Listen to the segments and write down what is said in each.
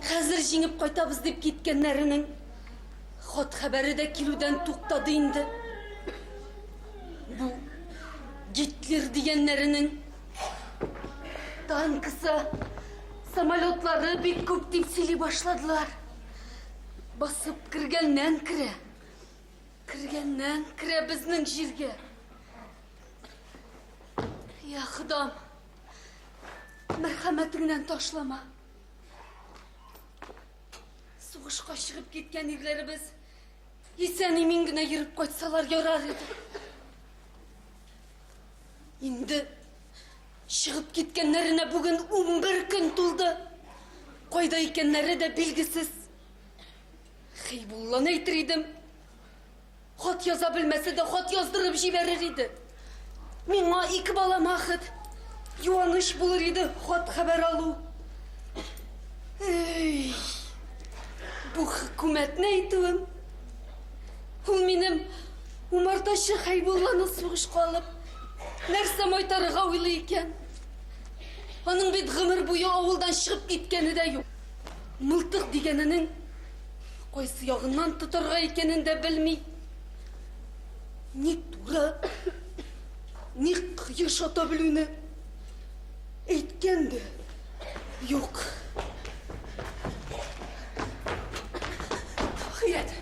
Хәзер җиңеп кайтабыз дип киткәннәренең хат хәбәре дә килүдән туктады инде. Бу Гитлер дигәннәренең танкысы, самолетлары бик күп дип сөйли башладылар. Басып кергәннән керә. Кергәннән керә безнең җиргә. Я Ходам, мәрхәмәтеңнән ташлама. Сугышка чыгып киткән ирләребез исән-имин генә йөреп кайтсалар ярар иде. Инде чыгып киткәннәренә бүген 11 көн тулды. Кайда икәннәре дә билгесез. Хәйбулланы әйтер идем. Хат яза белмәсә дә хат яздырып җибәрер иде. Миңа ике балама хет юаныч булыр иде хат хәбәр алу. Эй, бу хөкүмәтне әйтүем. Ул минем умартачы Хәйбулланы сугышка алып, нәрсә майтарырга уйлый икән? Аның бит гомер буе авылдан чыгып киткәне дә юк. Мылтык дигәненең кайсы ягыннан тотарга икәнен дә белми. Ни туры, ни кыеш ата белүне әйткән дә юк. Ахирәт,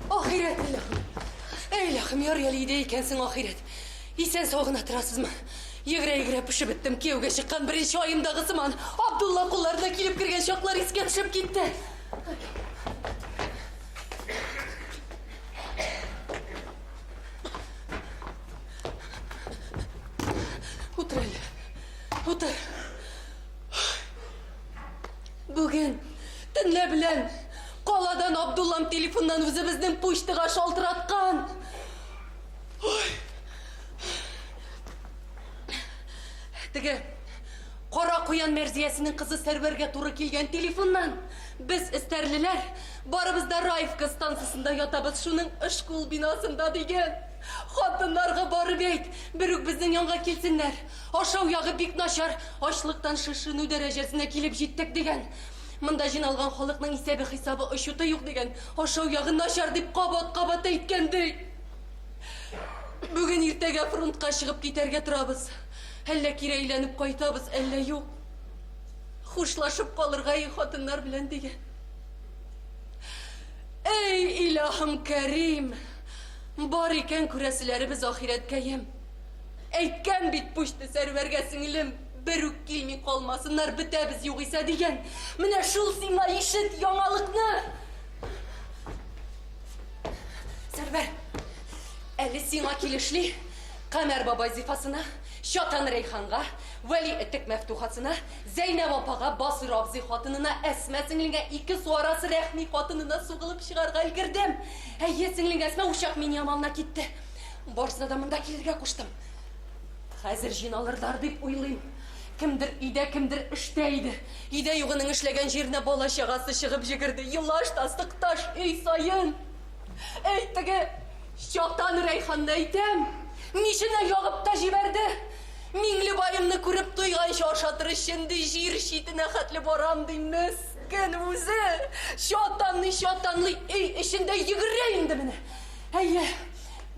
ахирәт, илаһым. Әй, илаһым, ярый әле өйдә икәнсең, ахирәт. Исән-сау гына торасызмы? Йөгерә-йөгерә пешеп беттем, кияүгә чыккан беренче аемдагы сыман, Абдулла кулларына килеп кергән чаклар искә төшеп китте. Утыр әле, утыр. Бүген төнлә белән каладан Абдуллам телефоннан үзебезнең почтага шалтыраткан. Ой. Теге Кара куян Мәрзиясенең кызы Сәрвәргә туры килгән телефоннан. Без эстәрлеләр, барыбыз да Раевка станцасында ятабыз, шуның ышкул бинасында дигән. Хатыннарга барып әйт, берүк безнең янга килсеннәр. Ашау ягы бик начар, ачлыктан шешенү дәрәҗәсенә килеп җиттек дигән. Монда җыйналган халыкның исәбе-хисабы очуты юк дигән. Ашау ягы начар дип кабат-кабат әйткән ди. Бүген иртәгә фронтка чыгып китәргә торабыз. Әллә кире әйләнеп кайтабыз, әллә юк. Хушлашып калырга и хатыннар белән дигән. Эй, илаһым Кәрим! Бар икән күрәселәребез ахирәткәем. Әйткән бит пучты Сәрвәргә сеңлем, бер үк килми калмасыннар, бетәбез югыйсә дигән. Менә шул сиңа ишет яңалыкны! Сәрвәр, әле сиңа килешли Камәр бабай Зифасына, Чатан Рәйханга, Вәли Этек Мәфтухасына, Зәйнәб апага, Басыйр абзый хатынына, Әсма сеңлеңә, ике су арасы Рәхми хатынына сугылып чыгарга өлгердем. Әйе, сеңлең Әсма учак Миниямалына китте. Барысына да монда килергә куштым. Хәзер җыйналырлар дип уйлыйм. Кемдер өйдә, кемдер эштә иде. Өйдә югының эшләгән җиренә бала-чагасы чыгып җегерде. Елаш та, сыкташ өй саен. Әй, теге Чатан Рәйханны әйтәм, миченә ягып та җибәрде. Миңлебаемны күреп туйганчы ашатыр өчен, ди, җир читенә хәтле барам, ди, мескен үзе. Чатанлый-чатанлый өй эчендә йөгерә инде менә. Әйе,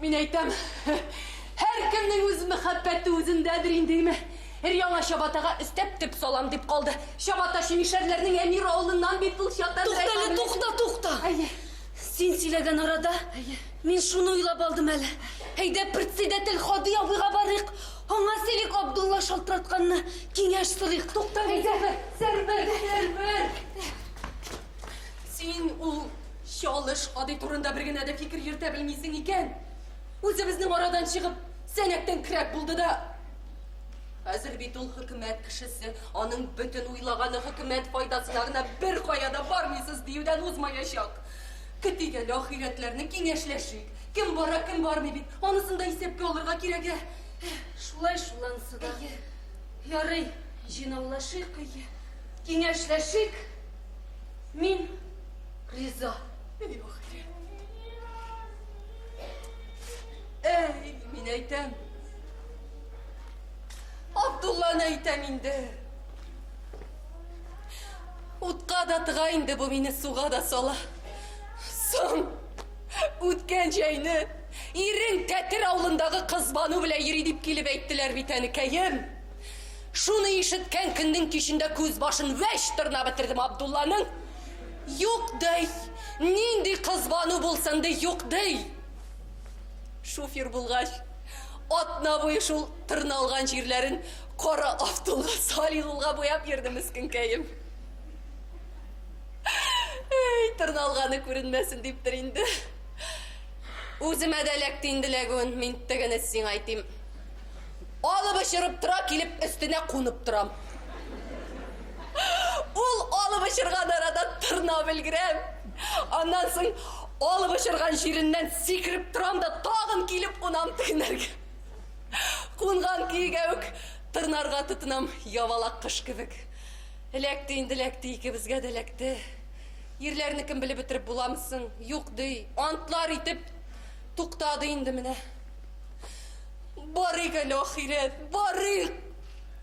мин әйтәм, һәркемнең үз мәхәббәте үзендәдер инде, име. Өр-яңа чабатага өстәп төп салам дип калды. Чабатачы мишәрләрнең Әмир авылыннан бит ул Чатан Тукта әле, Рәйхан. тукта, тукта. Әйе. Син сөйләгән арада мин шуны уйлап алдым әле. Әйдә, председатель Һади абыйга барыйк. Аңа сөйлик Абдулла шалтыратканны, киңәш сорыйк. Тукта, Әйдә. Сәрвәр, Сәрвәр, Сәрвәр. Син ул чалыш Һади турында бер генә дә фикер йөртә белмисең икән. Үзебезнең арадан чыгып, сәнәктән көрәк булды да. Хәзер бит ул хөкүмәт кешесе, аның бөтен уйлаганы хөкүмәт файдасына гына беркая да бармыйсыз диюдән узмаячак. Көтик әле ахирәтләрне, киңәшләшик. Кем бара, кем бармый бит. Анысын да исәпкә алырга кирәк, ә. Шулай шул анысы да. Әйе. Ярый, җыйнаулашыйк, Әйе. киңәшләшик. Мин риза. Әй, ахирәт. Әй, мин әйтәм. Абдулланы әйтәм инде. Утка да тыга инде бу мине, суга да сала. Соң, үткән җәйне ирең Тәтер авылындагы Кызбану белән йөри дип килеп әйттеләр бит, әнекәем. Шуны ишеткән көннең кичендә күз башын вәч тырнап бетердем Абдулланың. Юк ди, нинди Кызбану булсын ди, юк ди. Шофер булгач, атна буе шул тырналган җирләрен кара автолга, солидолга буяп йөрде мескенкәем. Әй, тырналганы күренмәсен диптер инде. Үземә дә эләкте инде эләгүен, мин тегене сиңа әйтим. Алып очырып тора, килеп өстенә кунып торам. Ул алып очырган арада тырнап өлгерәм. Аннан соң алып очырган җиреннән сикереп торам да тагын килеп кунам тегенәргә. Кунган көйгә үк тырнарга тотынам, ябалак кош кебек. Эләкте инде, эләкте, икебезгә дә эләкте. Ирләрне кем белеп бетереп буламы соң? Юк ди, антлар итеп туктады инде менә. Барыйк әле, ахирәт, барыйк!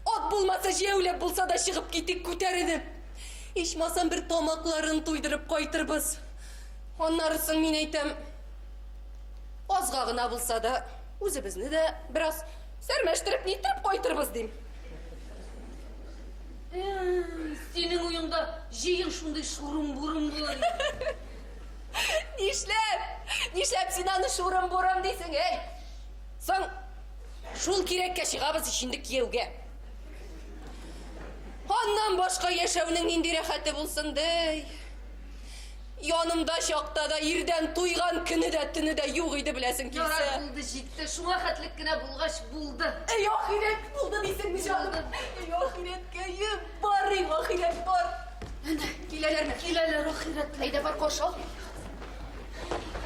Ат булмаса, җәяүләп булса да чыгып китик күтәренеп. Ичмасам бер тамакларын туйдырып кайтырбыз. Аннары соң мин әйтәм, азга гына булса да, үзебезне дә бераз сәрмәштереп ниттереп кайтырбыз, дим. Синең уеңда җыен шундый шурым-бурым булыр. Нишләп? Нишләп син аны шурым-бурым дисең, әй? Соң, шул кирәккә чыгабыз ич инде кияүгә. Аннан башка яшәүнең нинди рәхәте булсын ди? Янымда чакта да ирдән туйган көне дә, төне дә юк иде, беләсең килсә. Ярар, булды, җитте. Шуңа хәтлек кенә булгач, булды. Әй, ахирәт, булды дисеңме, җаным? Әй, ахирәткәем, барыйм, ахирәт, бар. Әнә, киләләрме? Киләләр, ахирәтләр. Әйдә, бар, каршы ал.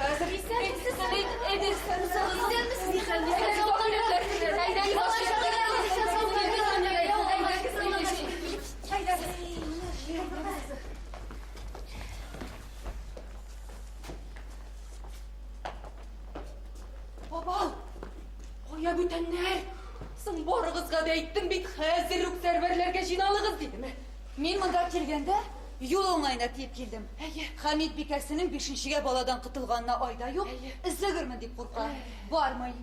Хәзер. Исәнмесез, әйдә, исәнмесез, ни хәл, ни хәл, ахирәтләр. Әйдә, әйдә. Бабау, кая бүтәннәр? Соң барыгызга да әйттем бит, хәзер үк сәрвәрләргә җыйналыгыз дидем. Мин монда килгәндә юл уңаена тиеп килдем. Әйе. Хәмит бикәсенең бишенчегә баладан котылганына айда юк, өзлегермен дип курка. Бармый.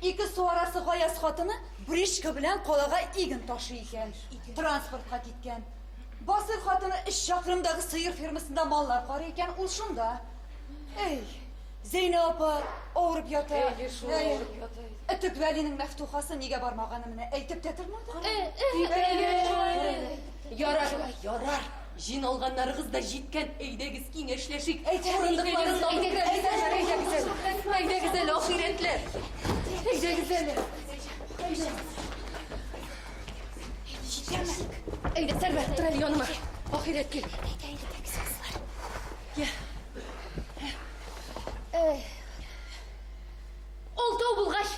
Ике су арасы Гаяз хатыны бричка белән калага иген ташый икән. Транспортка киткән. Басыйр хатыны өч чакрымдагы сыер фермасында маллар карый икән, ул шунда. Эй, Зәйнә апа авырып ята. Әйе, шул авырып ята. Өтек Вәлинең Мәфтухасы нигә бармаганы менә әйтеп тә тормады. Ярар, ярар. Җыйналганнарыгыз да җиткән. Әйдәгез, киңәшләшик. Әйдә, Урындыкларын алып керәбез. Әйдәгез әле. Әйдәгез әле, ахирәтләр. Әйдәгез әле. Әйдә, Сәрвәр, тор әле яныма. Ахирәт кил. Әйдә, әйдә, кызлар. Я. Алтау булгач,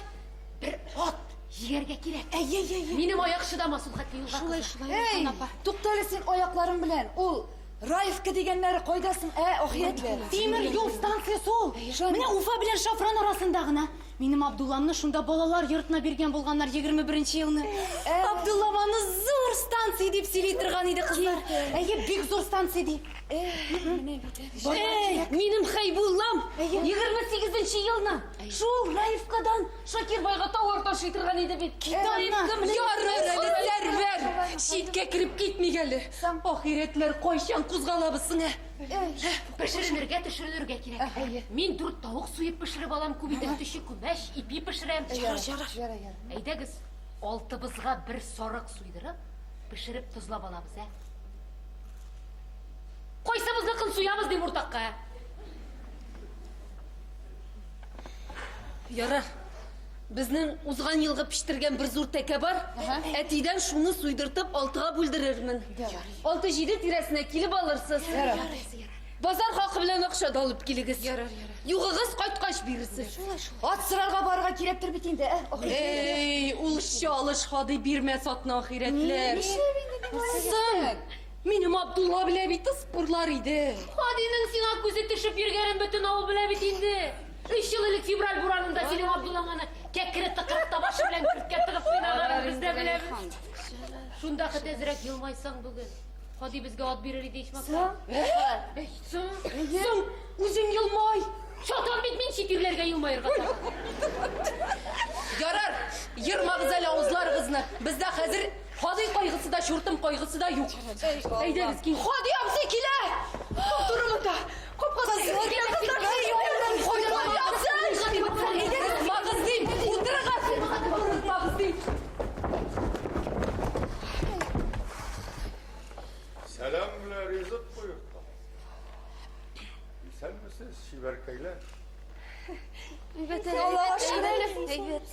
бер ат җигәргә кирәк. Әйе, әйе, әйе. Минем аяк чыдамас ул хәтле юлга. Шулай, кызлар. шулай. Эй, туктале син аякларың белән. Ул Раевка дигәннәре кайда соң, ә, ахирәтләр? Тимер юл станциясе ул. Менә Уфа белән Шафран арасында гына. Минем Абдулламны шунда балалар йортына биргән булганнар 21 елны. Абдуллам аны зур станция дип сөйли торган иде, кызлар. Әйе, бик зур станция ди. Эй, минем Хәйбуллам 28 елны шул Раевкадан Шакир байга тауар ташый торган иде бит. Раевка менә. Ярар әле, Сәрвәр! Читкә кереп китмик әле. Ахирәтләр, кайчан кузгалабыз соң, ә? Пешеренергә, төшеренергә кирәк. Мин дүрт тавык суеп пешереп алам, күп итеп төче күмәч, ипи пешерәм. Ярар, ярар. Әйдәгез, алтыбызга бер сарык суйдырып, пешереп тозлап алабыз, ә? Кайсыбызныкын суябыз дим уртакка, ә? Ярар. Безнең узган елгы пештергән бер зур тәкә бар. Әтидән шуны суйдыртып алтыга бүлдерермен. Алты-җиде тирәсенә килеп алырсыз. Базар хакы белән акча да алып килегез. Ярар, ярар. Югыгыз кайткач бирерсез. Ат сорарга барырга кирәктер бит инде, ә? Эй, ул чалыш Һади бирмәс атны, ахирәтләр. Соң, минем Абдулла белә бит ыспырлар иде. Һадиның сиңа күзе төшеп йөргәнен бөтен авыл белә бит инде. Өч ел элек февраль буранында синең Абдуллаң аны кәкре тыкрыкта башы белән көрткә тыгып кыйнаганын без дә беләбез. Шунда хет әзрәк елмайсаң бүген. Һади безгә ат бирер иде ичмаса. Соң? Соң, соң, үзең елмай. Чатан бит мин чит ирләргә елмаерга тагын. Ярар, ермагыз әле авызларыгызны. Бездә хәзер Һади кайгысы да, чуртым кайгысы да юк. Әйдәгез, киң. Һади абзый килә! Туп-туры монда. Капкадан килә кызлар. Һади абзый! Курыкмагыз дим, утырыгыз! Курыкмагыз дим. Сәлам белән ризык боерта. Исәнмесез, чибәркәйләр. Әйбәт, Аллага шөкер әле. Әйбәт.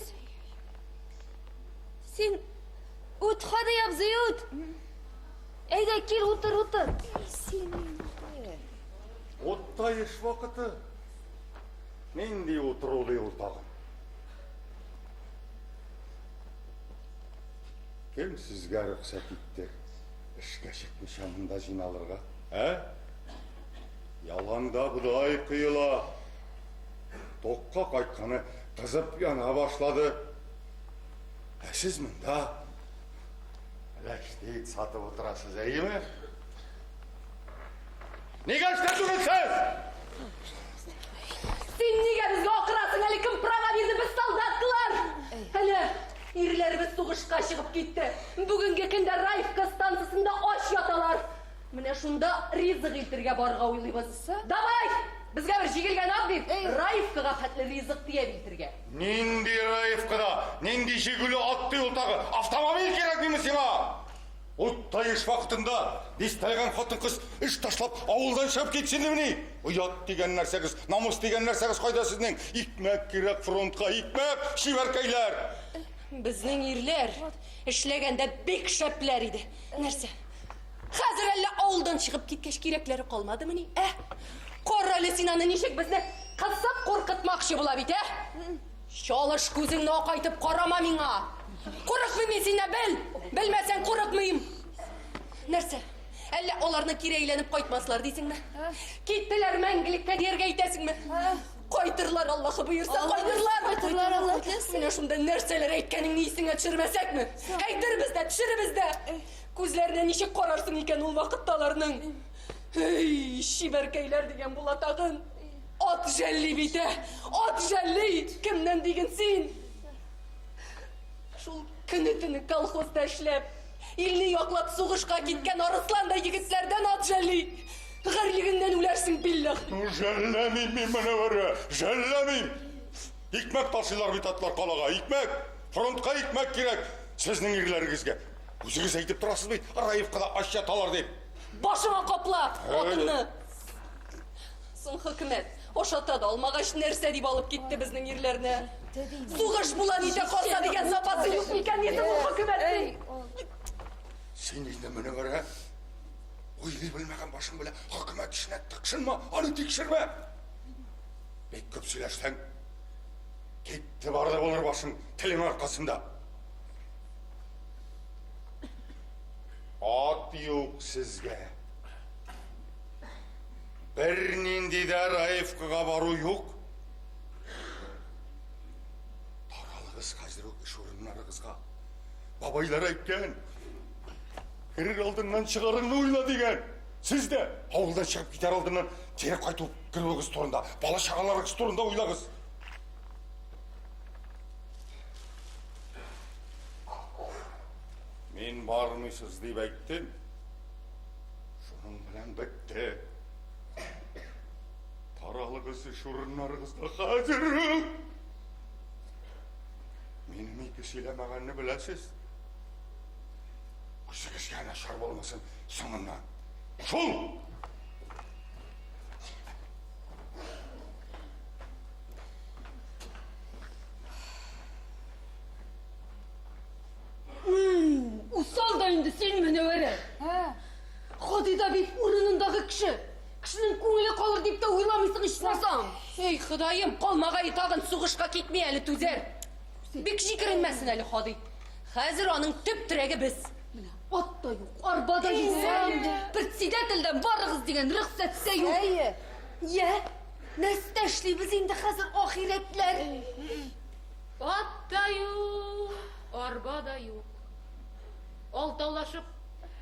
Син үт, Һади абзый, үт. Әйдә, кил, утыр, утыр. Утта эш вакыты. Нинди утыру ди ул тагын? Кем сезгә рөхсәт итте эшкә чыкмыйча монда җыйналырга? Ә? Яланда бодай коела. Токка кайтканы кызып яна башлады. Ә сез монда ләчтит сатып утырасыз, әйеме? Нигә эштә түгелсез? Син нигә безгә акырасың әле? Кем права бирде? Без солдаткалар. Әле ирләребез сугышка чыгып китте. Бүгенге көндә Раевка станциясендә ач яталар. Менә шунда ризык илтергә барырга уйлыйбыз. Давай! Безгә бер җигелгән ат бир. Раевкага хәтле ризык төяп илтергә. Нинди Раевкада, нинди җигүле ат ди ул тагы? Автомобиль кирәкмиме сиңа? Уттай эш вакытында дистәләгән хатын-кыз эш ташлап авылдан чыгып китсен димени? Оят дигән нәрсәгез, намус дигән нәрсәгез кайда сезнең? Икмәк кирәк фронтка, икмәк, чибәркәйләр! Безнең ирләр эшләгәндә бик шәпләр иде. Нәрсә? Хәзер әллә авылдан чыгып киткәч кирәкләре калмадымыни, ә? Кара әле син аны ничек безне кысып куркытмакчы була бит, ә? Чалыш күзеңне акайтып карама миңа. Курыкмыйм мин синнән, бел! Белмәсәң, курыкмыйм. Нәрсә? Әллә аларны кире әйләнеп кайтмаслар дисеңме? Киттеләр мәңгелеккә дияргә әйтәсеңме? Кайтырлар, Аллаһы боерса, кайтырлар. Кайтырлар, Аллаһ теләсә. Менә шунда нәрсәләр әйткәнеңне исеңә төшермәсәкме? Әйтербез дә, төшеребез дә. Күзләренә ничек карарсың икән ул вакытта аларның? Эй, чибәркәйләр дигән була тагын. Ат жәлли бит, ә? Ат жәлли! Кемнән диген син? Шул көне-төне колхозда эшләп, илне яклап сугышка киткән арысландай егетләрдән ат жәлли. Гарьлегеңнән үләрсең, билләһ. Ну, жәлләмим мин Мөнәвәрә, жәлләмим. Икмәк ташыйлар бит атлар калага, икмәк. Фронтка икмәк кирәк сезнең ирләрегезгә. Үзегез әйтеп торасыз бит, Раевкада ач яталар дип. Башыңа капла атыңны. Соң хөкүмәт ашата да алмагач, нәрсә дип алып китте безнең ирләрне? Сугыш була нитә калса дигән запасы юк микән инде бу хөкүмәтнең? Син инде Мөнәвәрә, уйлый белмәгән башың белән хөкүмәт эшенә тыкшынма, аны тикшермә. Бик күп сөйләшсәң, китте барды булыр башың телең аркасында. Ат юк сезгә. Бернинди дә Раевкага бару юк. Таралыгыз хәзер үк эш урыннарыгызга. Бабайлар әйткән, керер алдыннан чыгарыңны уйла дигән. Сез дә авылдан чыгып китәр алдыннан кире кайтып керүегез турында, бала-чагаларыгыз турында уйлагыз. Мин бармыйсыз дип әйттем. Шуның белән бетте. Таралыгыз эш урыннарыгызда хәзер үк. Минем ике сөйләмәгәнне беләсез. Үзегезгә начар булмасын соңыннан. Шул! Усал да инде син, Мөнәвәрә. Һади да бит урынындагы кеше. Кешенең күңеле калыр дип тә уйламыйсың ичмасам. Эй, Ходаем, калмагае тагын сугышка китми әле түзәр. Бик җикеренмәсен әле Һади. Хәзер аның төп терәге без. Менә ат та юк, арба да юк. Председательдән барыгыз дигән рөхсәт тә юк. Әйе. Йә, нәрсә эшлибез инде хәзер ахирәтләр? Ат та юк, арба да юк. Алтаулашып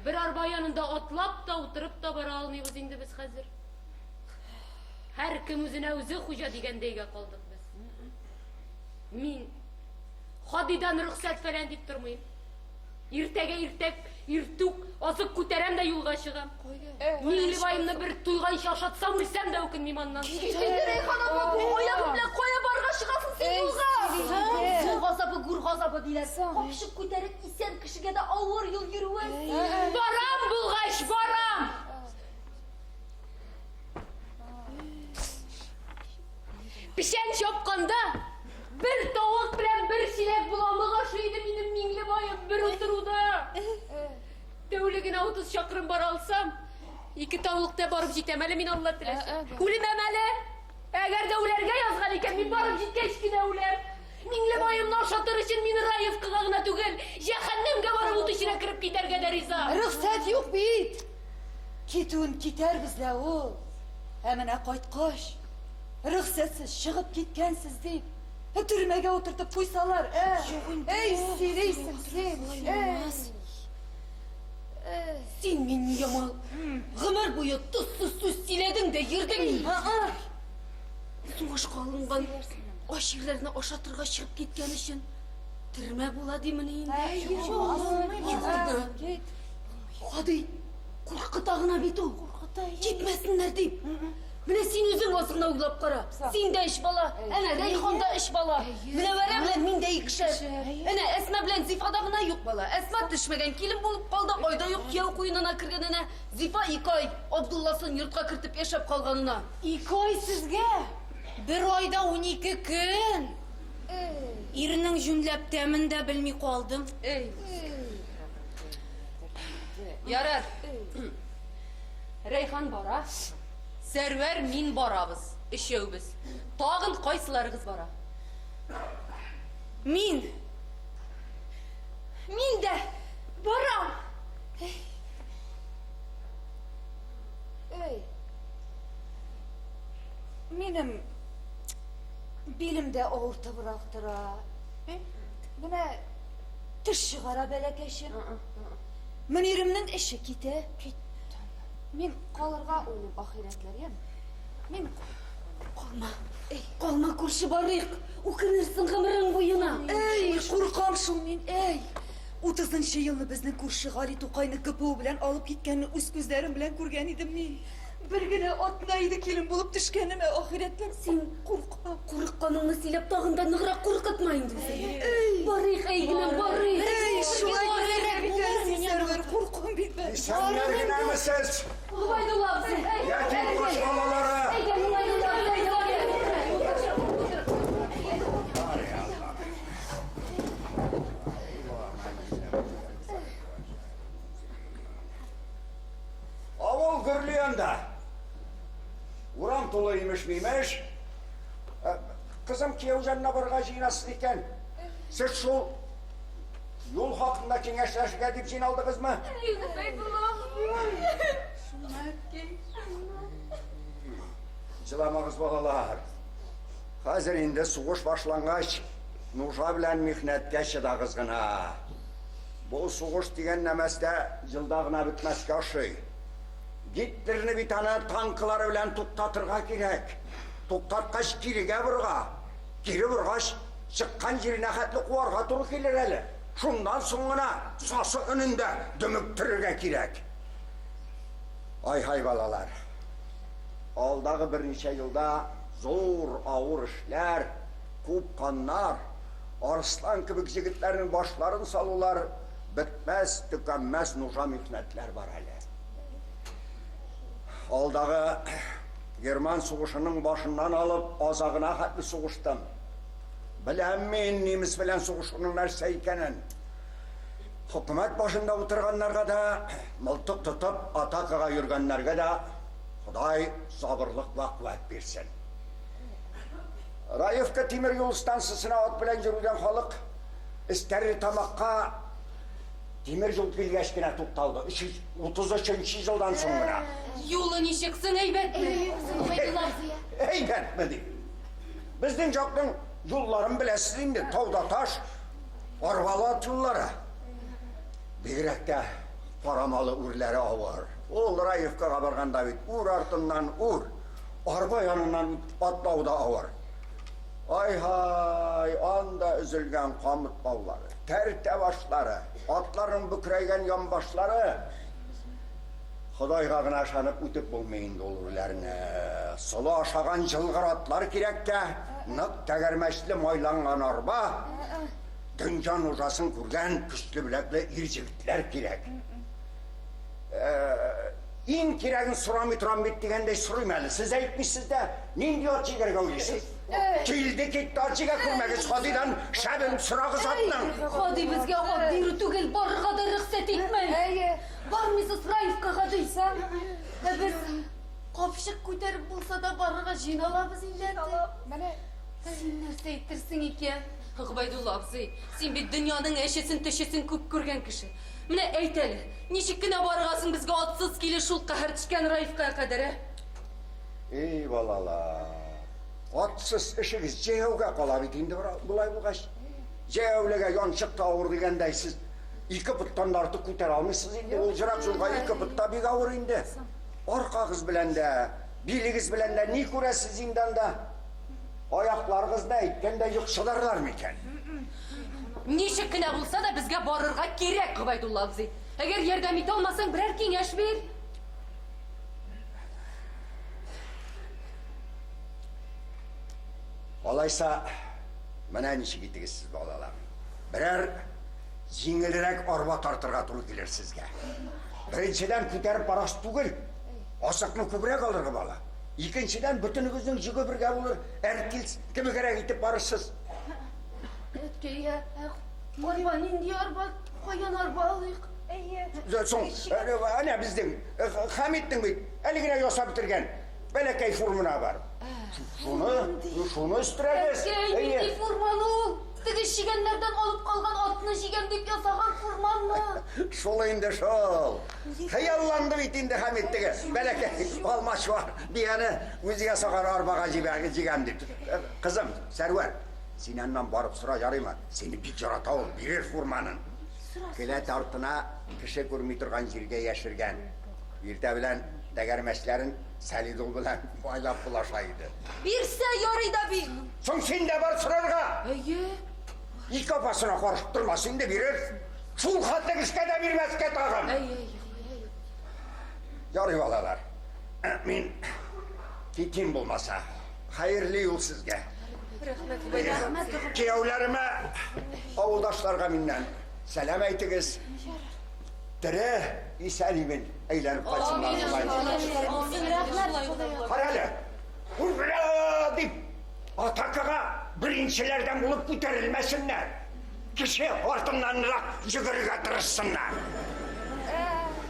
Бер арба янында атлап та, утырып та бара алмыйбыз инде без хәзер. Һәркем үзенә үзе хуҗа дигәндәйгә калдык без. Мин Һадидан рөхсәт фәлән дип тормыйм. Иртәгә иртәк, иртүк азык күтәрәм дә юлга чыгам. Миңлебаемны бер туйганчы ашатсам, үлсәм дә үкенмим аннан. Рәйхан апа, бу аягың белән кая барырга чыгасың син юлга? Юл газабы, гүр газабы диләр. Капчык күтәреп исән кешегә дә авыр юл йөрүе. Барам булгач, барам! Печән чапканда бер тавык белән бер чиләк боламык ашый иде минем Миңлебаем бер утыруда. Тәүлегенә 30 чакрым бара алсам, ике тәүлектә барып җитәм әле мин Алла теләсә. Үлемәм әле. Әгәр дә үләргә язган икән, мин барып җиткәч кенә үләм. Миңлебаемны ашатыр өчен мин Раевкага гына түгел, җәһәннәмгә барып ут эченә кереп китәргә дә риза. Рөхсәт юк бит. Китүен китәрбез лә ул. Ә менә кайткач, рөхсәтсез чыгып киткәнсез дип, төрмәгә утыртып куйсалар, ә? Әй, сөйлисең син, әй. Син Миңнеямал, гомер буе тозсыз сүз сөйләдең дә йөрдең. Сугышка алынган ач ирләрне ашатырга чыгып киткән өчен төрмә була димени инде? Юк. Һади, куркыта гына бит ул. Китмәсеннәр дип. Менә син үзең аз гына уйлап кара. Син дә өч бала, әнә Рәйхан да өч бала. Мөнәвәрә белән мин дә икешәр. Әнә Әсма белән Зифада гына юк бала. Әсма төшмәгән килен булып калды, айда юк кияү куенына кергәненә. Зифа ике ай Абдулласын йортка кертеп яшәп калганына. Ике ай сезгә! Бер айда 12 көн! Ирнең җүнләп тәмен дә белми калдым. Ярар. Рәйхан бара. Сәрвәр, мин барабыз. Өчәүбез. Тагын кайсыларыгыз бара? Мин! Мин дә барам! Эй. Минем билем дә авыртыбрак тора. Менә теш чыгара бәләкәчем. Мөниремнең эше китә. Мин калырга уйлыйм, ахирәтләр, яме. Мин Калма. Калма, күрше, барыйк. Үкенерсең гомерең буена. Әй, куркам шул мин, әй. 30 елны безнең күрше Гали Тукайны ГПУ белән алып киткәнне үз күзләрем белән күргән идем мин. Бер генә атна иде килен булып төшкәнемә, ахирәтләр, Син куркам. Курыкканыңны сөйләп тагын да ныграк куркытма инде үзеңне. Барыйк, әй генә, барыйк. Әй, шулай күренә бит әле син, Сәрвәр, куркам бит бер. Исәннәр генәме сез? Гобәйдулла абзый. Ятим кош балалары! Әйдә, Гобәйдулла абзый, әйдә. Авыл гөрли анда. Урам тулы имеш-мимеш. Кызым кияү янына барырга җыенасыз икән. Сез шул юл хакында киңәшләшергә дип җыйналдыгызмы? Җыламагыз, балалар. Хәзер инде сугыш башлангач, нужа белән михнәткә чыдагыз гына. Бу сугыш дигән нәмәстә елда гына бетмәскә ошый. Гитлерны бит аны танклары белән туктатырга кирәк. Туктаткач кирегә борырга. Кире боргач, чыккан җиренә хәтле куарга туры килер әле. Шуннан соң гына сасы өнендә дөмектерергә кирәк. Ай-һай, балалар. Алдагы берничә елда зур авыр эшләр, күп каннар, арыслан кебек җегетләрнең башларын салулар, бетмәс, төкәнмәс нужа михнәтләр бар әле. Алдагы Герман сугышының башыннан алып азагына хәтле сугыштым. Беләм мин немец белән сугышуның нәрсә икәнен. Хөкүмәт башында утырганнарга да, мылтык тотып атакага йөргәннәргә дә Ходай сабырлык вә куәт бирсен. Раевка тимер юл станциясенә ат белән йөрүдән халык Стәрлетамакка тимер юл килгәч кенә тукталды. 333 елдан соң гына. Юлы ничек соң, әйбәтме? Әйбәтме ди. Безнең якның юлларын беләсез инде, тауда таш, арбалы ат юллары. Бигрәк тә Карамалы үрләре авыр. Ул Раевкага барганда бит үр артыннан үр. Арба яныннан атлау да авыр. Ай-һай, анда өзелгән камыт баулары, тәртә башлары, атларның бөкрәйгән янбашлары. Ходайга гына ышанып үтеп булмый инде ул үрләрне. Солы ашаган җылгыр атлар кирәк тә, нык тәгәрмәчле майланган арба, дөнья нужасын күргән көчле беләкле ир-җегетләр кирәк. Иң кирәген сорамый торам бит дигәндәй сорыйм әле. Сез әйтмисез дә, нинди ат җигәргә уйлыйсыз? Килде китте ат җигә күрмәгез, Һадидан шәбен сорагыз атның. Һади безгә ат бирү түгел, барырга да рөхсәт итмәй. Әйе. Бармыйсыз Раевкага ди. Ә без капчык күтәреп булса да барырга җыеналабыз инде, әти. Менә Син нәрсә әйтерсең икән? Гобәйдулла абзый, син бит дөньяның әчесен-төчесен күп күргән кеше. Менә әйт әле, ничек кенә барырга соң безгә атсыз килеш шул каһәр төшкән Раевкага кадәр, ә? Эй, балалар, атсыз эшегез җәяүгә кала бит инде болай булгач. Җәяүлегә янчык та авыр дигәндәй, сез ике поттан да артык күтәрә алмыйсыз инде. Ул җырак юлга ике пот та бик авыр инде. Аркагыз белән дә, билегез белән дә ни күрәсез инде анда? Аякларыгызны әйткәндә юк, чыдарлар микән? Ничек кенә булса да безгә барырга кирәк, Гобәйдулла абзый. Әгәр ярдәм итә алмасаң, берәр киңәш бир. Алайса, менә ничек итегез сез, балалар. Берәр җиңелрәк арба тартырга туры килер сезгә. Беренчедән, күтәреп барасы түгел. Азыкны күбрәк алырга бала. Икенчедән, бөтенегезнең җөге бергә булыр, әртил кебегрәк итеп барырсыз. Әткәй, ә арба нинди арба? Каян арба алыйк? Әйе. Соң, әнә безнең Хәмитнең бит әле генә ясап бетергән бәләкәй фурмана бар. Шуны, шуны өстерәгез. Әткәй, нинди фурман ул? Теге чегәннәрдән алып калган атны җигәм дип ясаган фурманмы? Шул инде шул. Хыялланды бит инде Хәмит теге бәләкәй алмачуар бияне үзе ясаган арбага җигәм дип. Кызым, Сәрвәр, син аннан барып сора, ярыймы? Сине бик ярата ул, бирер фурманын. Келәт артына кеше күрми торган җиргә яшергән. Иртә белән тәгәрмәчләрен солидол белән майлап булаша иде. Бирсә ярый да бит. Соң син дә бар сорарга. Әйе. Ике апасына карышып тормас инде, бирер. Шул хәтле кешегә дә бирмәскә тагын. Әйе, әйе. Ярый, балалар. Мин китим булмаса. Хәерле юл сезгә. Рәхмәт, Гобәйдулла. Кияүләремә, авылдашларга миннән сәлам әйтегез. Тере, исән имин әйләнеп кайтсыннар шулай. Кара әле. Ура! дип атакага беренчеләрдән булып күтәрелмәсеннәр. Кеше артыннанрак йөгерергә тырышсыннар.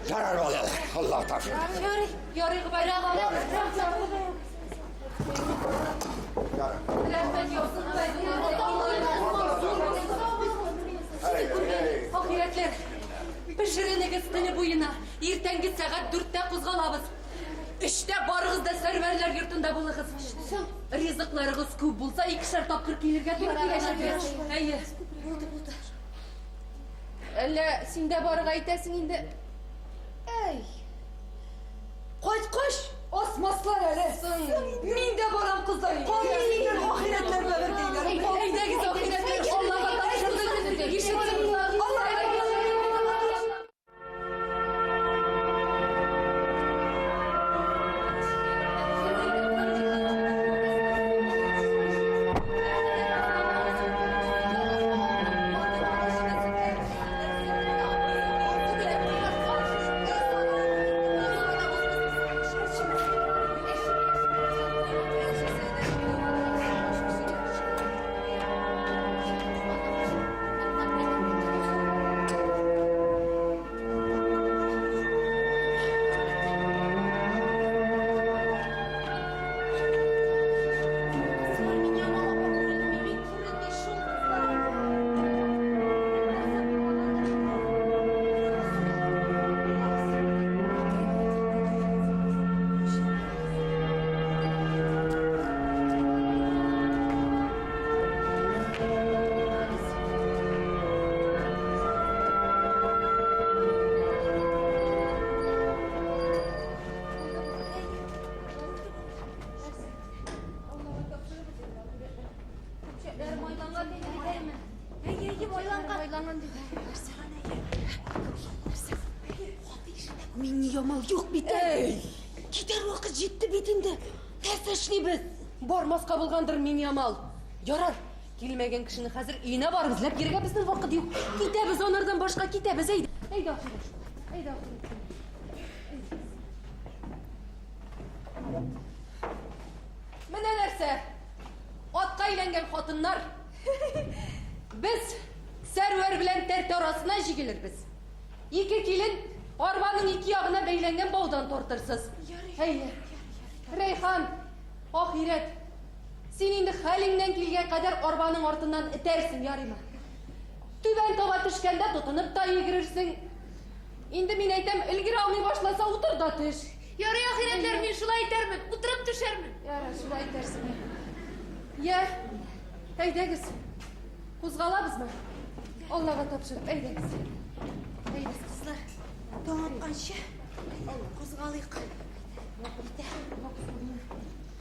Ярар, балалар, Алла тапшырды. Ярый, ярый, Гобәйдулла. Ярар. Рәхмәт яусын, Гобәйдулла. Ай, ай. Ахирәтләр, пешеренегез көне буена. Иртәнге сәгать дүрттә кузгалабыз. Өчтә барыгыз да Сәрвәрләр йортында булыгыз. Ризыкларыгыз күп булса, икешәр тапкыр килергә туры киләчәк. Әйе. Булды, булды. Әллә син дә барырга әйтәсең инде? Әй. Кайткач, асмаслар әле. Мин дә барам, кызлар. Калмыйм ахирәтләр белән бергә. Әйдәгез, ахирәтләр, Аллага тапшырдык. Ишетсен колагыгыз. Миңниямал юк бит әле. Китәр вакыт җитте бит инде. Нәрсә эшлибез? Бармаска булгандыр Миңниямал. Ярар, килмәгән кешене хәзер өенә барып эзләп йөрергә безнең вакыт юк. Китәбез анардан башка, китәбез, әйдә. Әйдә, ахирәт. Әйдә, ахирәт. Менә нәрсә! Атка әйләнгән хатыннар! Без Сәрвәр белән тәртә арасына җигелербез. Ике килен арбаның ике ягына бәйләнгән баудан тартырсыз. Әйе. Рәйхан, ахирәт, син инде хәлеңнән килгән кадәр арбаның артыннан этәрсең, ярыймы? Түбән таба төшкәндә тотынып та йөгерерсең. Инде мин әйтәм, өлгерә алмый башласа, утыр да төш. Ярый, ахирәтләр, мин шулай итәрмен, утырып төшәрмен. Ярар, шулай итәрсең. Я, әйдәгез. Кузгалабызмы? Аллага тапшырып, әйдәгез. Әйдәгез, кызлар. Таң атканчы кузгалыйк.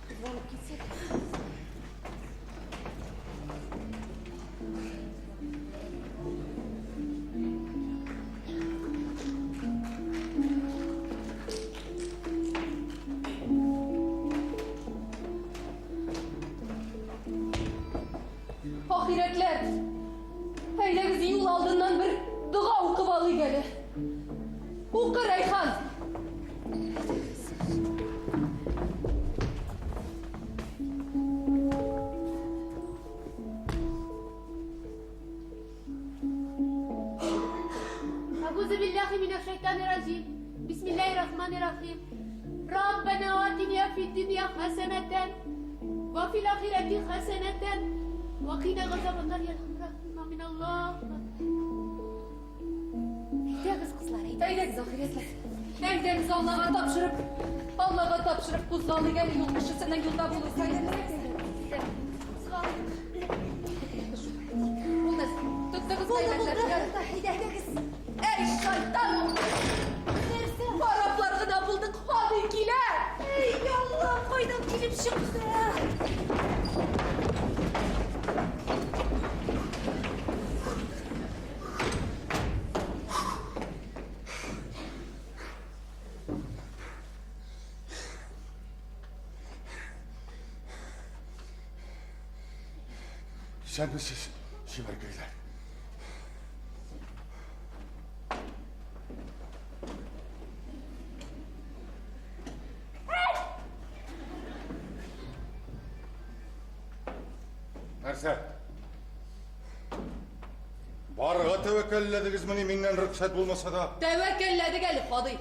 Кузгалып китсәк. Ахирәтләр, әйдәгез юл алдыннан бер дога укып алыйк әле. Укы, Рәйхан! Әгузу биллахи минәш шайтанир раҗим. Бисмиллахир рахманир рахим. Раббана атина фид дөнья хәсәнәтән ва фил ахирәти хәсәнәтән ва кина газабаннар я Амин Аллаһ. Әйдәгез, кызлар, әйдәгез. Әйдәгез, ахирәтләр. Әйдәгез, Аллага тапшырып, Аллага тапшырып кузгалыйк әле юл кешесенең юлда булу Булды. Тоттыгыз әйбәтләп. Әйдәгез. Әй, шайтан! Нәрсә? Хараплар гына булдык, Һади килә! Эй, Аллам, кайдан килеп чыкты? Исәнмесез, чибәркәйләр. Нәрсә? Барырга тәвәккәлләдегезмени миннән рөхсәт булмаса да? Тәвәккәлләдек әле, Һади.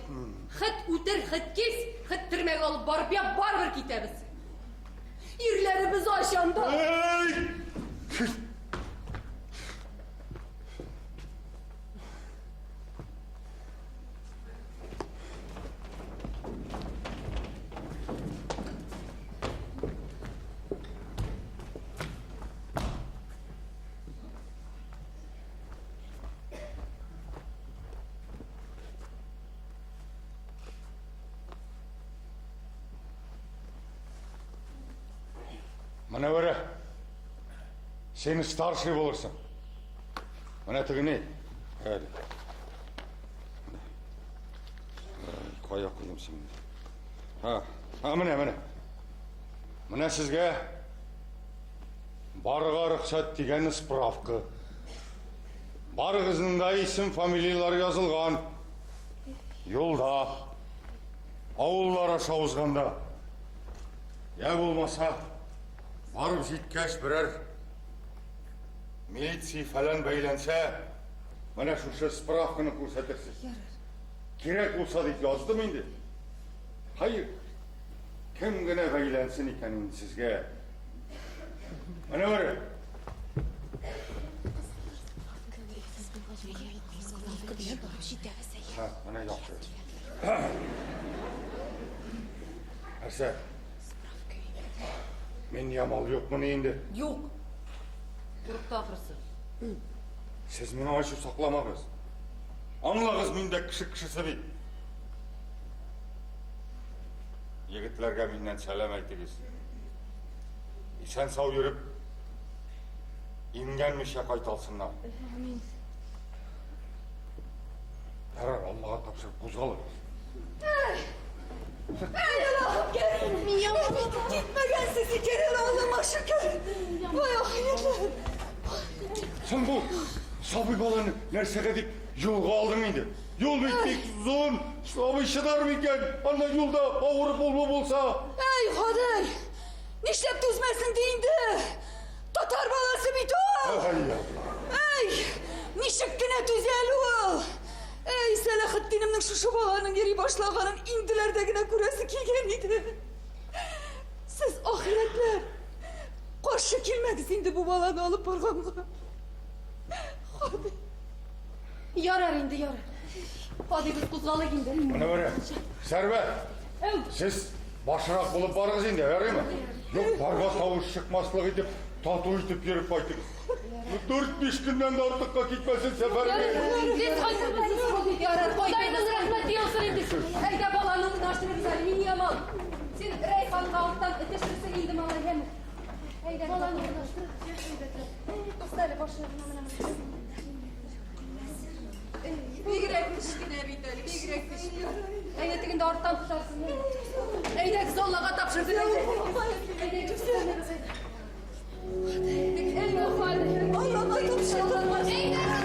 Хет үтер, хет кис, хет төрмәгә алып барып яп, барыбер китәбез. Ирләребез ач анда. Эй! Мөнәвәрә, син старший булырсың. Менә теге ни? Әле. Кая куйдым син? Ха, ха, менә, менә. Менә сезгә барырга рөхсәт дигән справка. Барыгызның да исем, фамилияләре язылган. Юлда, авыллар аша узганда, я булмаса, барып җиткәч берәр милиция фәлән бәйләнсә, менә шушы справканы күрсәтерсез. Кирәк булса дип яздым инде. Хәер, кем генә бәйләнсен икән инде сезгә. Менә бер. Һа, менә яхшы. Нәрсә? Миңниямал юкмыни инде? Юк. Курыкты ахрысы. Сез миңа ачу сакламагыз. Аңлагыз, мин дә кеше кешесе бит. Егетләргә миннән сәлам әйтегез. Исән сау йөреп, имгәнмичә кайта алсыннар. Амин. тапшырып кузгалыгыз. Әй, Аллаһым кәрим! Бит китмәгәнсез икән әле, Аллама шөкер! Вай, ахирәтләр! Соң бу сабый баланы нәрсәгә дип юлга алдың инде? Юл бит бик озын, сабый чыдар микән? Анда юлда авырып булмы булса? Әй, Ходай! Нишләп түзмәсен ди инде? Татар баласы бит ул! Ай, Алла! Әй, ничек кенә түзә әле ул! Әй, Сәләхетдинемнең шушы баланың йөри башлаганын инделәрдә генә күрәсе килгән иде. Сез ахирәтләр, каршы килмәгез инде бу баланы алып барганга. Ходай. Ярар инде, ярар. Һадибыз кузгалыйк инде. Менә менә, Сәрвәр, сез башрак булып барыгыз инде, ярыймы? Юк, барга тавыш чыкмаслык итеп, тату итеп йөреп кайтыгыз. Дүрт-биш көннән дә артыкка китмәсен сәфәрегез. Тиз кайтырбыз. Ярар, Ходайның рәхмәте яусын инде. Әйдә баланы урнаштырыгыз әле, Миньямал. Син Рәйханга арттан этештерсең инде, малай, яме. Әйдә, баланы урнаштырыгыз. Туктале, әле, башына менә менә. Бигрәк кечкенә бит әле, бигрәк кечкенә. Әйдә тегендә арттан тотарсың. Әйдәгез, Аллага тапшырдык. Әйдәгез, әйдә. Аллага тапшырдык. Әйдәгез. Әйдәгез, ахирәтләр, әйдәгез.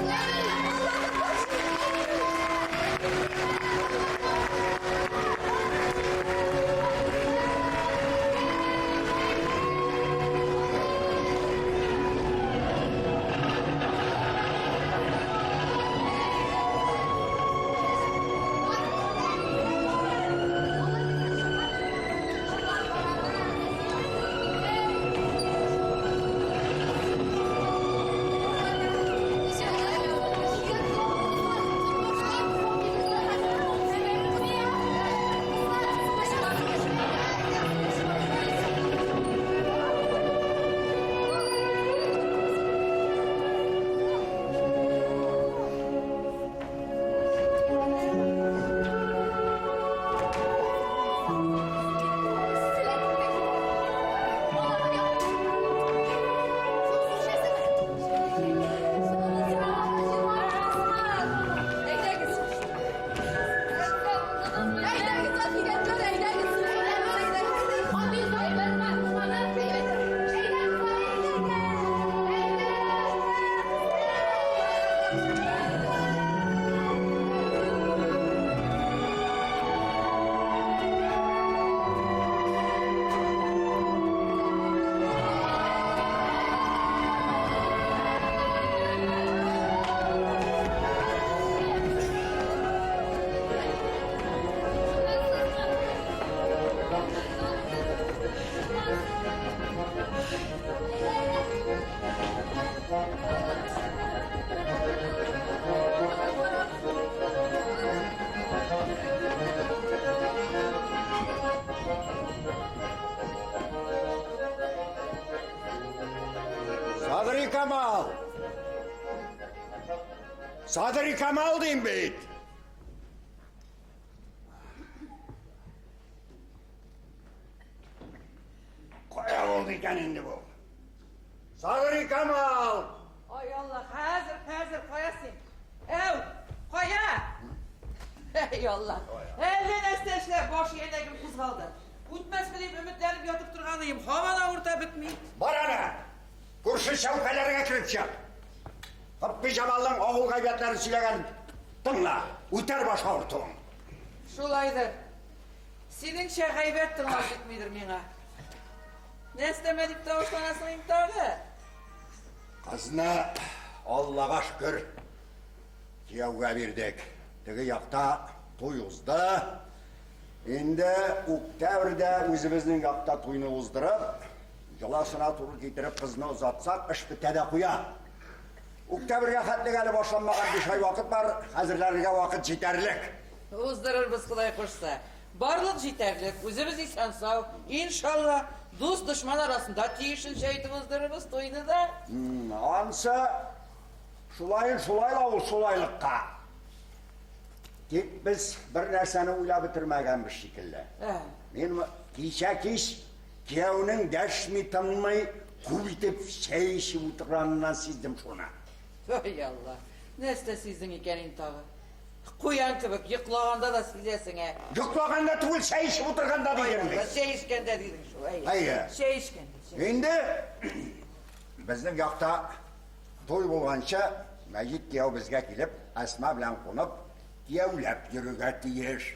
Садри Камал! Садри Камал дим бит! Кая булды икән инде бу? Садри Камал! Ай Алла, хәзер, хәзер, кая син? Әү, кая? Әй Алла, әллә нәрсә эшләп баш иянәгем кузгалды. Үтмәсме дип өметләнеп ятып торганыем, һаман авырта бетми. Бар әнә, күрше чәүкәләргә кереп чык. Хыппи Җамалның авыл гайбәтләрен сөйләгән тыңла, үтәр баш авыртуың. Шулайдыр. Синеңчә гайбәт тыңлап бетмидер миңа. Нәрсәмә дип тавышланасың инде тагы? Кызны Аллага шөкер кияүгә бирдек. Теге якта туй узды. Инде октябрьдә үзебезнең якта туйны уздырып, йоласына туры китереп кызны озатсак, эш бетә дә куя. Октябрьгә хәтлек әле башланмаган 5 ай вакыт бар, хәзерләргә вакыт җитәрлек. Уздырырбыз Ходай кушса. Барлык җитәрлек, үзебез исән сау. Иншалла, дус дошман арасында тиешенчә итеп уздырырбыз туйны да. Ансы шулайын шулай ла ул шулайлыкка. Тик без бер нәрсәне уйлап бетермәгәнбез шикелле. Мин кичә кич кияүнең дәшми тынмый күп итеп чәй эчеп утырганыннан сиздем шуны. Ай Алла, нәрсә сиздең икән инде тагы? Куян кебек йоклаганда да сизәсең, ә? Йоклаганда түгел, чәй эчеп утырганда дидем бит. Чәй эчкәндә дидең шул, әйе. Әйе. Чәй эчкәндә. Инде безнең якта туй булганчы Мәҗит кияү безгә килеп, Әсма белән кунып, кияүләп йөрергә тиеш.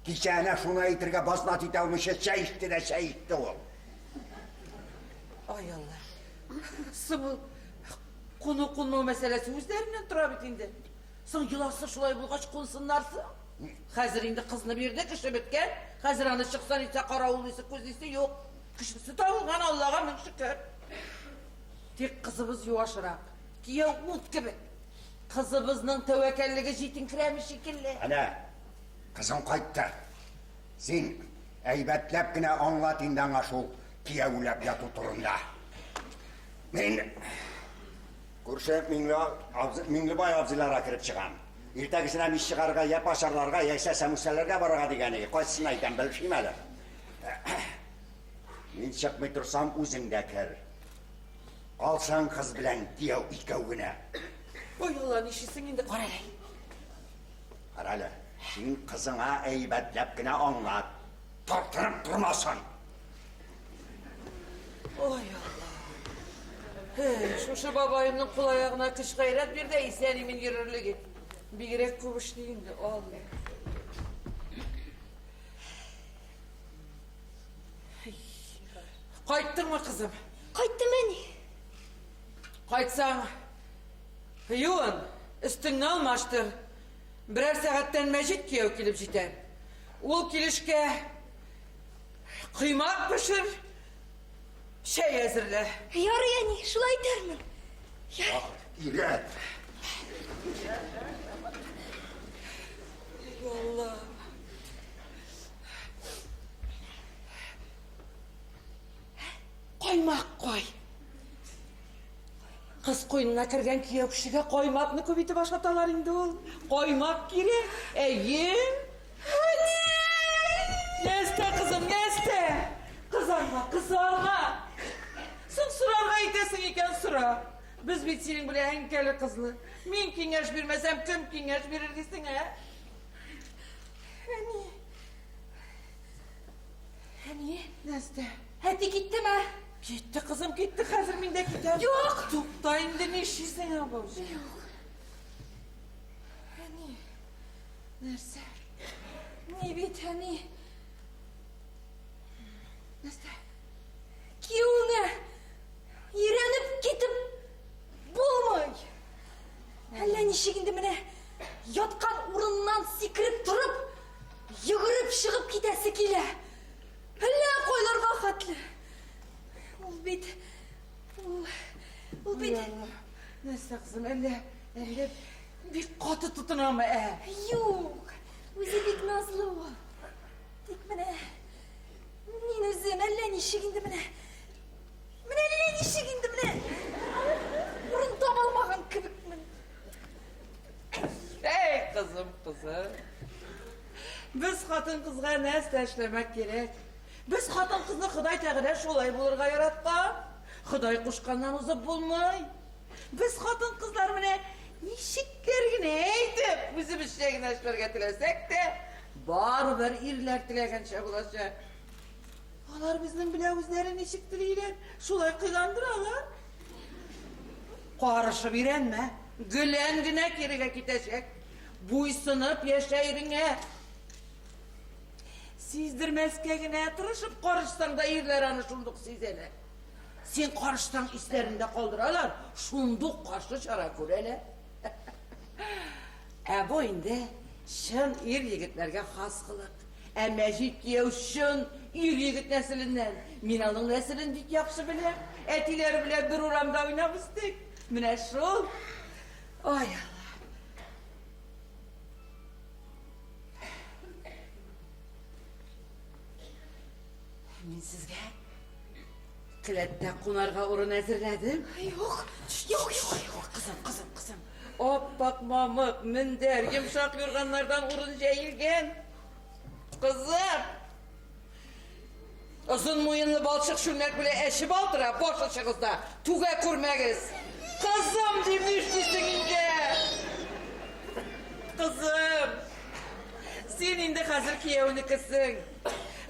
Кичә әнә шуны әйтергә базнат итә алмыйча чәй эчте дә чәй эчте ул. Ай Алла. Соң ул куну-кунмау мәсьәләсе үзләреннән тора бит инде. Соң йоласы шулай булгач кунсыннар соң. Хәзер инде кызны бирде, кеше беткән. Хәзер аны чыкса нитсә каравыллыйсы, күзлисе юк. Кешесе табылган, Аллага мең шөкер. Тик кызыбыз юашрак. Кияү ут кебек. Кызыбызның тәвәккәллеге җитенкерәми шикелле. Әнә, кызың кайтты. Син әйбәтләп кенә аңлат инде аңа шул кияүләп яту турында. Мин күрше Миңлебай абзыйларга кереп чыгам. Иртәгесенә мич чыгарырга, я пачарларга, яисә сәмүсәләргә барырга дигән иде. Кайсысын әйтәм, белешим әле. Мин чыкмый торсам, үзең дә кер. Калсаң кыз белән кияү икәү генә. Ой, Алла, нишлисең инде, кара әле. Кара әле, син кызыңа әйбәтләп кенә аңлат. Тартынып тормасын. Ой, Алла. Эй, шушы бабаемның кул-аягына көч-гайрәт бир дә исән-имин йөрерлек ит. Бигрәк күп эшли инде, Алла. Кайттыңмы, кызым? Кайттым, әни. Кайтсаң, юын, өстеңне алмаштыр. Берәр сәгатьтән Мәҗит кияү килеп җитәр. Ул килешкә коймак пешер, чәй әзерлә. Ярый, әни, шулай итәрмен. Ярый. Өйрәт. Алла. Каймак кой. Кыз куенына кергән кияү кешегә каймакны күп итеп ашаталар инде ул. Каймак кирәк. Әйе. Нәрсә, кызым, нәрсә? Кызарма, кызарма. Соң сорарга әйтәсең икән, сора. Без бит синең белән әнкәле кызлы. Мин киңәш бирмәсәм, кем киңәш бирер дисең, ә? Әни. Әни. Нәрсә? Әти киттеме? Китте, кызым, китте. Хәзер мин дә китәм. Юк! Тукта инде, нишлисең, абау? Юк. Әни. Нәрсә? Ни бит, әни? Нәрсә? Кияүеңә өйрәнеп китеп булмый. Әллә ничек инде менә яткан урыннан сикереп торып, йөгереп чыгып китәсе килә. Әллә кайларга хәтле. Ул бит, ул, ул бит. Нәрсә, кызым, әллә, әллә бик каты тотынамы, ә? Юк, үзе бик назлы ул. Тик менә мин үзем әллә ничек инде менә. Менә әллә ничек инде менә. Урын таба алмаган кебекмен. Әй, кызым, кызым. Без хатын-кызга нәрсә эшләмәк кирәк? Без хатын-кызны Ходай Тәгалә шулай булырга яраткан. Ходай кушканнан узып булмый. Без хатын-кызлар менә ничекләр генә әйтеп, үзебезчә генә эшләргә теләсәк тә, барыбер ирләр теләгәнчә булачак. Алар безнең белән үзләре ничек телиләр, шулай кыйландыралар. Карышып өйрәнмә, гөлән генә кирегә китәчәк. Буйсынып яшә иреңә. Сиздермәскә генә тырышып карышсаң да ирләр аны шундук сизәләр. Син карышсаң исләрендә калдыралар, шундук каршы чара күрәләр. Ә бу инде чын ир егетләргә хас кылык. Ә Мәҗит кияү чын ир егет нәселеннән. Мин аның нәселен бик яхшы беләм. Әтиләре белән бер урамда уйнап үстек. Менә шул. Ай, Алла. Мин сезгә келәттә кунарга урын әзерләдем. Юк, юк, юк, юк. Кызым, кызым, кызым. Аппак мамык, мендәр, йомшак юрганнардан урын җәелгән. Кызым! Озын муенлы балчык чүлмәк белән әче балтыра, баш очыгызда. Түгә күрмәгез. Кызым, дим, нишлисең инде? Кызым! Син инде хәзер кияүнекесең.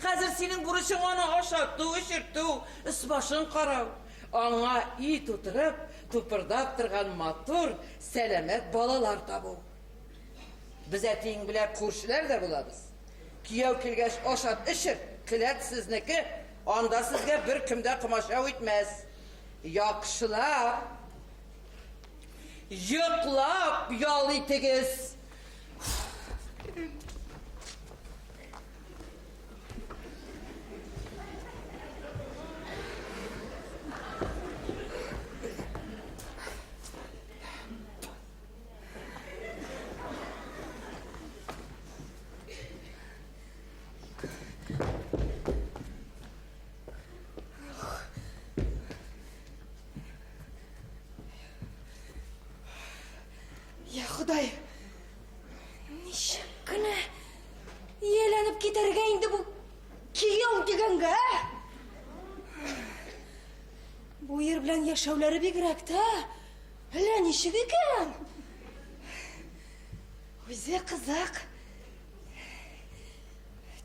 Хәзер синең бурычың аны ашату, эчертү, өс-башын карау. Аңа өй тутырып, тупырдап торган матур, сәламәт балалар табу. Без әтиең белән күршеләр дә булабыз. Кияү килгәч, ашат, эчерт, келәт сезнеке, анда сезгә беркем дә комачау итмәс. Яхшылап йоклап ял итегез. Я Ходай, ничек кенә ияләнеп китәргә инде бу кияү дигәнгә, ә? Бу ир белән яшәүләре бигрәк тә әллә ничек икән. Үзе кызык.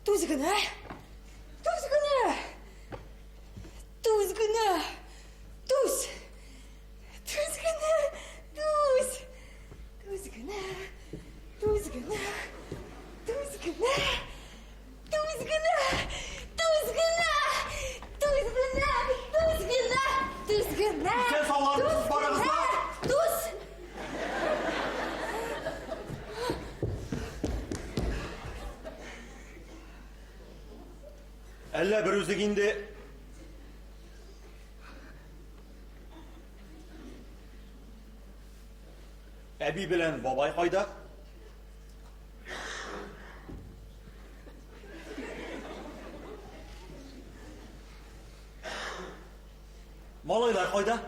Түз генә, түз генә, түз генә, түз. Түз генә, түз. Түз генә, түз генә, түз генә, түз генә, түз генә, түз генә, түз генә, түз генә. Исән саулармысыз барыгыз да? Түз. Әллә бер үзең инде Әби белән бабай кайда? Малайлар кайда?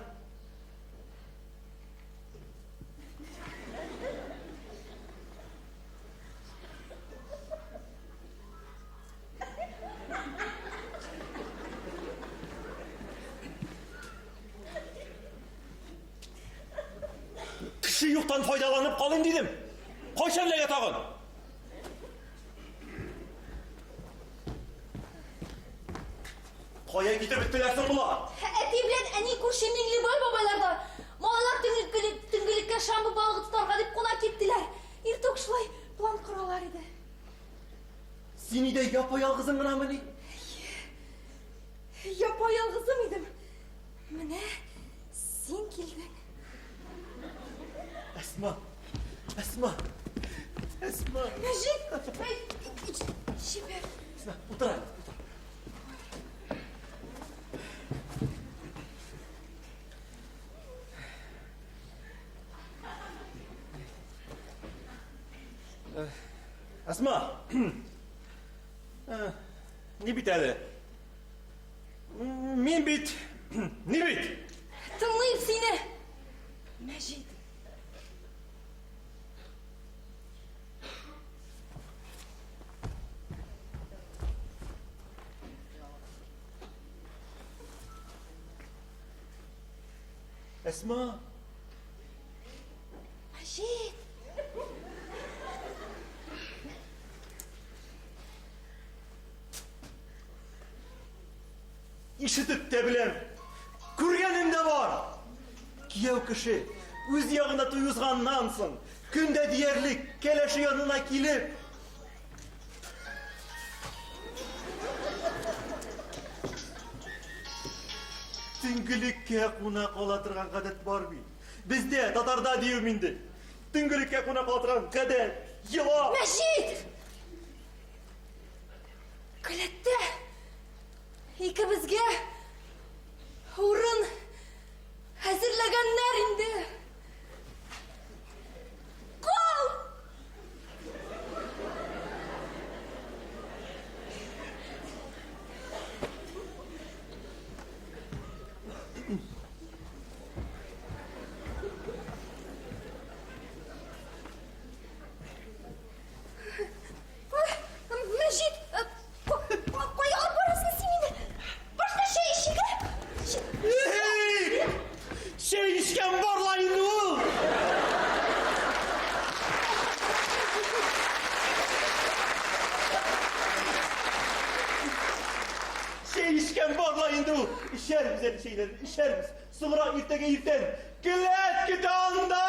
Кеше юктан файдаланып калыйм дидем. Кайчан эләгә тагын? Кая китеп беттеләр соң болар? Әти белән әни күрше Миңлебай бабайларда малайлар төнгелеккә шамбы балыгы тотарга дип куна киттеләр. Иртүк шулай план коралар иде. Син өйдә япа-ялгызың гынамыни? Әйе. Япа-ялгызым идем. Менә син килдең. Әсма! Әсма! Әсма! Мәҗит! Җибәр. Әсма, утыр әле, утыр. Әсма! Ни бит әле? Мин бит... Ни бит? Тыңлыйм сине! Мәҗит. Әсма! Мәҗит! Ишетеп тә беләм, күргәнем дә бар. Кияү кеше үз ягында туй узганнан соң, көн дә диярлек кәләше янына килеп, төнгелеккә куна кала торган гадәт бар бит. Бездә, татарда диюем инде. Төнгелеккә куна кала торган гадәт, йола. Мәҗит! Келәттә икебезгә урын әзерләгәннәр инде. Кал! Мәҗит, кая алып барасың син мине? Башта чәй эчик, ә? Чәй эчкән бар ла инде! Эчәрбез әле чәйләрен, эчәрбез. Соңрак иртәгә иртән келәт көтә анда!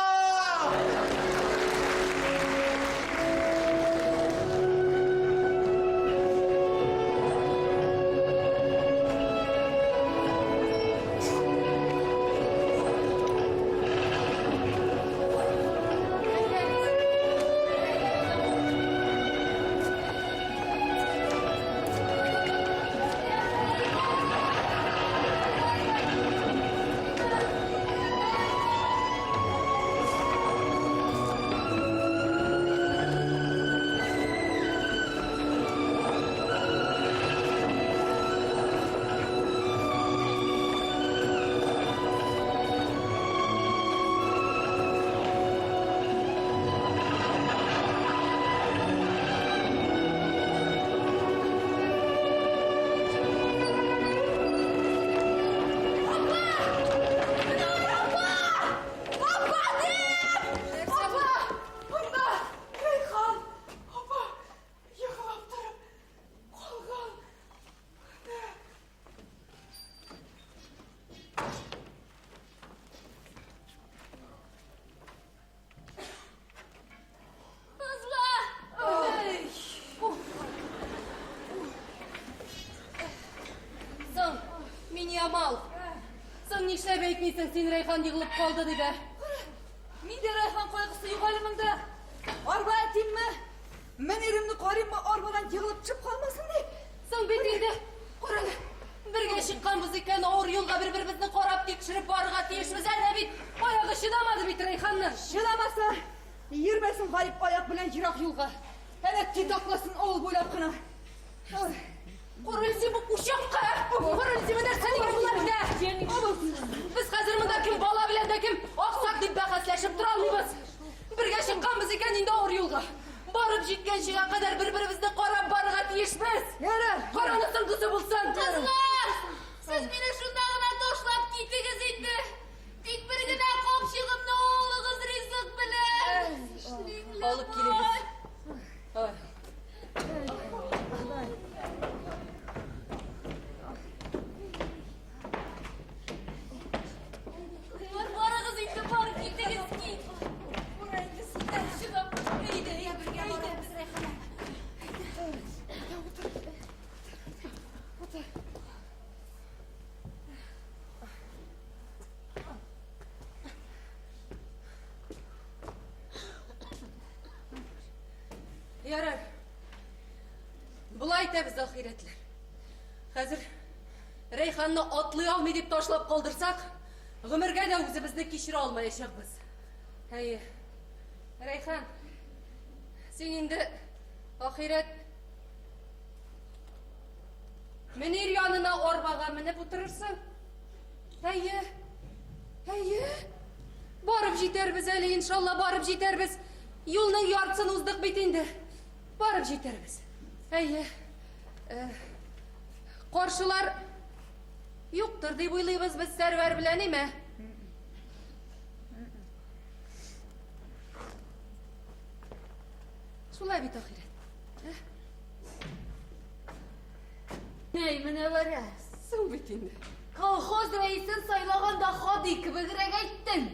Соң, Миниямал. Соң нишләп әйтмисең син Рәйхан егылып калды дип, ә? Мин дә Рәйхан кайгысы юк әле монда. Арба әтимме? Мен иремне карыйммы, арбадан егылып төшеп калмасын дип. Соң бит инде, карале, бергә чыкканбыз икән, авыр юлга бер-беребезне карап, тикшереп барырга тиешбез. Әнә бит, аягы чыдамады бит Рәйханның. Чыдамаса, йөрмәсен гарип аяк белән ерак юлга. Әнә титакласын авыл буйлап кына. Ой. Карале син бу учакка! Карале син бу нәрсә дигән була бит, ә? Без хәзер монда кем бала белән дә кем аксак дип бәхәсләшеп тора алмыйбыз. Бергә чыкканбыз икән инде авыр юлга. Барып җиткәнчегә кадәр бер-беребезне карап барырга тиешбез. Ярар. Караны соңгысы булсын. Кызлар! Сез мине шунда гына ташлап китегез инде. Тик бер генә капчыгымны алыгыз ризык белән. Алып килегез. Ой. Бар, барыгыз инде, бар, китегез, кит. Бура инде синнән чыдап. Әйдә, я бергә барабыз, Рәйхана. Ярар. Болай итәбез, ахирәтләр. Хәзер Рәйханны атлый алмый дип ташлап калдырсак, гомергә дә үзебезне кичерә алмаячакбыз. Әйе. Рәйхан, син инде ахирәт Мөнир янына арбага менеп утырырсың. Әйе. Әйе. Барып җитәрбез әле, иншалла, барып җитәрбез. Юлның яртысын уздык бит инде. Барып җитәрбез. Әйе. Э, каршылар юктыр дип уйлыйбыз без Сәрвәр белән, име? Шулай бит, ахирәт. Әй, Мөнәвәрә. Соң бит инде. Колхоз рәисен сайлаганда Хади кебегрәк әйттең.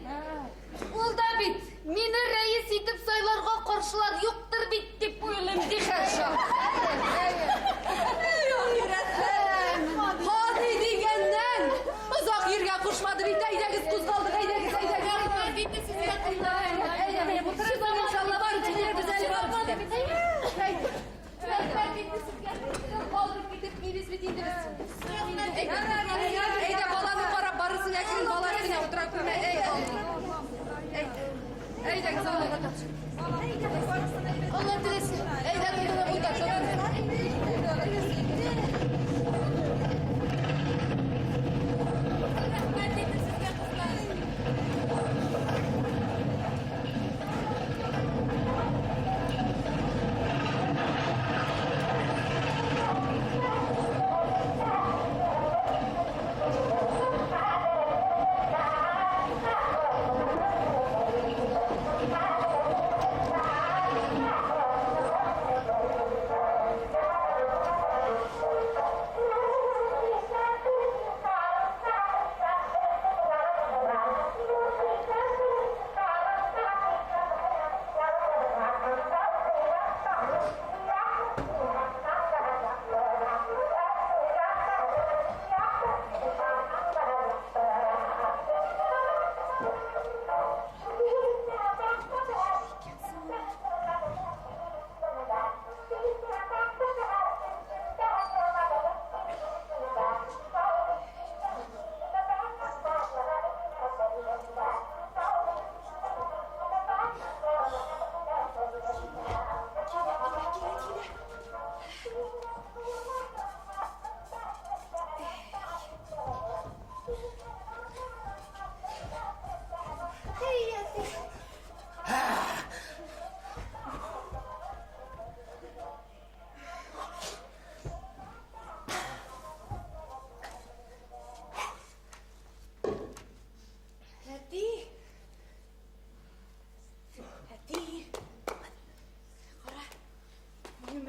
Ул да бит мине рәис итеп сайларга каршылар юктыр бит дип уйлыйм, ди һәрчак. Хади дигәннән озак йөргә кушмады бит. Әйдәгез, кузгалдык, әйдәгез, әйдәгез. Рәхмәт инде сезгә, кызлар. Әйдә, иншалла, барып җитәрбез әле, барып җитәрбез. Рәхмәт инде сезгә. Калдырып китеп бит инде без. Әйдә, баланы карап барырсың, әкрен бала өстенә утыра күрмә. Әйдә. Әйдә. Әйдәгез, Аллага тапшырып.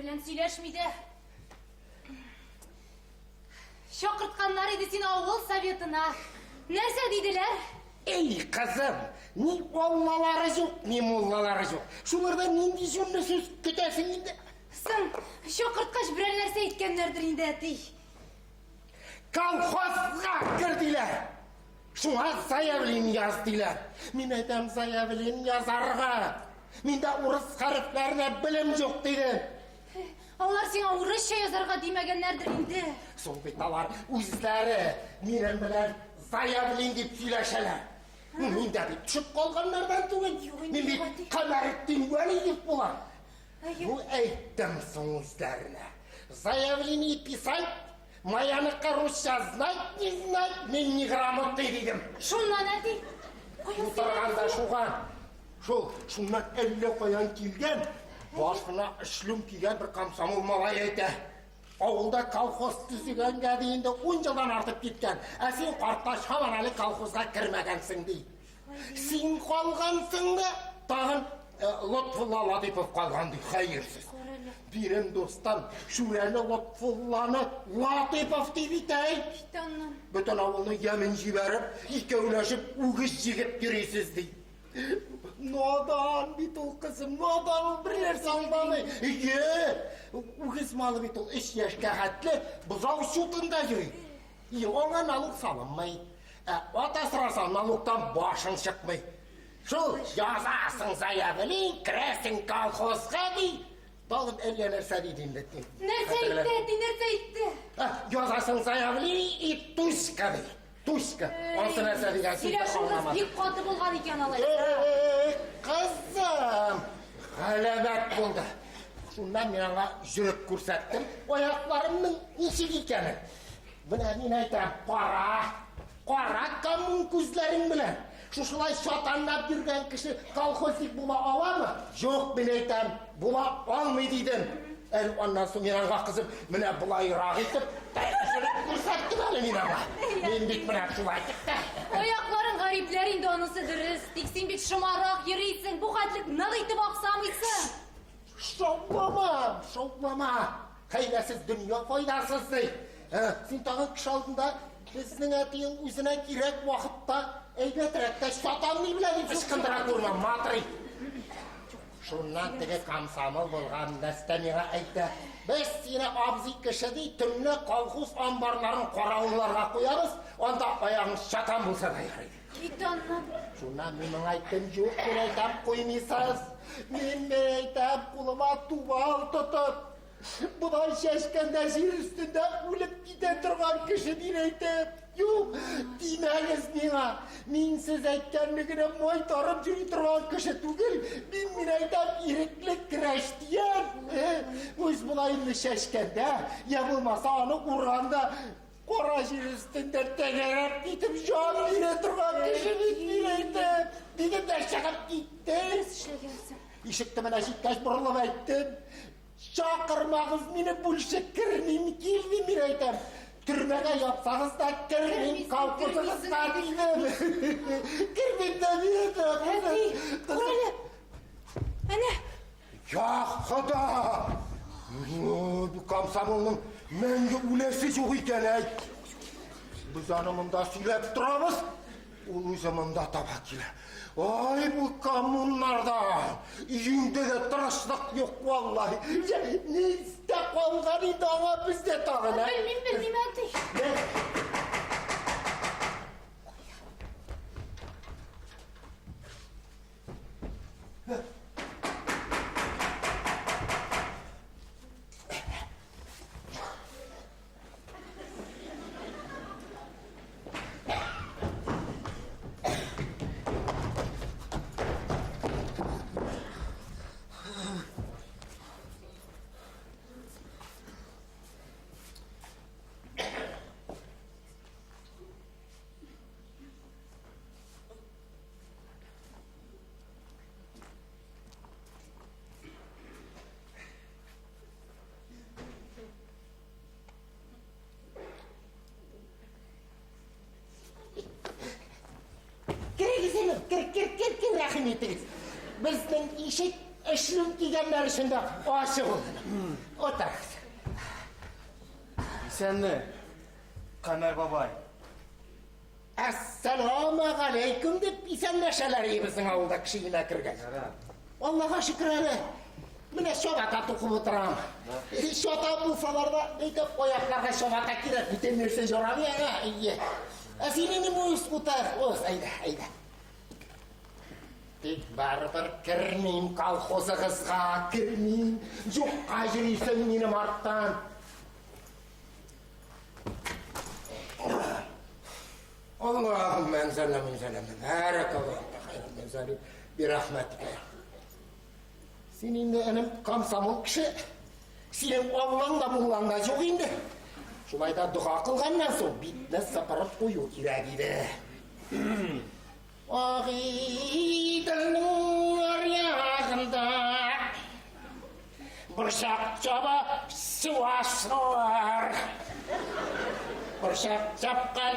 белән сөйләшми дә. Чакыртканнар иде сине авыл советына. Нәрсә диделәр? Эй, кызым, ни аллалары юк, ни муллалары юк. Шулардан нинди җүнле сүз көтәсең инде? Соң, чакырткач берәр нәрсә әйткәннәрдер инде, әти. Колхозга кер диләр. Шуңа заявление яз диләр. Мин әйтәм заявление язарга. Миндә урыс хәрефләренә белем юк дидем. Алар сиңа урысча язарга димәгәннәрдер инде. Соң бит алар үзләре минем белән заявление дип сөйләшәләр. Мин дә бит төшеп калганнардан түгел. Мин бит Камәретдин Вәлиев булам. Ну, әйттем соң үзләренә. Заявление писать, Маяныкка русча знать не знать, мин неграмотный дидем. Шуннан, әти. Утырганда шуган. Шул, шуннан әллә каян килгән, башына эшлем кигән бер комсомол малай әйтә. Авылда колхоз төзегәнгә ди инде 10 елдан артып киткән. Ә син картлач һаман әле колхозга кермәгәнсең ди. Син калгансың да, тагын э, Лотфулла Латыйпов калган ди, хәерсез. Бирем дустым, Шүрәле Лотфулланы Латыйпов дип итә. Бөтен авылны ямен җибәреп, икәүләшеп үгез җигеп йөрисез ди. Надан бит ул кызым, надан ул бер нәрсә аңламый. Ие, үгез малы бит ул өч яшькә хәтле бозау чутында йөри. И, аңа налог салынмый. Ә ат асраса налогтан башың чыкмый. Шул язасың заявление, керәсең колхозга ди. Тагын әллә нәрсә диде инде. Нәрсә әйтте, әти, нәрсә әйтте? Язасың заявление и туська ди. Туська. Ансы нәрсә дигән сүз дә Сөйләшүегез аңламадым. бик каты булган икән алай. Эй, кызым! Галәмәт булды. Шуннан мин аңа жүреп күрсәттем, аякларымның ничек икәнен. Менә мин әйтәм, кара, кара коммун күзләрең белән. Шушылай чатанлап йөргән кеше колхозник була аламы? Юк, мин әйтәм, була алмый дидем. Әле аннан соң мин аңа кызым, менә болайрак итеп, жүреп күрсәттем әле мин аңа. Мин бит менә шулай итеп тә. Аякларың гарипләр инде анысы дөрес. Тик син бит шомарак йөрисең, бу хәтлек нык итеп аксамыйсың. Шаулама, шаулама. Хәйләсез дөнья файдасыз ди. Ә, син тагын кеше алдында безнең әтиең үзенә кирәк вакытта әйбәтрәк тә чатанлый белә дип ычкындыра күрмә, матрый. Шуннан теге комсомол булган нәрсә миңа әйтә. Без сине абзый кеше ди, төнлә колхоз амбарларын каравылларга куябыз, анда аягың чатан булса да ярый. Кит аннан. Шуннан мин моңа әйттем, юк, мин әйтәм, куймыйсыз. Мин, мин әйтәм, кулыма тубал тотып, бодай чәчкәндә җир өстендә үлеп китә торган кеше мин әйтәм. Юк, тимәгез миңа. Мин сез әйткәнне генә майтарып йөри торган кеше түгел. Мин, мин әйтәм, ирекле крәштиян. Үз бодайымны чәчкәндә, я булмаса аны урганда кара җир өстендә тәгәрәп китеп җан бирә торган кеше бит мин әйтәм. Дидем дә чыгып киттем. Эшләгәнсең. Ишек төбенә җиткәч борылып әйттем. Чакырмагыз мине больше кермим, килмим мин әйтәм. Төрмәгә япсагыз да кермим, колхозыгызга дидем. Кермим дә мин әйтәм. Әти, күр әле. Әнә. Я Хода! Бу комсомолның мәңге үләсе юк икән, әй. Без аны монда сөйләп торабыз, ул үзе монда таба килә. Ай, бу коммуннарда өеңдә дә тырышлык юк, валлаһи. Нистә калган инде аңа бездә тагын, ә? Белмим, белмим, әти. Керегез инде, кер, кер, кер, кер, рәхим итегез. Безнең ишек Эшлүм кигәннәр өчен дә ачык ул. Утырыгыз. Исәнме, Камәр бабай. Әссәламегаләйкүм дип исәнләшәләр и безнең авылда кеше өенә кергәч. Аллага шөкер әле. Менә чабата тукып утырам. Чата булсалар да, әйтеп аякларга чабата кирәк, бүтән нәрсә ярамый аңа. Әйе. Ә син инде үз утыр, уз, әйдә, әйдә. Тик барыбер кермим колхозыгызга, кермим. Юкка йөрисең минем арттан. Аллаһумма әнзәлнә мин зәләмнә бәрәкәллаһу хәйран мин зәлим бирәхмәтикә. Син инде энем комсомол кеше. Синең аллаң да муллаң да юк инде. Шулай да дога кылганнан соң битне сыпырып кую кирәк иде. Агыйделнең аръягында Борчак чаба чувашлар. Борчак чапкан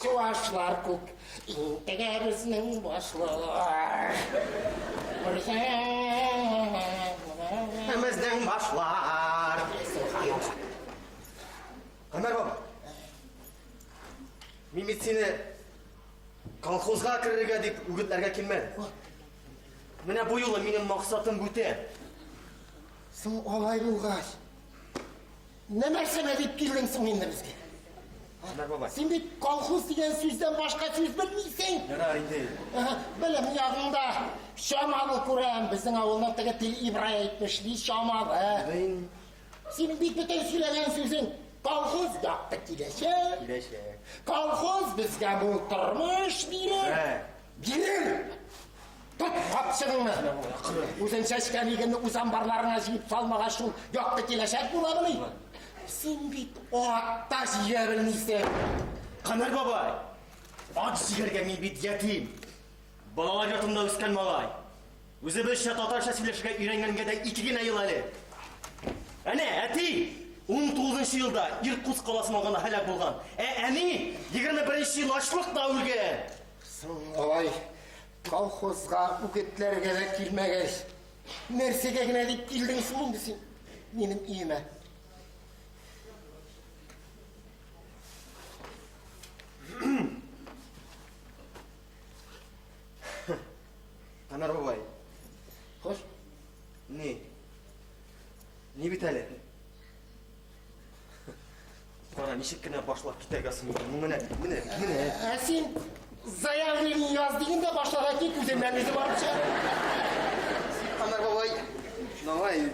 чувашлар күк. Интегә безнең башлар. Безнең башлар. Гомәр баба. Мин бит сине колхозга керергә дип үгетләргә килмәдем. Менә бу юлы минем максатым бүтән. Соң алай булгач, нәмәрсәгә дип килдең соң инде безгә? Гомәр бабай. Син бит колхоз дигән сүздән башка сүз белмисең. Ярар инде. Белем ягыңда чамалы күрәм. Безнең авылның теге Тил Ибрай әйтмешли чамалы. Синең бит бөтен сөйләгән сүзең колхоз якты киләчәк. Киләчәк. Колхоз безгә мул тормыш бирер. Бирер! Тот капчыгыңны! Үзең чәчкән игенне үз амбарларыңа җыеп салмагач, шул якты киләчәк буламыни? Син бит ат та җигә белмисең. Камәр бабай, ат җигәргә мин бит ятим. Балалар йортында үскән малай. Үзебезчә татарча сөйләшергә өйрәнгәнгә дә ике генә ел әле. Әнә, әти 19 елда Иркутск каласын алганда һәлак булган. Ә әни 21 ел ачлыкта үлгән. Соң алай колхозга үгетләргә дә килмәгәч, нәрсәгә генә дип килдең соң инде син минем өемә? Анар бабай. Хош. Ни? Ни бит әле? Кара, ничек кенә башлап китәргә соң икән? Менә, менә, менә. Ә син заявление яз диген дә башларга кит, үзеннән үзе барып чыга. Анар бабай, давай.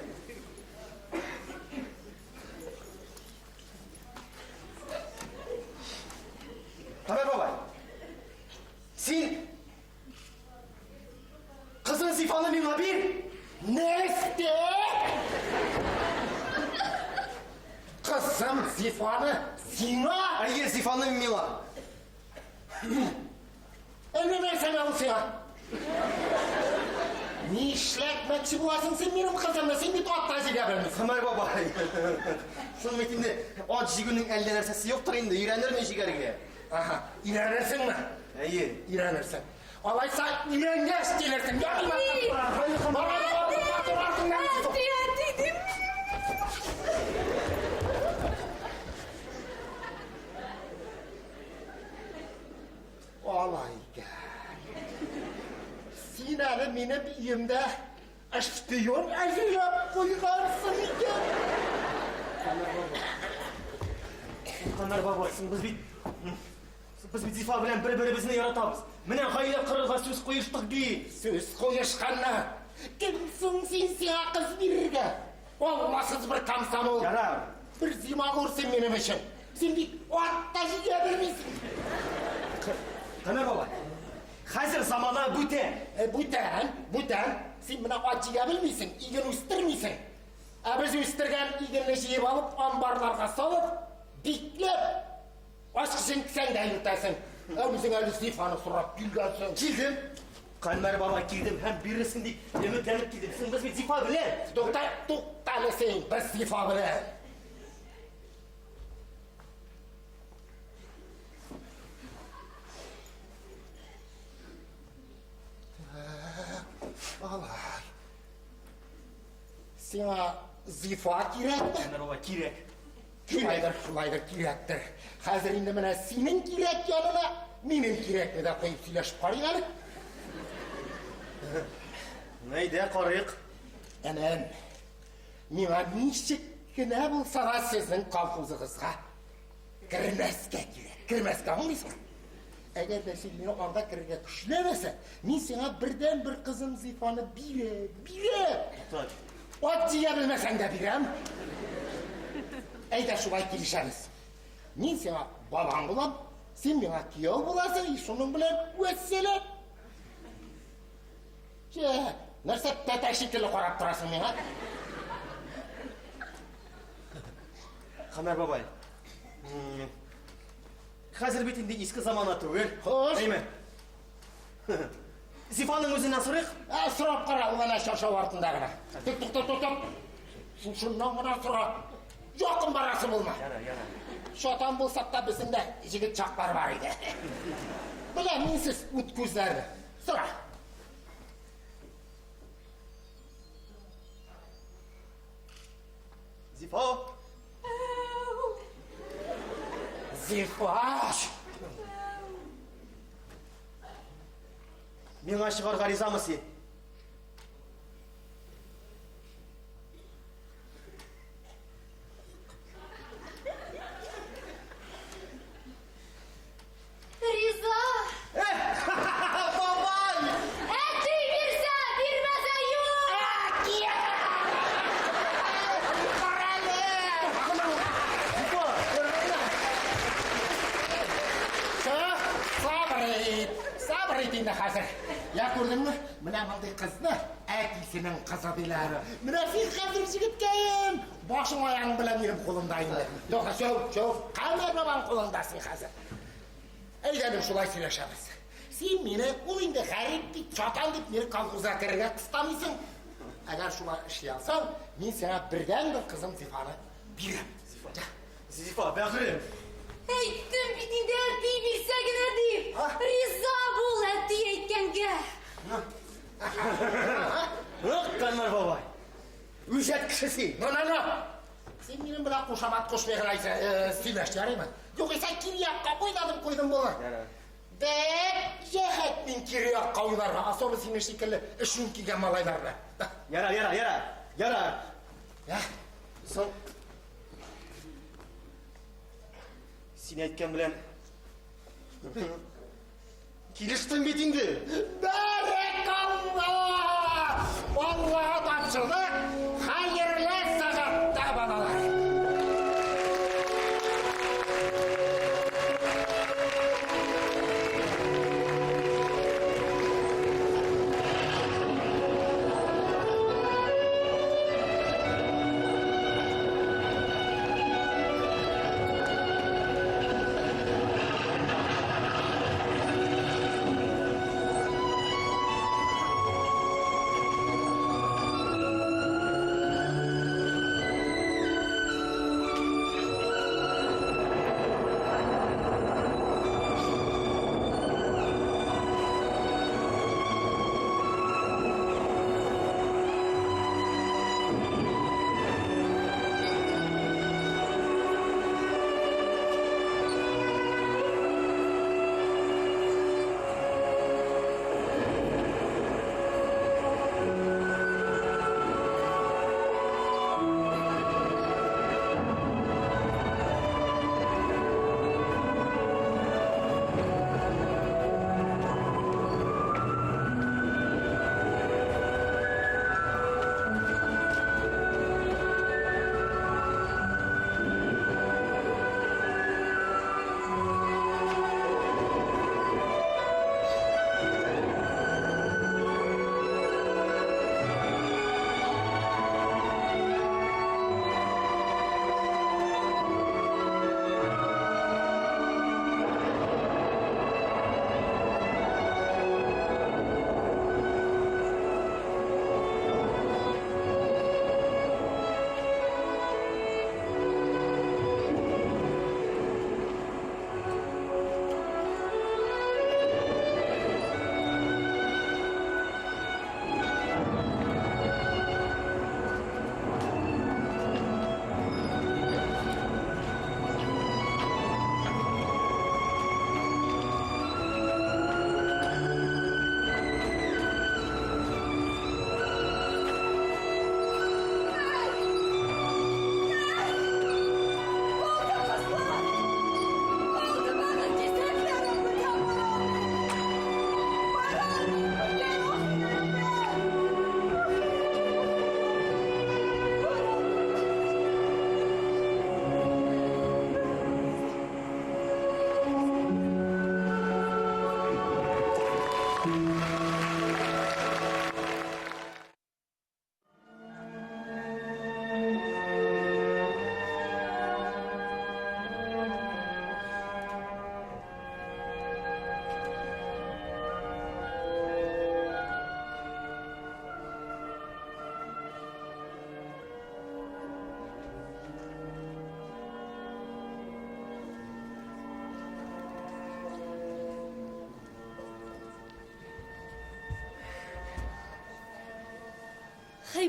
Анар бабай, син кызың Зифаны миңа бир. Нәрсә? Кызым Зифаны сиңа? Әйе, Зифаны миңа. Әллә нәрсәгә ул сиңа? Нишләтмәкче буласың син минем кызымны? Син бит ат та җигә белмисең. Гомәр бабай. Соң бит инде ат җигүнең әллә нәрсәсе юктыр инде, өйрәнермен җигәргә. Аһа, өйрәнерсеңме? Әйе. Өйрәнерсең. Алайса өйрәнгәч килерсең. Әти, әти, дим. Алай икән. Син әле минем өемдә шпион әзерләп куйгансың икән. Гомәр бабай, соң без бит без бит Зифа белән бер-беребезне яратабыз. Менә гаилә корырга сүз куештык бит. Сүз куешканнар. Кем соң син сиңа кыз бирергә? Алмасыз бер комсомол. Ярар. Бер зимагур син минем өчен. Син бит ат та җигә белмисең. Гомәр бабай, хәзер замана бүтән. Бүтән, бүтән. Син менә ат җигә белмисең, иген үстермисең. Ә без үстергән игенне җыеп алып, амбарларга салып, бикләп, ачкычын кесәңдә йөртәсең. Ә үзең әле Зифаны сорап килгәнсең. Килдем. Каймәр бабай килдем һәм бирерсең дип өметләнеп килдем. Соң без бит Зифа белән. Тукта, тукта әле син, без Зифа белән. Алай. Сиңа Зифа кирәкме? Камәр бабай, кирәк. Шулайдыр, шулайдыр, кирәктер. Хәзер инде менә синең кирәк янына минем кирәкне дә куеп сөйләшеп карыйк әле. Әйдә, карыйк. Энем, миңа ничек кенә булса да сезнең колхозыгызга кермәскә кирәк. Кермәскә, аңлыйсыңмы? Әгәр дә син мине анда керергә көчләмәсәң, мин сиңа бердәнбер кызым Зифаны бирәм, бирәм. Тай. Ат җигә белмәсәң дә бирәм. Әйдә шулай килешәбез. Мин сиңа балаң булам, син миңа кияү буласың, и шуның белән вәссәлам. Чә, нәрсә тәтә шикелле карап торасың миңа? Камәр бабай. Хәзер бит инде иске замана түгел. Хош. Әйме? Зифаның үзеннән сорыйк. Ә, сорап кара, ул әнә чаршау артында гына. Тик, тук, тук, тук, тук. Шушыннан гына сора. Якын барасы булма. Яра, яра. Шатан булсак та безнең дә җегет чаклар бар иде. Беләм мин сез ут күзләрне. Сора. Зифа! Зифа! Миңа чыгарга ризамы син? Риза! Бабай! Әти бирсә, бирмәсә юк! Зифа! Сабыр ит, сабыр ит инде хәзер. Я күрдеңме? Менә мондый кызны әтисенең кызы диләр. Менә син хәзер җегеткәем, башың аягың белән минем кулымда инде. Юк, чәү, чәү, Камәр бабаң кулында син хәзер. Әйдә, без шулай сөйләшәбез. Син мине, ул инде гарип дип, чатан дип мине колхозга керергә кыстамыйсың. Әгәр шулай эшли алсаң, мин сиңа бердәнбер кызым Зифаны бирәм. Зифа. Зифа, бәгырем. Әйттем бит инде әти бирсә генә дип. Риза бул әти әйткәнгә. Нык, Камәр бабай. Үҗәт кеше син. No, no, no. Син минем белән кушамат кушмый гына сөйләш, ярыймы? Югыйсә кире якка уйладым куйдым булыр. Бәк җәһәт мин кире якка уйларга, особо синең шикелле эшен кигән малайлар белән. Ярар, ярар, ярар. Ярар. Я, Соң Син әйткән белән килештем бит инде. Бәрәкалла! Аллаһа тапшырдык, хәерле сәгатьтә балалар.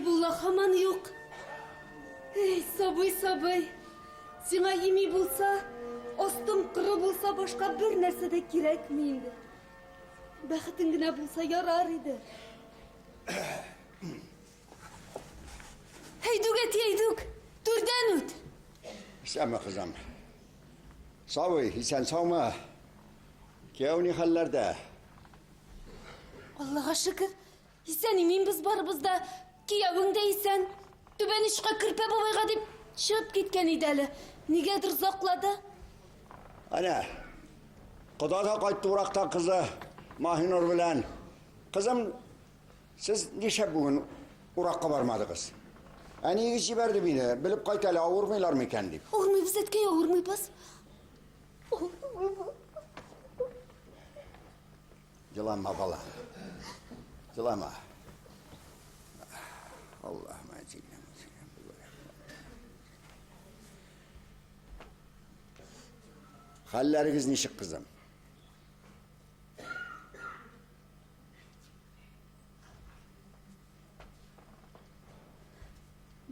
Хәбибулла һаман юк. Эй, сабый, сабый, сиңа ими булса, астың коры булса, башка бер нәрсә дә кирәкми инде. Бәхетең генә булса ярар иде. Әйдүк, әти, әйдүк, түрдән үт. Исәнме, кызым? Сабый, исән саумы? Кияү ни хәлләрдә? Аллага шөкер, исән иминбез барыбыз да. Киявең дә исән. Түбән очка Керпә бабайга дип чыгып киткән иде әле. Нигәдер озаклады. Әнә, кода да кайтты урактан кызы Маһинур белән. Кызым, сез нишләп бүген уракка бармадыгыз? Әниегез җибәрде мине, белеп кайт әле, авырмыйлар микән дип. Авырмыйбыз, әткәй, авырмыйбыз. Елама, бала. Елама. Аллаһым әҗилнә. Хәлләрегез ничек, кызым?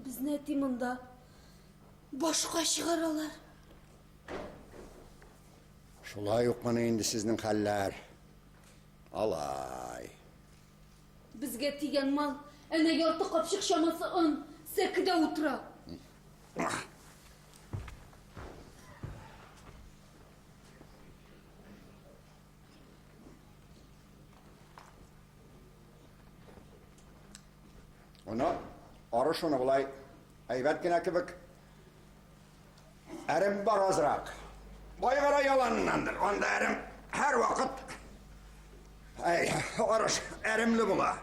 Безне әти монда башка чыгаралар. Шулай ук моны инде сезнең хәлләр. Алай. Безгә тигән мал, әнә ярты капчык чамасы он, сәкедә утыра. Оны, арыш оны болай әйбәт кенә кебек. Әрем бар азрак. Байгара яланыннандыр. Анда әрем һәр вакыт Әй, арыш әремле була.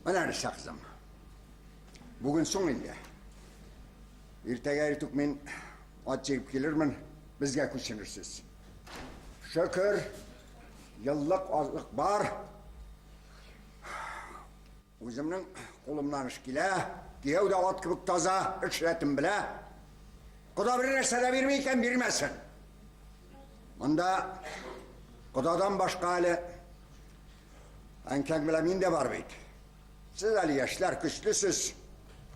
Менә нәрсә, кызым. Бүген соң инде. Иртәгә иртүк мин ат җигеп килермен, безгә күченерсез. Шөкер, еллык азык бар. Үземнең кулымнан эш килә, кияү дә ат кебек таза, эш рәтен белә. Кода бер нәрсә дә бирми икән, бирмәсен. Монда кодадан башка әле әнкәң белән мин дә бар бит. Сез әле яшьләр, көчлесез.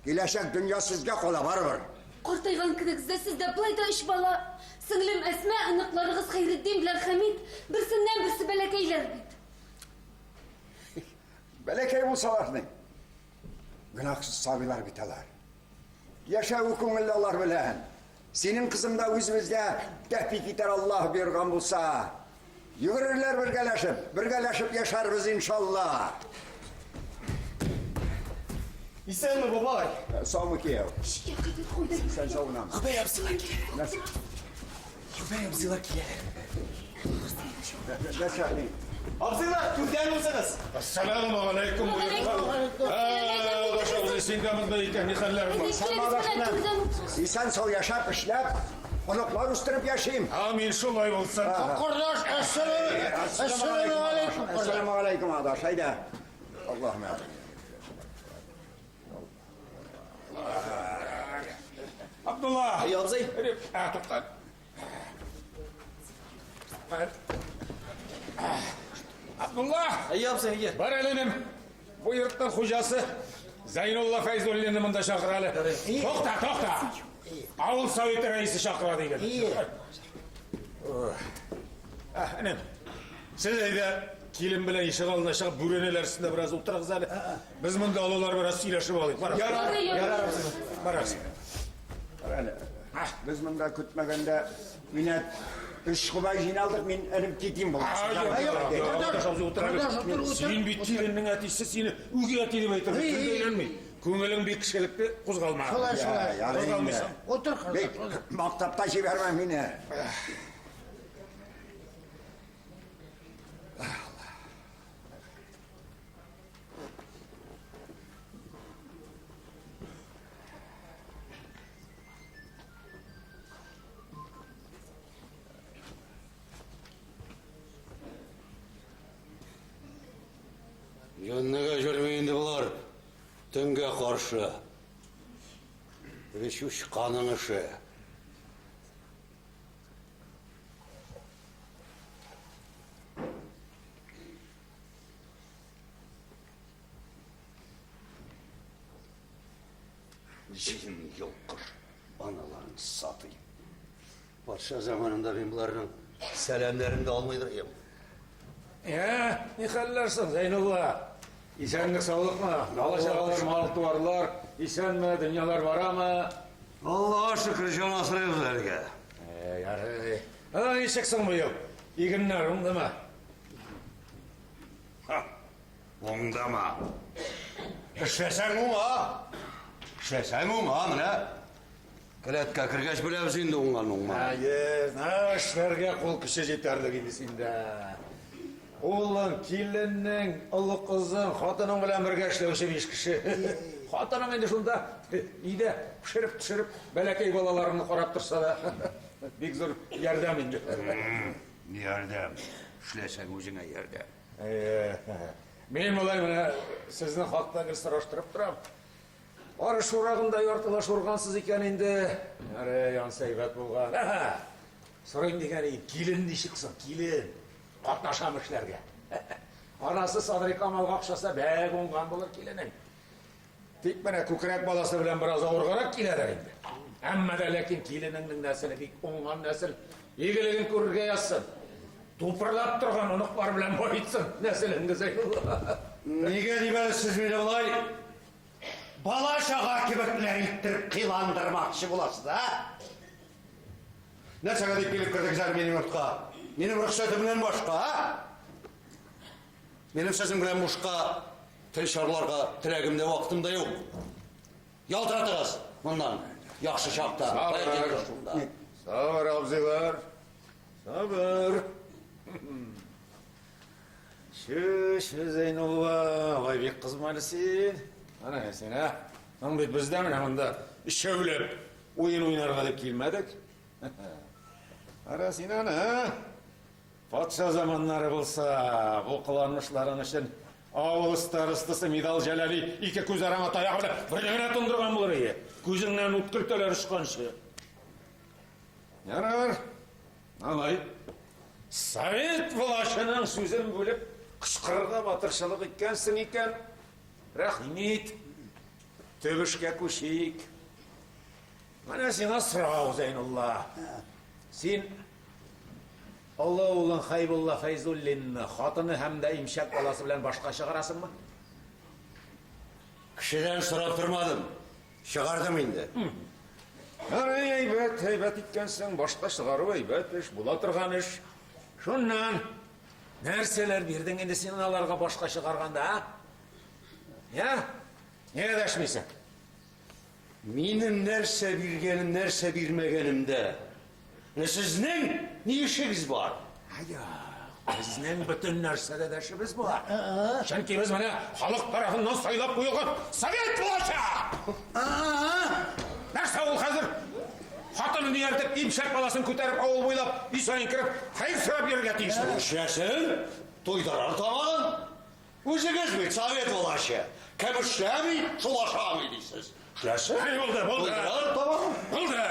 Киләчәк дөнья сезгә кала барыбер. Картайган көнегездә сез дә болай да өч бала. Сеңлем Әсмә, оныкларыгыз Хәйретдин белән Хәмит берсеннән-берсе бәләкәйләр бит. Бәләкәй булсалар ни? Гөнаһсыз сабыйлар бит алар. Яшәве күңелле алар белән. Синең кызың да үзебездә тәпи китәр Аллаһ боерган булса. Йөгерерләр бергәләшеп, бергәләшеп яшәрбез иншалла. Исәнме, бабай? Саумы, кияү? Исән сау гынамы? Гобәй абзыйлар килә. Нәрсә? Гобәй абзыйлар килә. Нәрсә? Абзыйлар, түрдән узыгыз. Ассаламу алейкум. Адаш абзый, син дә монда икән, ни хәлләрең бар? Исән сау яшәп, эшләп, оныклар үстереп яшим. Амин, шулай булсын. Кордаш, әссәламу алейкум. Әссәламу алейкум, адаш, әйдә. Аллаһым Абдулла. Әй, абзый. Ә, тукта. Абдулла! Әй, абзый, әйе. Бар әле энем. Бу йортның хуҗасы Зайнулла Фәйзуллинны монда чакыр әле. Тукта, тукта. Авыл советы рәисе чакыра диген. Ә, энем. Сез әйдә килен белән ишек алдына чыгып бүрәнәләр өстендә бераз утырыгыз әле. Без монда олылар бераз сөйләшеп алыйк. Барыгыз. Ярар, ярар, абзый. Барыгыз. Әле без монда көтмәгәндә минәт өч кубай җыйналдык, мин энем китим булмаса. Син бит киленнең әтисе, сине үги әти дип әйтергә тел дә әйләнми. Күңелең бик кешелекле, кузгалма. Шулай, шулай. Кузгалмыйсың. Утыр, Бик кордаш. мактап та җибәрмә мине. Җаннага җөрми инде болар. Төнгә каршы. Теге чучканың эше. Җен йолкыш, аналарын сатыйм. Патша заманында мин боларның сәламнәрен дә алмыйдыр идем. Ә, ни хәлләр соң, Зәйнулла? Исәнлек, саулыкмы? Бала-чагалар, мал-туарлар исәнме, дөньялар барамы? Аллага шөкер, җан асрыйбыз әлегә. Ә, ярый. Ә, ничек соң быел? Игеннәр уңдымы? Уңдымы? Эшләсәң уңа. Эшләсәң уңа, менә. Келәткә кергәч беләбез инде уңган уңмаган. Әйе, эшләргә кул көче җитәрлек инде синдә. Улың, киленең, олы кызың, хатының белән бергә эшләүче биш кеше. Хатының инде шунда өйдә пешереп төшереп, бәләкәй балаларыңны карап торса да, бик зур ярдәм инде. Ярдәм. Эшләсәң үзеңә ярдәм. Әйе. Мин болай менә сезнең хакта гел сораштырып торам. Арыш урагында яртылаш ургансыз икән инде. Ярый, ансы әйбәт булган. Әһә. Сорыйм дигән идем, килен ничек соң, килен? Катнашам эшләргә. Анасы Садри Камалга охшаса, бәк уңган булыр киленең. Тик менә күкрәк баласы белән бераз авыргарак киләдер инде. Әмма дә ләкин киленеңнең нәселе бик уңган нәсел. Игелеген күрергә язсын. Тупырлап торган оныклар белән баетсын нәселеңне, Зәйнулла. Нигә дип әле сез мине болай бала-чага кебекләр иттереп кыйландырмакчы буласыз, ә? Нәрсәгә дип килеп кердегез әле минем йортка? Минем рөхсәтемнән башка, ә? Минем сезнең белән бушка тел чарларга теләгем дә, вакытым да юк. Ялтыратыгыз моннан яхшы чакта. Сабыр. Сабыр, абзыйлар. Сабыр. Чү, чү, Зәйнулла, алай бик кызма әле син. Ана син, ә? Соң бит без дә менә монда өчәүләп уен уйнарга дип килмәдек. Ара син аны, ә? Патша заманнары булса, бу кыланмышларың өчен авыл старостасы Мидал Җәләли ике күз араңа таягы белән бер генә тондырган булыр иде. Күзеңнән ут көлтәләр очканчы. Ярар. Алай. Совет влачының сүзен бүлеп, кычкырырга батырчылык иткәнсең икән, рәхим ит. Төп эшкә күчик. Менә сиңа сорау, Зәйнулла. Син олы улың Хәйбулла Фәйзуллинны хатыны һәм дә имчәк баласы белән башка чыгарасыңмы? Кешедән сорап тормадым. Чыгардым инде. Ярый, әйбәт, әйбәт иткәнсең. Башка чыгару әйбәт эш, була торган эш. Шуннан нәрсәләр бирдең инде син аларга башка чыгарганда, а? Я? Нигә дәшмисең? Минем нәрсә биргәнем, нәрсә бирмәгәнемдә. Менә сезнең ни эшегез бар? Безнең бөтен нәрсәдә дә эшебез бар. Чөнки без менә халык тарафыннан сайлап куелган совет булачак. Нәрсә ул хәзер? Хатынын ияртеп, имчәк баласын күтәреп, авыл буйлап, өй саен кереп, хәер сорап йөрергә тиеш. Эшләсен, туйдырыр тамагын. Үзегез бит совет влачы. Кем эшләми, шул ашамый дисез. Эшләсен. Әй, булды, булды. Туйдырыр тамагын. Булды.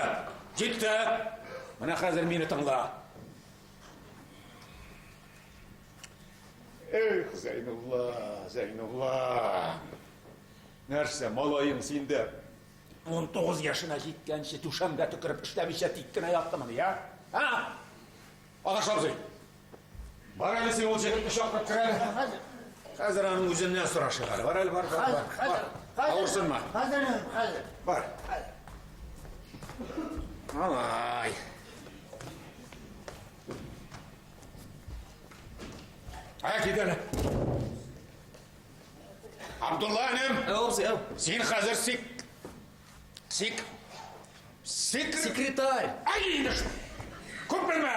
Җитте. Менә хәзер мине тыңла. Эх, Зәйнулла, Зәйнулла. Нәрсә, малаең синдә 19 яшенә җиткәнче түшәмгә төкереп эшләмичә тик кенә яттымыни, а? А? Агаш абзый, бар әле син ул җегетне чакырып кер әле. Хәзер. Хәзер аның үзеннән сорашыйк әле. Бар әле, бар, бар, бар. Хәзер, Бар. Авырсынма. Хәзер, хәзер. Бар. Алай. Ә, кит әле. Абдулла энем. Абзый, әу. Син хәзер сик... Сик... Сик... Секретарь. Ай, инде шул. Күп белмә.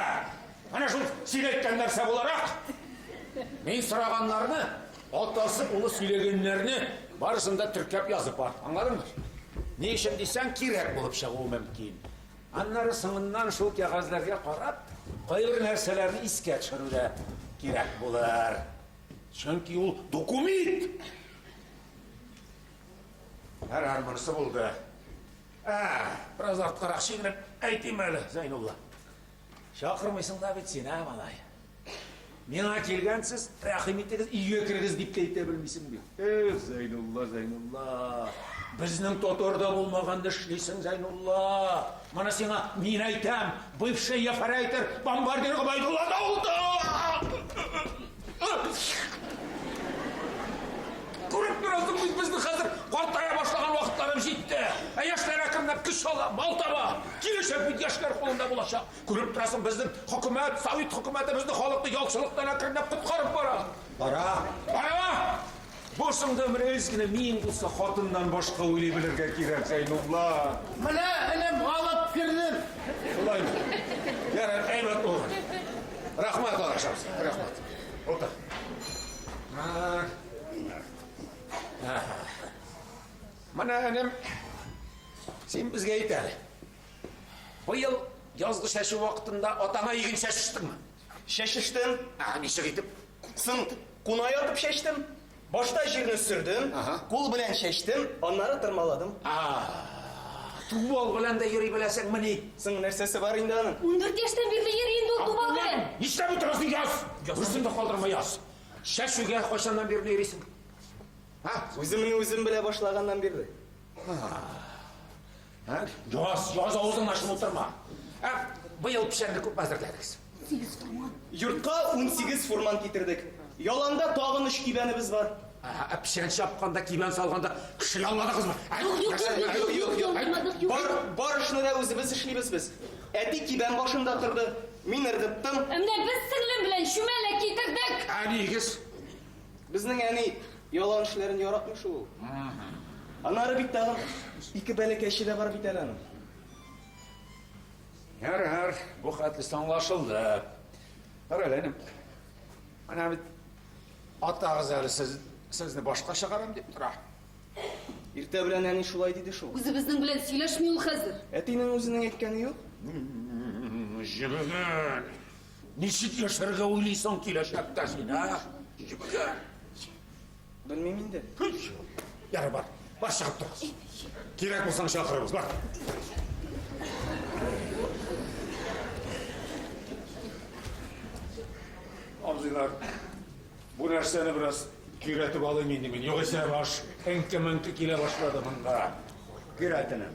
Менә шул син әйткән нәрсә буларак, мин сораганнарны, атасы улы сөйләгәннәрне барысын да теркәп язып бар. Аңладыңмы? Ни өчен дисәң, кирәк булып чыгуы мөмкин. Аннары соңыннан шул кәгазьләргә карап, кайбер нәрсәләрне искә төшерү дә кирәк булыр. Чөнки ул документ. Ярар, монысы булды. Ә, бераз арткарак чигенеп әйтим әле, Зәйнулла. Чакырмыйсың да бит син, ә, малай? Миңа килгәнсез, рәхим итегез, өйгә керегез дип тә әйтә белмисең бит. Эх, Зәйнулла, Зәйнулла. Безнең татарда булмаганны эшлисең, Зәйнулла. Моны сиңа мин әйтәм, бывший ефрейтор бомбардир Гобәйдулла Даутов! Күреп торасың бит, безнең хәзер картая башлаган вакытларым җитте. Ә яшьләр әкренләп көч ала, мал таба. Киләчәк бит яшьләр кулында булачак. Күреп торасың, безнең хөкүмәт, совет хөкүмәте безне халыкны ялчылыктан әкренләп коткарып бара. Бара. Бара! Башыңда бер әз генә миең булса, хатыннан башка уйлый белергә кирәк, Зәйнулла. Менә, энем, алып кердем. Шулаймы? Ярар, әйбәт булган. Рәхмәт, Алаш абзый, рәхмәт. Утыр. Менә, энем, син безгә әйт әле. Быел язгы чәчү вакытында атаңа иген чәчештеңме? Чәчештем. Ә, ничек итеп? Соң, куна ятып чәчтем. Башта җирне сөрдем, кул белән чәчтем, аннары тырмаладым. Тубал белән дә йөри беләсеңмени? Соң, нәрсәсе бар инде аның? 14 яшьтән бирле йөри инде ул тубал белән. Нишләп утырасың, яз! Берсен дә калдырма, яз. Чәчүгә кайчаннан бирле йөрисең? Һа? Үземне үзем белә башлаганнан бирле. Ә? Яз, яз авызыңны ачып утырма. Ә, быел печәнне күпме әзерләдегез? 8 фурман. Йортка 18 фурман китердек. Яланда тагын өч кибәнебез бар. Ә, печән чапканда, кибән салганда кеше ялладыгызмы? Юк, юк, юк, юк, юк, ялламадык, юк. Бар, бар эшне дә үзебез эшлибез без. Әти кибән башында торды, мин ыргыттым. Ә менә без сеңлем белән чүмәлә китердек. Әниегез? Безнең әни ялан эшләрен яратмый шул ул. Аннары бит тагын ике бәләкәче дә бар бит әле аның. Ярар, бу хәтлесе аңлашылды. Кара әле, энем. Менә бит атагыз әле сез, сезне башка чыгарам дип тора. Иртә белән әни шулай диде шул. Үзебезнең белән сөйләшми ул хәзер. Әтинең үзенең әйткәне юк. Җебегән. Ничек яшәргә уйлыйсың киләчәктә син, а? Җебегән. Белмим инде. Ярар, бар. Бар чыгып торыгыз. Кирәк булсаң чакырырбыз, бар. Абзыйлар, бу нәрсәне бераз көйрәтеп алыйм инде мин. Югыйсә баш әңке-меңке килә башлады монда. Көйрәт, энем.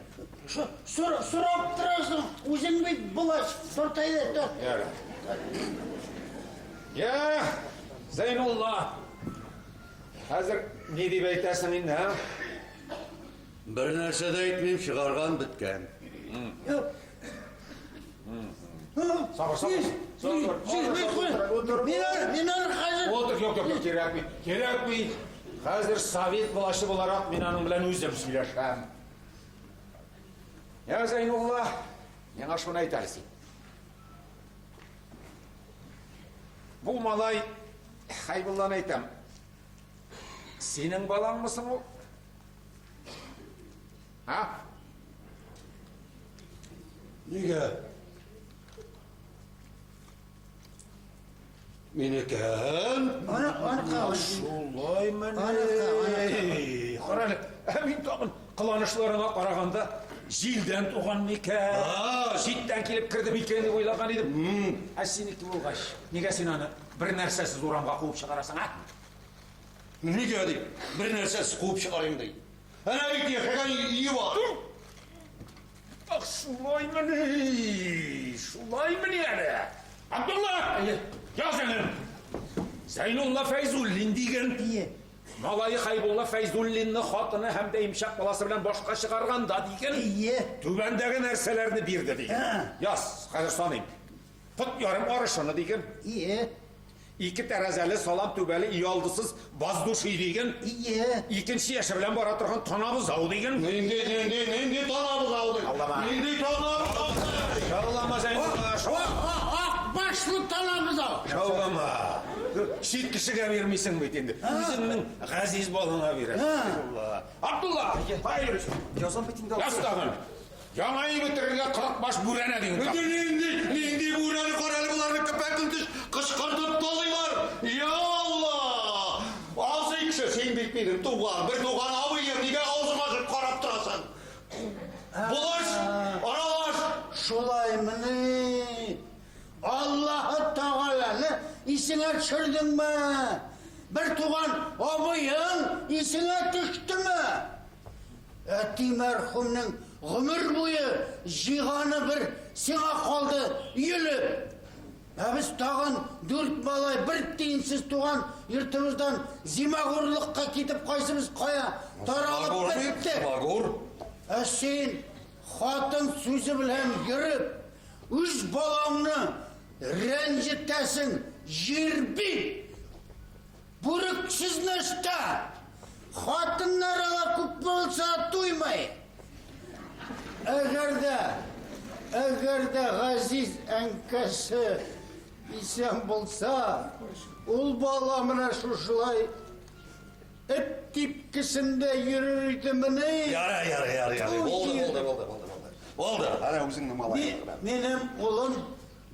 Сорап торасың, үзең бит булаш, торт әйдә, торт. Ярар. Я, Зәйнулла, хәзер ни дип әйтәсең инде, а? Бер нәрсә дә әйтмим, чыгарган беткән. Сабыр, сабыр. Сабыр. Утыр, Мин аны, мин аны хәзер. Утыр, юк, юк, юк, кирәкми. Кирәкми. Хәзер совет власте буларак мин аның белән үзем сөйләшәм. Я, Зәйнулла, миңа шуны әйт әле син. Бу малай, Хәйбулланы әйтәм, синең балаңмы соң ул? А? Нигә? Минекен? Аны, аны Шулай мени. Кара әле, ә мин тагын кыланышларыңа караганда җилдән туган микән? Читтән килеп керде микән дип уйлаган идем. Ә синеке булгач, нигә син аны бер нәрсәсез урамга куып чыгарасың, а? Нигә дип, бер нәрсәсез куып чыгарыйм ди. Әнә бит яшәгән өе бар. Ах, шулаймыни? Шулаймыни әле? Абдулла! Яз энем! Зәйнулла Фәйзуллин дигән. Малае Хәйбулла Фәйзуллинны хатыны һәм дә имчәк баласы белән башка чыгарганда дигән. Түбәндәге нәрсәләрне бирде дигән. Яз, хәзер саныйм. Пот ярым арышыны дигән. Ике тәрәзәле, салам түбәле, өйалдысыз воздушный дигән. Икенче яше белән бара торган тана бозау дигән. Нинди, нинди, нинди тана бозау ди? Шаулама. Нинди тана бозау ди? Шаулама, Зәйнулла, шаулама. Ак башлы тана бозау. Шаулама. Чит кешегә бирмисең бит инде. Үзеңнең газиз балаңа бирәсең. Абдулла, кая йөрисең? Язам бит инде. Яз тагын. Яңа өй бетерергә 40 баш бүрәнә дигән. Нинди, нинди бүрәне кара әле боларны көпә-көндез кычкыртып талыйлар. Я Алла! Абзый кеше, син бит минем туган, бер туган абыем, нигә авызың ачып карап торасың? Булыш, аралаш! Шулаймыни? Аллаһы Тәгаләне исеңә төшердеңме? Бер туган абыең исеңә төштеме? Әти мәрхүмнең гомер буе җыйганы бер сиңа калды, йөлеп. Ә без тагын дүрт малай бер тиенсез туган йортыбыздан зимагурлыкка китеп кайсыбыз кая таралып беттек. Зимагур. Ә син хатын сүзе белән йөреп, үз балаңны рәнҗетәсең, җирбит! Бүрексез нәрсә! Хатыннар ала күпме булса туймый. Әгәр дә, әгәр дә газиз әнкәсе исән булса, ул бала менә шушылай эт типкесендә йөрер идемени? Ярар, ярар, ярар, ярар. Булды, булды, булды, булды, булды. Булды. Әнә үзеңнең малаең гына. Минем улым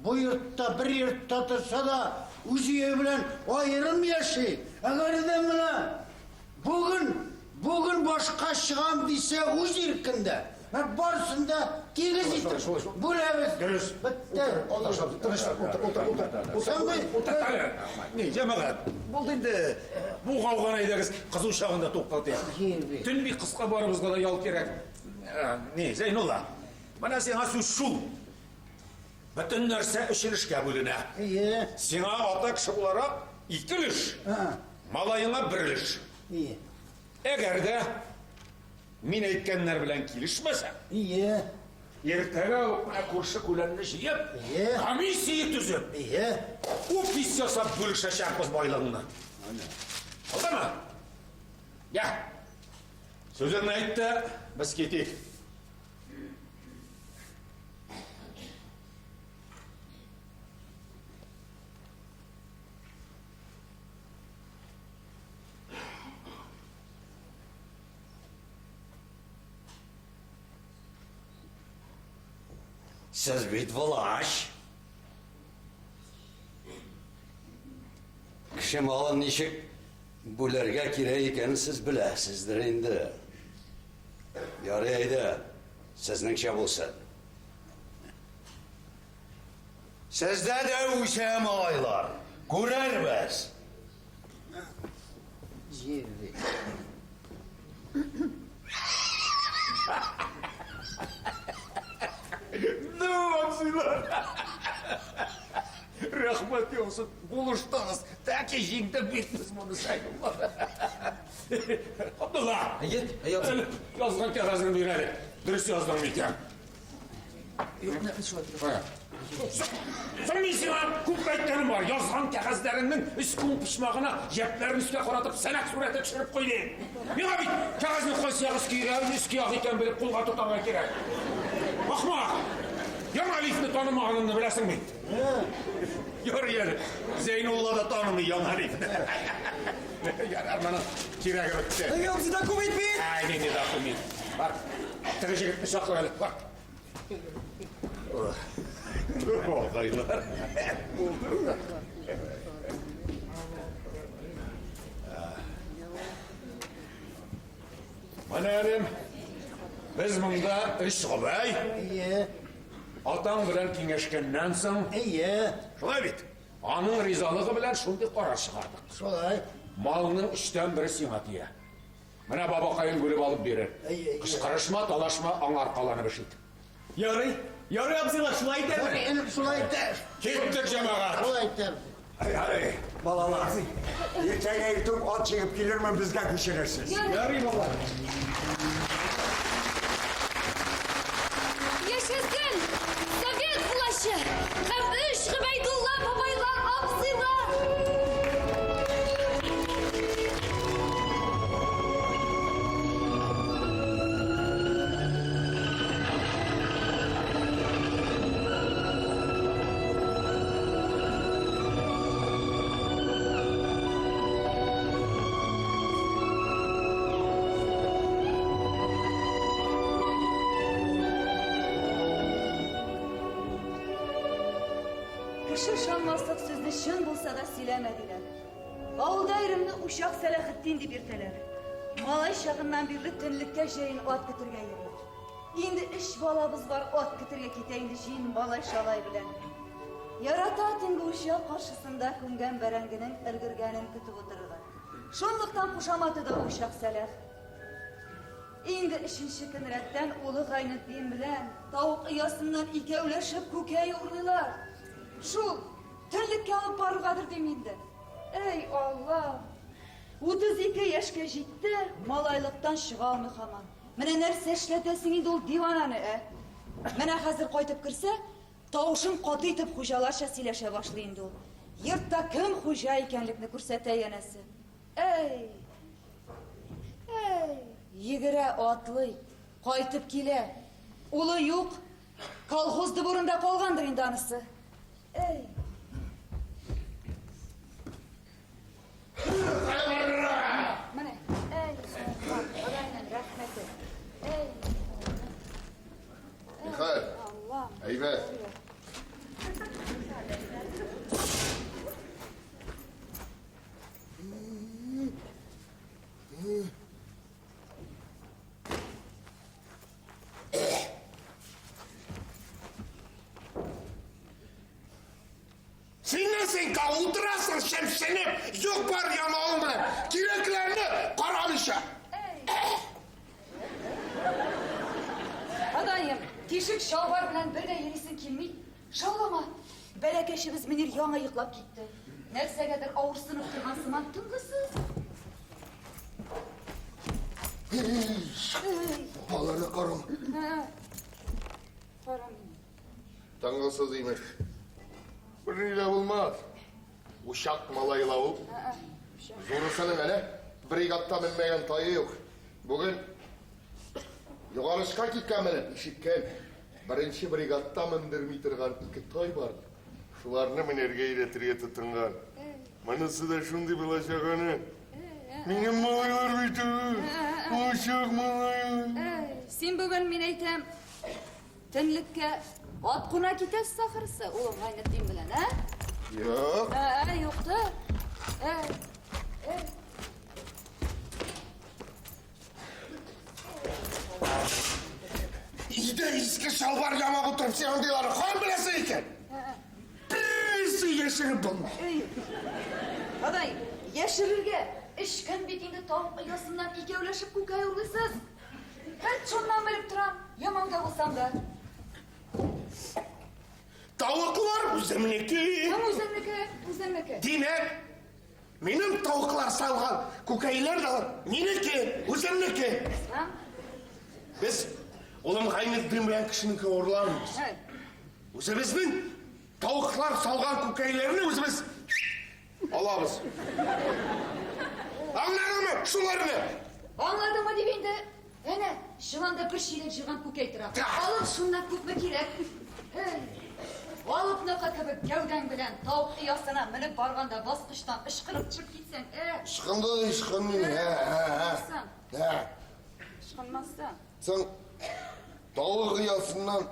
Бу йортта бер йортта торса да, үз өе белән аерым яши. Әгәр дә менә бүген, бүген башка чыгам дисә, үз иркендә. Менә барысын да тигез итеп бүләбез. Дөрес. Бетте. Утыр, утыр, утыр, утыр. Соң Утыр, Ни, җәмәгать, булды инде. Бу гауганы әйдәгез, кызу чагында туктатыйк. Төн бик кыска, барыбызга да ял кирәк. Ни, Зәйнулла, менә сиңа сүз шул. Бөтен нәрсә өч өлешкә бүленә. Әйе. Сиңа ата кеше буларак ике өлеш, малаеңа бер өлеш. Әйе. Әгәр дә мин әйткәннәр белән килешмәсәң, Әйе. иртәгә үк менә күрше күләнне җыеп, комиссия төзеп, Әйе. офис ясап бүлешәчәкбез байлыгыңны. Булдымы? Я. Сүзеңне әйт тә, без китик. Сез бит влач. Кеше малын ничек бүләргә кирәк икәнен сез беләсездер инде. Ярый әйдә, сезнеңчә булсын. Сездә дә үсә малайлар, күрербез. Җирбит. Ну, абзыйлар! Рәхмәт яусын, булыштыгыз. Тәки җиңдек бит без моны, Сәйдулла. Абдулла! Әйе, әйе, абзый. Әле язган кәгазеңне бир әле. Дөрес яздың микән? Юк, менә шулай. Кая? Соң мин сиңа күп әйткәнем бар. Язган кәгазьләреңнең өске уң почмагына җәпләрен өскә каратып сәнәк сурәте төшереп куй дим. Миңа бит кәгазьнең кайсы ягы өске ягы, өске ягы икәнен белеп кулга тотарга кирәк. Ахмак! Яңа лифтны танымаганыңны беләсең бит. Ярый әле. Зәйнулла да танымый яңа лифтны. Ярар, моның кирәге бетте. Әй, абзый, документ бит! Әй, нинди документ? Бар, теге җегетне чакыр әле, бар. Агайлар. Менә әлем, без монда өч гобәй. Әйе. Атаң белән киңәшкәннән соң. Әйе. Шулай бит. Аның ризалыгы белән шундый карар чыгардык. Шулай. Малның өчтән бере сиңа тия. Менә бабакаең бүлеп алып бирер. Кычкырышма, талашма, аңа аркаланып эш ит. Ярый, ярый, абзыйлар, шулай итәрмен. Ярый, энем, шулай итәр. Киттек, җәмәгать. Шулай итәр. Ярый, балалар. Иртәгә иртүк ат җигеп килермен, безгә күчерерсез. Ярый, бабай. Яшәсен совет влачы һәм өч Гобәйдулла бабайлар, абзыйлар! Кеше ышанмаслык сүзне чын булса да сөйләмә, диләр. Авылда иремне Учак Сәләхетдин дип йөртәләр. Малай чагыннан бирле төнлеккә җәен ат көтергә йөри. Инде өч балабыз бар, ат көтергә китә инде җыен малай-шалай белән. Ярата төнге учак каршысында күмгән бәрәңгенең өлгергәнен көтеп утырырга. Шунлыктан кушаматы да Учак Сәләх. Инде өченче көн рәттән улы Гайнетдин белән тавык оясыннан икәүләшеп күкәй урлыйлар. Шул төнлеккә алып барыргадыр дим инде. Әй, Алла! 32 яшькә җитте, малайлыктан чыга алмый һаман. Менә нәрсә эшләтәсең инде ул дивананы, ә? Менә хәзер кайтып керсә, тавышын каты итеп хуҗаларча сөйләшә башлый инде ул. Йортта кем хуҗа икәнлекне күрсәтә янәсе. Әй! Әй! Йөгерә, атлый, кайтып килә. Улы юк, колхоз дворында калгандыр инде анысы. Әй! Менә, әй, Ходайның рәхмәте. Әй, Михаил, Аллам. әйбәт. Син нәрсә утырасың шәмшенеп, юк бар ямавың белән. Кирәкләрне карамыйча. Ходаем, тишек чалбар белән бер дә йөрисең килми. Шаулама. Бәләкәчебез Мөнир яңа йоклап китте. Нәрсәгәдер авырсынып торган сыман тынгысыз. Аларны карам. Карам. Тынгысыз имеш. Берни дә булмас. Учак малайла ул. Зурысының әле бригадта менмәгән тае юк. Бүген югарышка киткән менеп ишеткән. Беренче бригадта мендерми торган ике тай бар. Шуларны менәргә өйрәтергә тотынган. Монысы да шундый булачак аны. Минем малайлар бит ул. Учак малайлар. Син бүген мин әйтәм, төнлеккә ат куна китәсез ахрысы, улым Гайнетдин белән, ә? Юк. Ә, юк та. Ә, ә. Өйдә иске чалбар ямап утырып син андыйларны каян беләсең икән? Берсе яшереп булмый. Ходай, яшерергә эчкән бит инде тавык оясыннан икәүләшеп күкәй урлыйсыз. Хәт шуннан белеп торам, ямауда булсам да. Тавыклар үземнеке. Кем үземнеке? Үземнеке. Димәк, минем тавыклар салган күкәйләр дә минеке, үземнеке. Без улым Гайнетдин белән кешенеке урламыйбыз. Үзебезнең тавыклар салган күкәйләрне үзебез алабыз. Аңладыңмы шуларны? Аңладыңмы дип инде? Әнә, чоланда бер чиләк җыйган күкәй тора. Алып шуннан күпме кирәк. Эй, алыпныкы кебек гәүдәң белән тавык оясына менеп барганда баскычтан ычкынып төшеп китсәң, ә? Ычкынды да ычкынмый. Ә, ә, ә. Ә. Ычкынмассың. Соң тавык оясыннан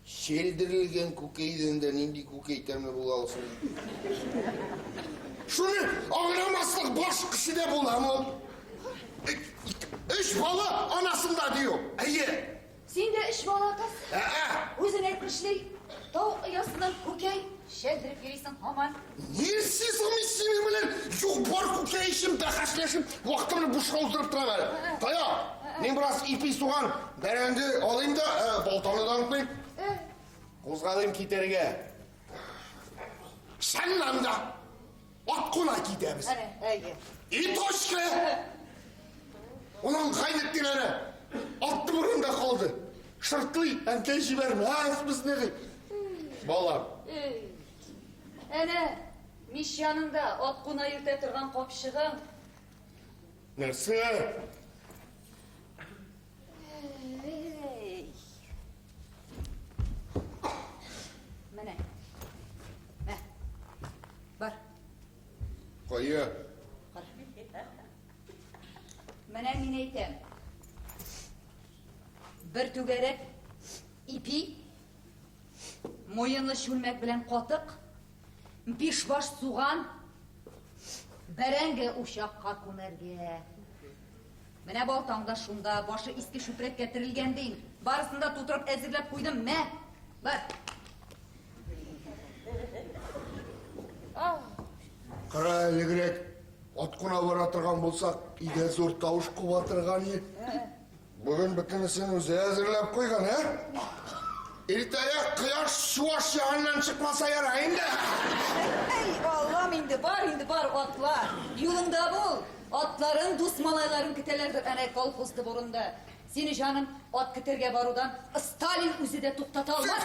шелдерелгән күкәйдән дә нинди күкәй тәме була алсын? Шуны аңламаслык баш кешедә буламы ул? Өч бала анасында ди ул. Әйе. Син дә өч бала атасы. Ә-ә. Үзең әйтмешли, тавык оясыннан күкәй шәлдереп йөрисең һаман. Нәрсә мин синең белән юк бар күкәй өчен бәхәсләшеп, вакытымны бушка уздырып торам әле. Тая, мин бераз ипи, суган, бәрәңге алыйм да, балтаны да онытмыйм. Кузгалыйм китәргә. Чыннан да, ат куна китәбез. Әнә, әйе. И точка! Улан Гайнетдин әнә, атты борында калды. Шыртлый, әнкәй җибәрмәс безне ди. Балам. Эй, әнә, мич янында ат куна йөртә торган капчыгың. Нәрсә? Эй. Менә. Мә. Бар. Кая? Менә мин әйтәм. Бер түгәрәк ипи, муенлы чүлмәк белән катык, биш баш суган, бәрәңге учакка күмәргә. Менә балтаң да шунда, башы иске чүпрәккә терелгән дим. Барысын да тутырып әзерләп куйдым, мә. Бар. Кара элегрәк ат куна бара торган булсак, Өйдә зур тавыш куба торган ие. Бүген бөтенесен үзе әзерләп куйган, ә? Иртәгә кояш чуаш ягыннан чыкмаса ярар инде. Әй, Аллам инде, бар инде, бар, атла. Юлыңда бул. Атларың, дус малайларың көтәләрдер әнә колхоз дворында. Сине, җаным, ат көтәргә барудан Сталин үзе дә туктата алмас.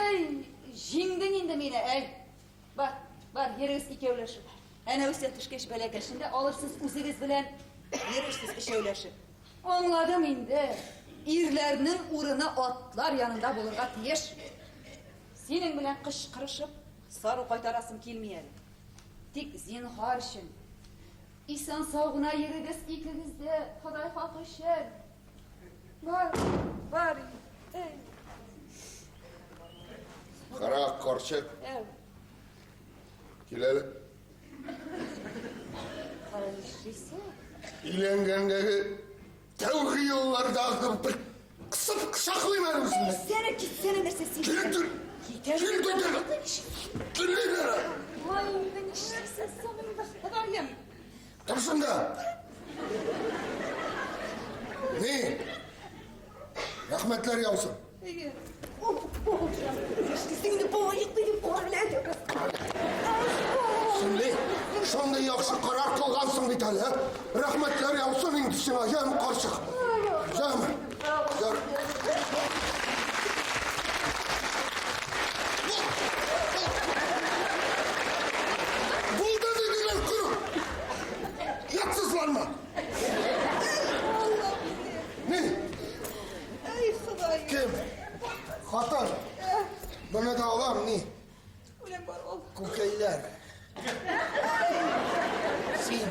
Әй, җиңдең инде мине, әй. Бар, бар, йөрегез икәүләшеп. Әнә үсә төшкәч бәләкәчен дә алырсыз үзегез белән. Йөрерсез өчәүләшеп. Аңладым инде. Ирләрнең урыны атлар янында булырга тиеш. Синең белән кычкырышып, сару кайтарасым килми әле. Тик зинһар өчен исән-сау гына йөрегез икегез дә, Ходай хакы өчен. Бар, бар. Әй. Кара, карчык. Әу. Кил әле. Кара нишлисең? Өйләнгәндәге тәүге еллардагы бер кысып кочаклыйм әле үзеңне. Китсәнә, китсәнә нәрсә син? Кил тор. Китә. Кил тор. Кил әле. Ой, инде нишлисең соң инде, Ходаем? Тор шунда. Ни? Рәхмәтләр яусын. Әйе. Нишлисең инде, бала йоклый дип куа белән. Шундый, шундый яхшы карар кылгансың бит әле, ә? Рәхмәтләр яусын инде сиңа, яме карчык. Яме. Яр. Булды диделәр, кыр. Ятсызланма. Ни? Әй, Ходаем. Кем? Хатын. Моны да алам, ни? Үләм бар ул. Күкәйләр. Син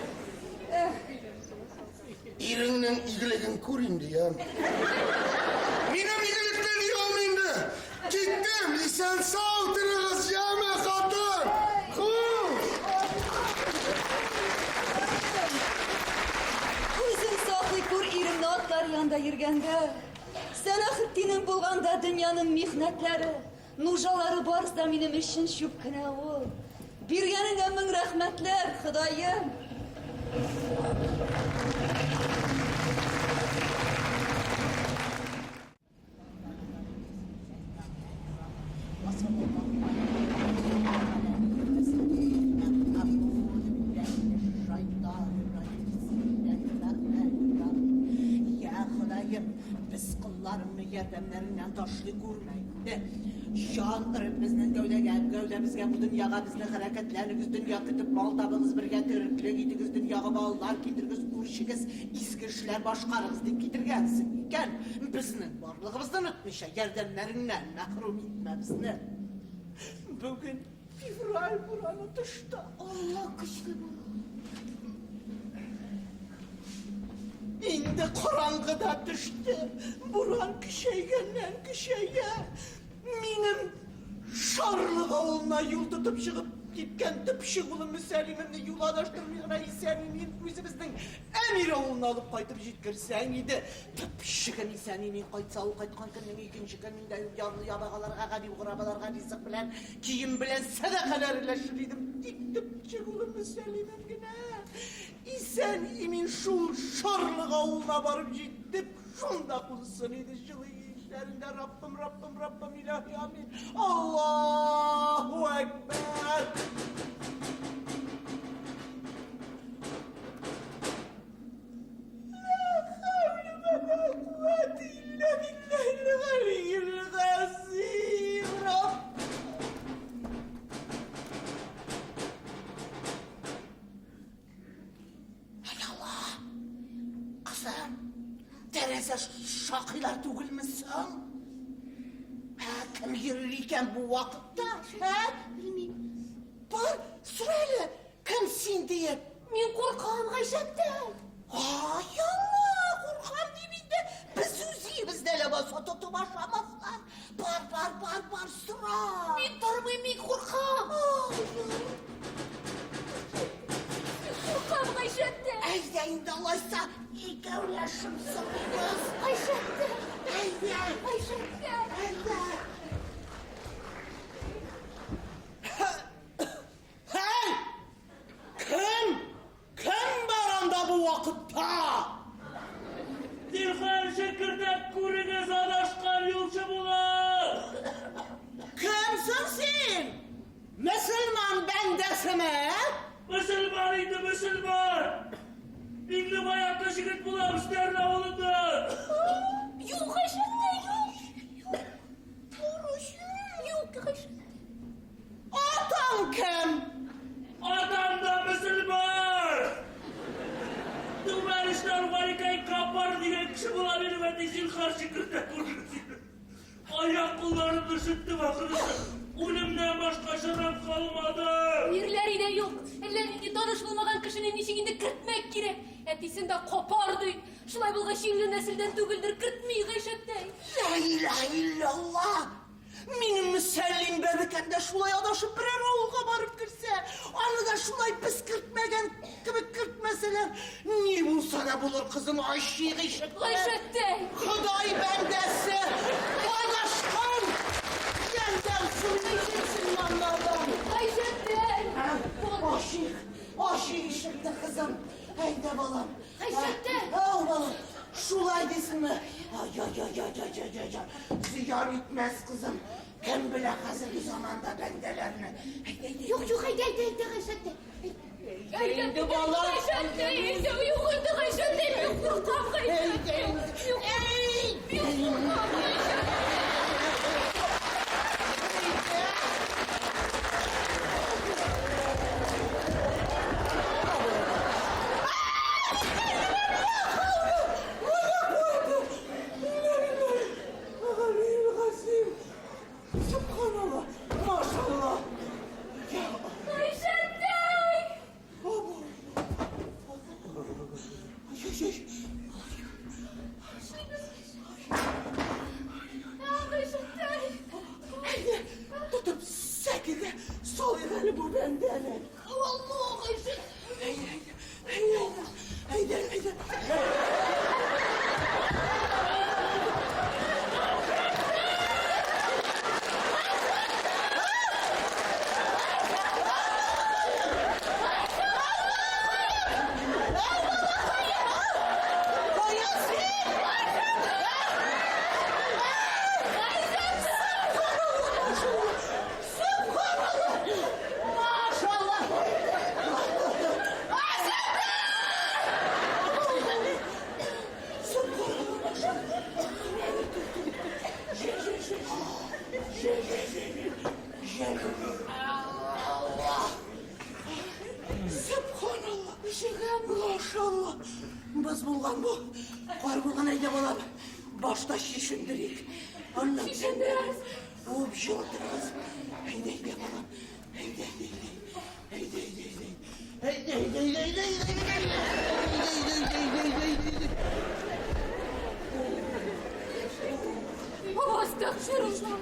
иреңнең игелеген күр инде, яме. Минем игелекне ни ул инде? Киттем, исән сау торыгыз, яме, хатын. Хуш. Үзең саклый күр иремне атлар янында йөргәндә. Сәлахетдинең булганда дөньяның михнәтләре, нужалары барысы да минем өчен чүп кенә ул. Биргәнеңә мең рәхмәтләр, Ходаем. Я Ходаем, без колларыңны ярдәмнәреңнән ташлый күрмә инде. Җан өреп безнең гәүдәгә, гәүдәбезгә бу дөньяга безне хәрәкәтләнегез, дөнья көтеп мал табыгыз, бергә тереклек итегез, дөньяга балалар китерегез, үрчегез, изге эшләр башкарыгыз дип китергәнсең икән. Безнең барлыгыбызны онытмыйча, ярдәмнәреңнән мәхрүм итмә безне. Бүген февраль бураны тышта. Алла көчле буран. Инде караңгы да төште. Буран көчәйгәннән көчәя. Минем Шарлык авылына юл тотып чыгып киткән төпчек улым Мөсәлимемне юл адаштырмый гына исән-имин үзебезнең Әмир авылына алып кайтып җиткерсәң иде. Төпчегем исән-имин кайтса, ул кайткан көннең икенче көнендә үк ярлы-ябагаларга, гарип-горабаларга ризык белән, кием белән сәдакалар өләшер идем. Тик төпчек улым Мөсәлимем генә исән-имин шул Шарлык авылына барып җитеп, шунда кунсын иде җылы өйләрендә. Раббым, Раббым, Раббым, илаһи амин. Аллаһу әкбәр. Ла хәүлә вә ла куәтә илля биллаһил галиyyil газим. Рабб. Әй Алла! Кызым, тәрәзә шакыйлар түгелме соң? Ә, кем йөрер икән бу вакытта? Ә? Белмим. Бар, сора әле, кем син диеп. Мин куркам, Гайшәттә. Ай, Алла, куркам дип инде. Без үз өебездә ләбаса тотып ашамаслар. Бар, бар, бар, бар, сора. Мин тормыйм, мин куркам. Куркам, Гайшәттә. Әйдә инде алайса, икәүләшеп сорыйбыз. Гайшәттә. Әйдә. Гайшәттә. Әйдә. Һәй! Кем? Капар дигән кеше була минем әти, зинһар кертә күрмәсен. Аяк-кулларымны өшеттем ахрысы. Үлемнән башка чарам калмады. Ирләр өйдә юк. Әллә нинди таныш булмаган кешене ничек инде кертмәк кирәк? Әтисен дә капар ди. Шулай булгач, юньле нәселдән түгелдер, кертми Гайшәттәй. Ла илаһа илляллаһ! Минем Мөсәллим бәбекәм дә шулай адашып берәр авылга барып керсә, аны да шулай без кертмәгән кебек кертмәсәләр, ни булса да булыр, кызым, ачыйк ишекне. Гайшәттәй! Ходай бәндәсе адашкан! Ярдәм сорый мөселманнардан. Гайшәттәй! Ачыйк, ачыйк ишекне, кызым. Әйдә, балам. Гайшәттәй! Ау, балам, шулай дисеңме? Ай-яй-яй-яй-яй-яй-яй. Зыян итмәс, кызым. Кем белә хәзерге заманда бәндәләрне. Әйдә, әйдә. Юк, юк, әйдә, әйдә, әйдә, Гайшәттәй. Әйдә инде, балам. Гайшәттәй, әйдә, юк инде, Гайшәттәй, мин куркам, Гайшәттәй. Юк, мин куркам, Гайшәттәй. Сөбханалла, машалла. Гайшәттәй! Гайшәттәй! Әйдә, тотып сәкегә салыйк әле бу бәндәне. Алла, Гайшәттәй! Әйдә, әйдә, әйдә, әйдә. Сөбханалла! Машалла! Боз булган бу. Кар булган әйдә балам. Башта чишендерик. Аннан Чишендерәбез. Уып җылытырбыз. Әйдә, әйдә, балам. Әйдә, әйдә, әйдә. Әйдә, әйдә, әйдә. Әйдә, әйдә, әйдә, әйдә, әйдә, әйдә, әйдә, әйдә, әйдә, әйдә, әйдә. Астагфирулла!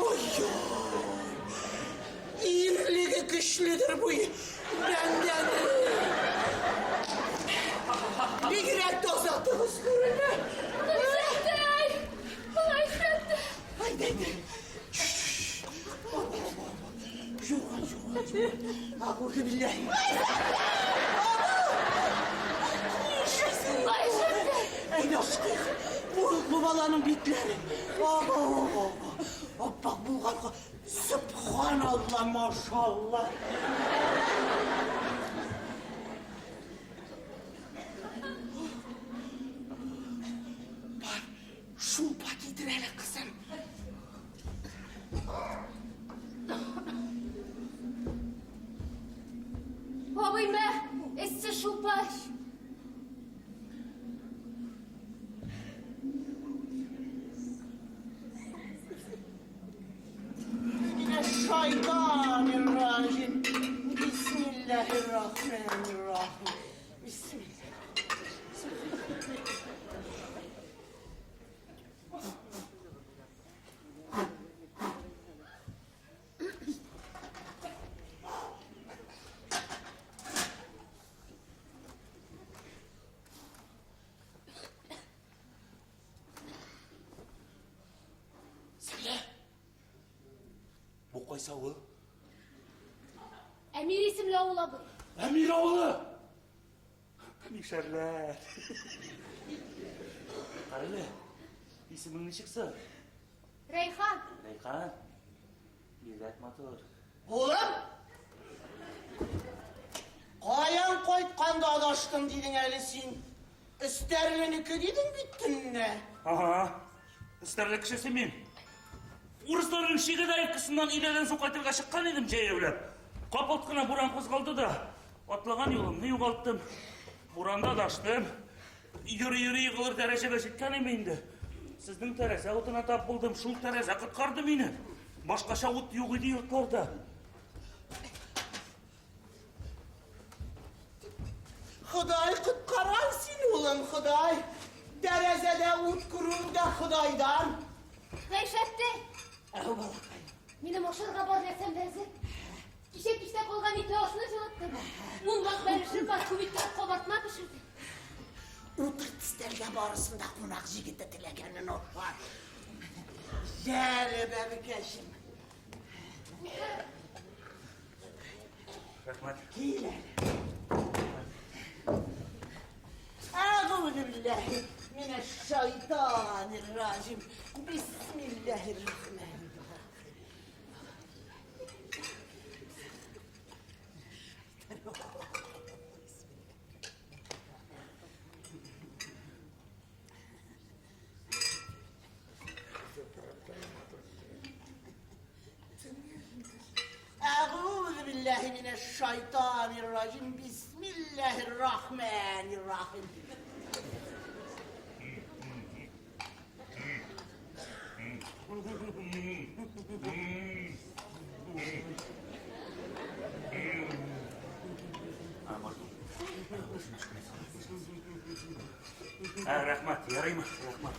Ой-ой! Ирлеге көчледер бу бәндәнең. Бигрәк таза тыгыз күренә. Гайшәттәй! Гайшәттәй! Әйдә, әйдә. Юган, юган, юган. Агузу билләһи. Гайшәттәй! Әйдә, ашкыйк. Бу, бу баланың битләре. Аба, аба, аба. Аппак булган. Сөбханалла, машалла. Бар, шулпа китер әле, кызым. Абый, мә, эссе шулпа эч. Şeytanirracim. Bismillahirrahmanirrahim. Bismillah. Сеңле, бу кайсы авыл? Әмир исемле авыл абый. Әмир авылы! Мишәрләр. Карале, исемең ничек соң? Рәйхан. Рәйхан. Бигрәк матур. Улым! Каян кайтканда адаштым дидең әле син? Өстәрленеке дидең бит төнлә. Ага. Эстәрле кешесе мин. Урысларның Шигедаевкасыннан өйләдән соң кайтырга чыккан идем җәяүләп. Капылт кына буран кузгалды да, атлаган юлымны югалттым. Буранда адаштым. Йөри-йөри егылыр дәрәҗәгә җиткән идем инде. Сезнең тәрәзә утына тап булдым, шул тәрәзә коткарды мине. Башкача ут юк иде йортларда. Ходай коткарган син, улым, Ходай. Тәрәзәдә ут күрүең дә Ходайдан. Гайшәтти! Әү, балакай. Минем ашарга бар нәрсәм дә әзер. Кичә кичтә калган итле ашны җылыттым. Ун вак бәлешем бар, күп иттереп кабартма пешердем. Утырт өстәлгә барысын да кунак җегете теләгәнен ашар. Җәле, бәбекәчем. Рәхмәт. Кил әле. Әгъүзу билләһи минәш-шайтанир раҗим. Бисмилләһир рахманир рахим. Әгъүзу билләһи минәш-шайтанир раҗим. Бисмилләһир рахманир рахим. Ә, рәхмәт, ярыймы? Рәхмәт.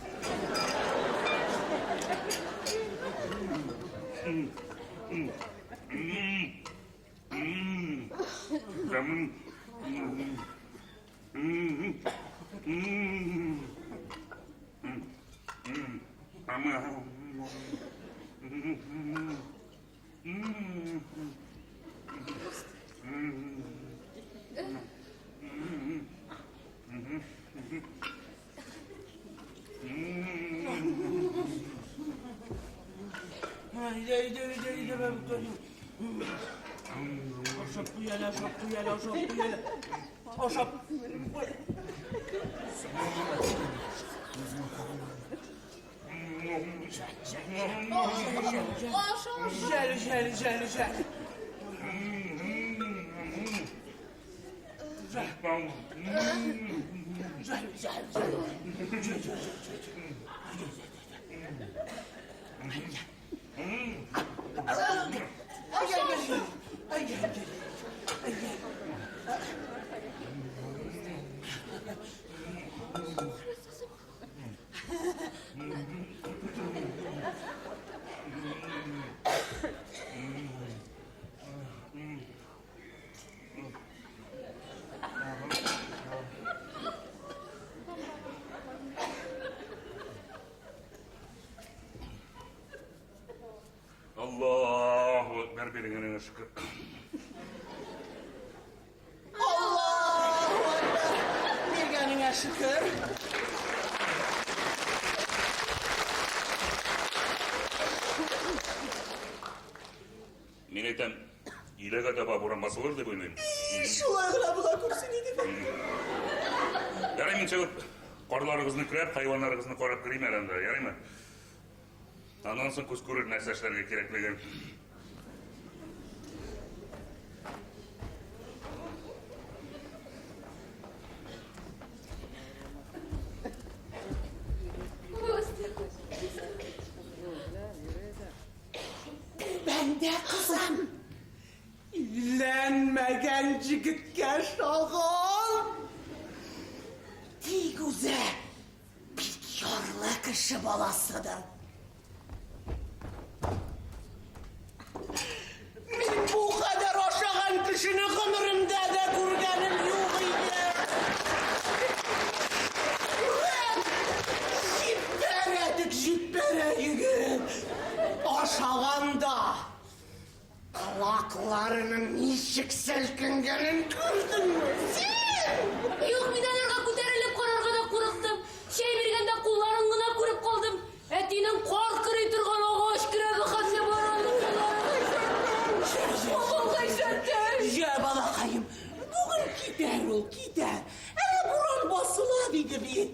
Әйдә, әйдә, әйдә, әйдә, бәбекәем. Ашап куй әле, ашап куй әле, ашап куй әле. Ашап куй. Җәл, җәл, җәл, җәл. Җәл, җәл, җәл. Аллаһу Акбар биргәнеңә шөкер. Аллаһу Акбар! Биргәнеңә шөкер. Мин әйтәм, өйләгә таба буран басылыр дип уйлыйм. Шулай гына була күрсен иде. Ярый, мин чыгып, карларыгызны көрәп, хайваннарыгызны карап керим әле анда, ярыймы? Аннан соң күз күрер нәрсә эшләргә кирәклеген. Бәндә кызым. Өйләнмәгән җегеткә шагал. Тик үзе бик ярлы кеше баласыдыр. Мин бу кадәр ашаган кешене гомеремдә дә күргәнем юк иде. Җиппәрә тек җиппәрә егет. Ашаганда колакларының ничек селкенгәнен күрдеңме син? Юк, мин аларга күтәрелеп карарга да курыктым. Чәй биргәндә кулларын гына күреп калдым. Әтинең кар көрей торган агач көрәге хәтле бар аның куллары. Апам Гайшәттәй! Җә, балакаем, бүген китәр ул, китәр. Әле буран басыла диде бит.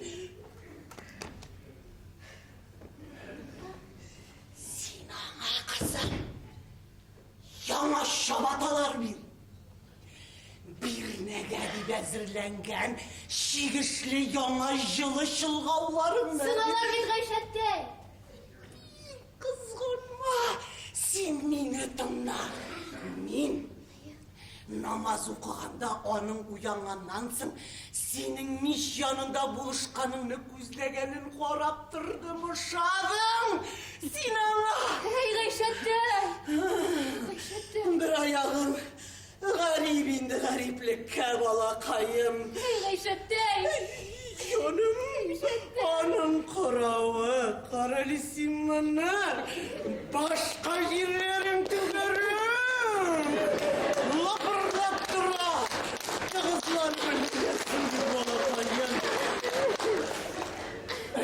әзерләнгән чигешле яңа җылы чолгауларыңны. Сыналар бит, Гайшәттәй. Кызганма, син мине тыңла. Мин намаз укыганда аның уянганнан соң синең мич янында булышканыңны күзләгәнен карап тордым, ошадың. Син аңа. Әй, Гайшәттәй. Гайшәттәй. Бер аягың гарип инде гариплеккә, балакаем. Әй, Гайшәттәй. Җаным, аның каравы, карале син моны, башка җирләрең түгәрәк, лапырлап тора, тыгызланып өлгерәсең бит, балакаем.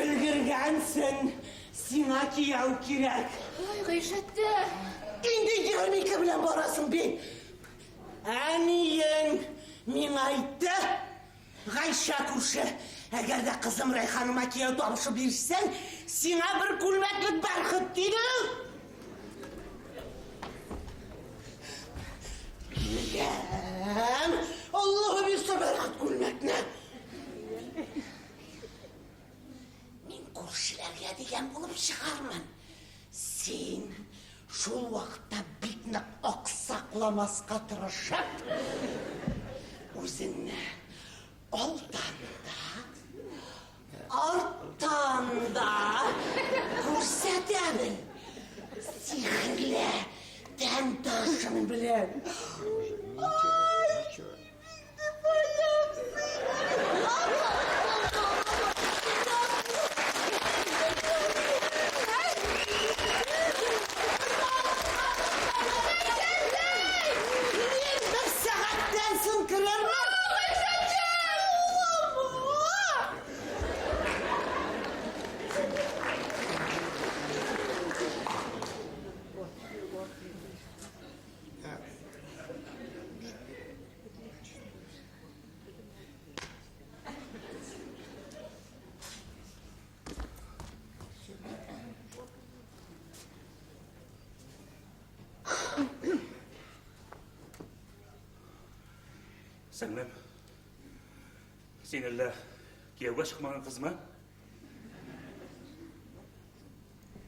Өлгергәнсең, сиңа кияү кирәк. Ай, Гайшәттәй. Инде 22 белән барасың бит. Әниең миңа әйтте, Гайшә күрше, әгәр дә кызым Рәйханыма кияү табышып бирсәң, сиңа бер күлмәклек бәрхет диде. Биргән. Аллаһы бирсә бәрхет күлмәкне. Мин күршеләргә дигән булып чыгармын. Син шул вакытта бик нык аксакламаска тырышып, үзеңне алдан да, арттан да күрсәтә бел. Сихерле тән торышың белән. Ай, Мин бер сәгатьтән соң керермен. Сеңлем, син әллә кияүгә чыкмаган кызмы?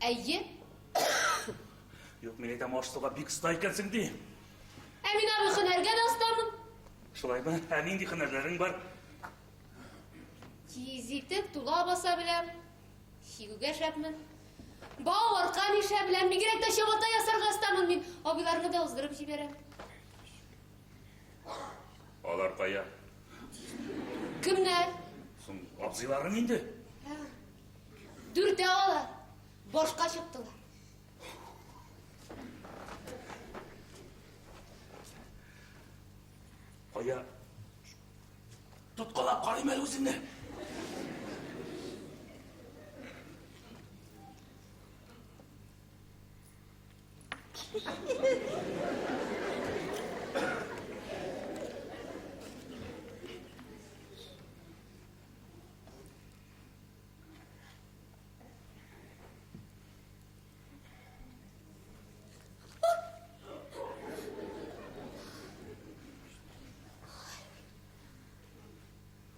Әйе. Юк, мин әйтәм, аш-суга бик оста икәнсең ди. Ә мин абый һөнәргә дә остамын. Шулаймы? Ә нинди һөнәрләрең бар? Киез итек тула баса беләм. Чигүгә шәпмен. Бау, аркан ишә беләм. Бигрәк тә чабата ясарга остамын мин. Абыйларны да уздырып җибәрәм. Алар кая? Кемнәр? Соң абзыйларың инде. Дүртәү алар. Башка чыктылар. Кая? Тоткалап карыйм әле үзеңне.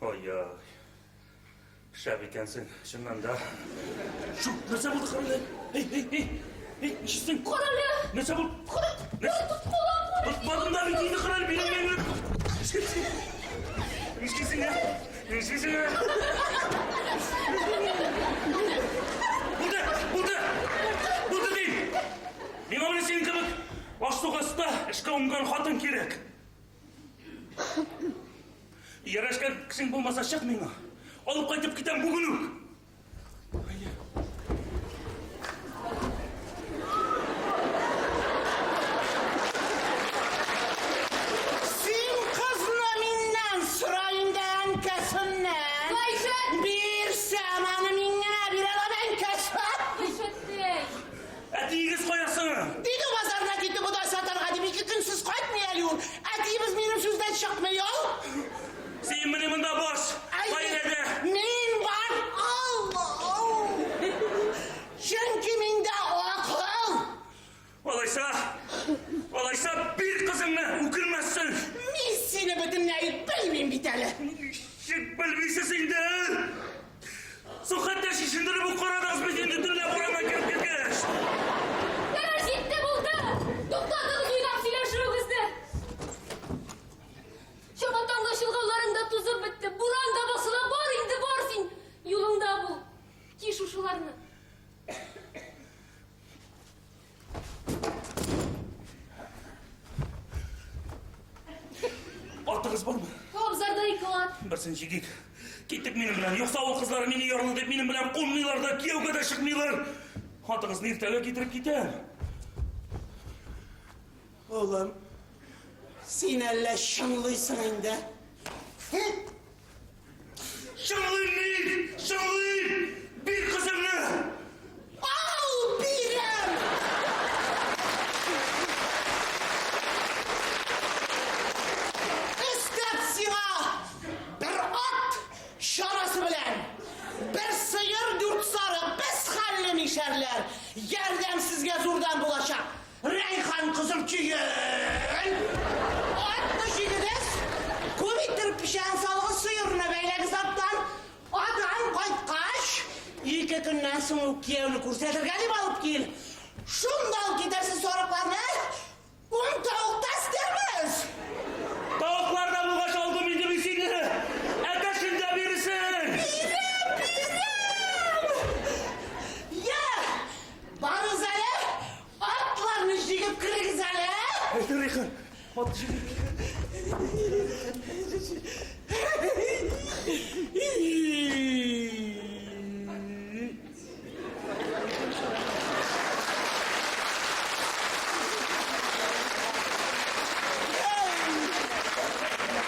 Ой-ой. Шәп икәнсең, чыннан да. Шу, нәрсә булды, Карале? Эй, эй, эй! Эй, нишлисең? Карале! Нәрсә булды? Нәрсә? Тотмадым да бит инде, Карале, минем минем. Нишлисең? Нишлисең, ә? Нишлисең, ә? Булды, булды! Булды дим! Миңа менә синең кебек аш-суга оста, эшкә уңган хатын кирәк. Ярәшкән кешең булмаса, чык миңа. Алып кайтып китәм бүген үк. Син кызны миннән сора инде әнкәсеннән. Гайшәт! Бирсәм аны мин генә бирә алам әнкәсе. Гайшәттәй! Әтиегез кая соң? Диде базарына китте бодай сатарга дип ике көнсез кайтмый әле ул. Әтиебез минем сүздән чыкмый ул. Син менә монда баш. Әй, Гаиләдә. Мин бар. уйлыйсыз инде? Соң хәтта чишендереп үк карадыгыз бит инде төнлә бураннан кереп киткәч. Ярар, җитте, булды! Туктатыгыз уйнап сөйләшүегезне! Чабатаң да чолгауларың да тузып бетте. Буран да басыла, бар инде, бар син! Юлыңда бул. Ки шушыларны. Атыгыз бармы? Абзарда ике ат. Берсен җигик. Киттек минем белән. Юкса авыл кызлары мине ярлы дип минем белән кунмыйлар да, кияүгә дә чыкмыйлар. Атыгызны иртәгә китереп китәм. Улым, син әллә чынлыйсың инде? Чынлыйм мин! Чынлыйм! Бир кызыңны! Ал, бирәм! Өстәп сиңа бер ат чарасы белән, бер сыер, дүрт сарык, без хәлле мишәрләр. Ярдәм сезгә зурдан булачак. Рәйхан кызым киен! Атны җигегез, күп иттереп печән салыгыз, сыерны бәйләгез аттан. Адан кайткач, ике көннән соң ук кияүне күрсәтергә дип алып кил. Шунда ук китерсен сарыкларны, ун тавык та өстәрбез. Тавыклар да булгач алдым инде мин сине. Әтәчен дә бирсен. Бирәм, бирәм! Я, барыгыз әле, Атларны җигеп керегез әле! Әйдә, Рәйхан, ат җигеп.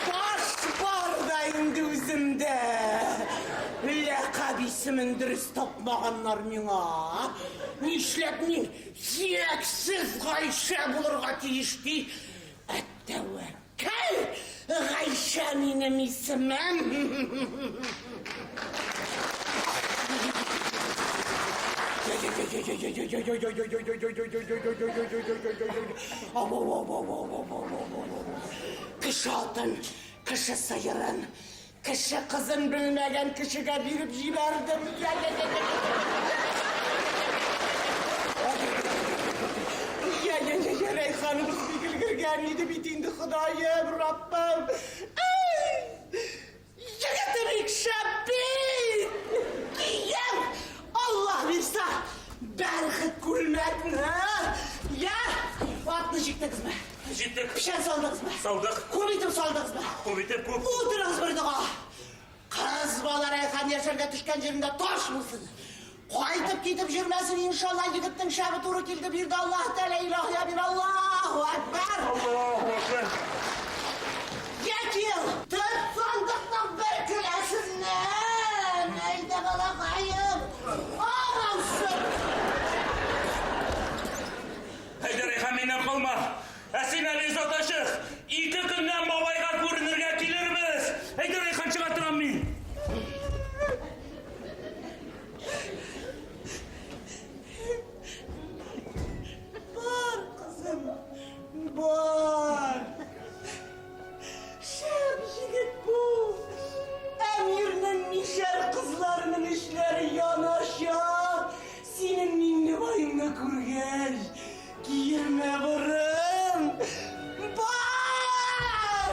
Баш бар да инде үземдә. Ләкаб исемен дөрес тапмаганнар миңа. Нишләп мин Сөяксез Гайшә булырга тиеш ди. Ә тәвәккәл Гайшә минем исемем. Кеше атын, кеше сыерын, Кеше кызын белмәгән кешегә биреп җибәрдем. Я, я, я, я, Рәйханыбыз бик өлгергән иде бит инде, Ходаем, Раббым. Эй! Егете бик шәп бит! Кияү! Аллаһ бирсә, бәрхет күлмәкне! Я, атны җиктегезме? Җиттек. Печән салдыгызмы? Салдык. Күп итеп салдыгызмы? Күп итеп, күп. Утырыгыз бер дога. Кыз бала Рәйхан яшәргә төшкән җирендә таш булсын. Кайтып китеп җөрмәсен, иншалла, егетнең шәбе туры килде, бирде Аллаһ Тәгалә, илаһи амин, Аллаһу әкбәр. Аллаһу әкбәр. Я кил, төп сандыкның бер келәсеннән, әйдә балакаем, агасы. Әйдә, Рәйхан, миннән калма. Ә син әле озата чык. Ике көннән бабайга күренергә килербез. Әйдә, Рәйхан, чыга торам мин. Бар, кызым, бар. Шәп егет бу. Әмирнең мишәр кызларының эшләре яначак. Синең Миңнебаеңны күргәч, киермә борын! Бар!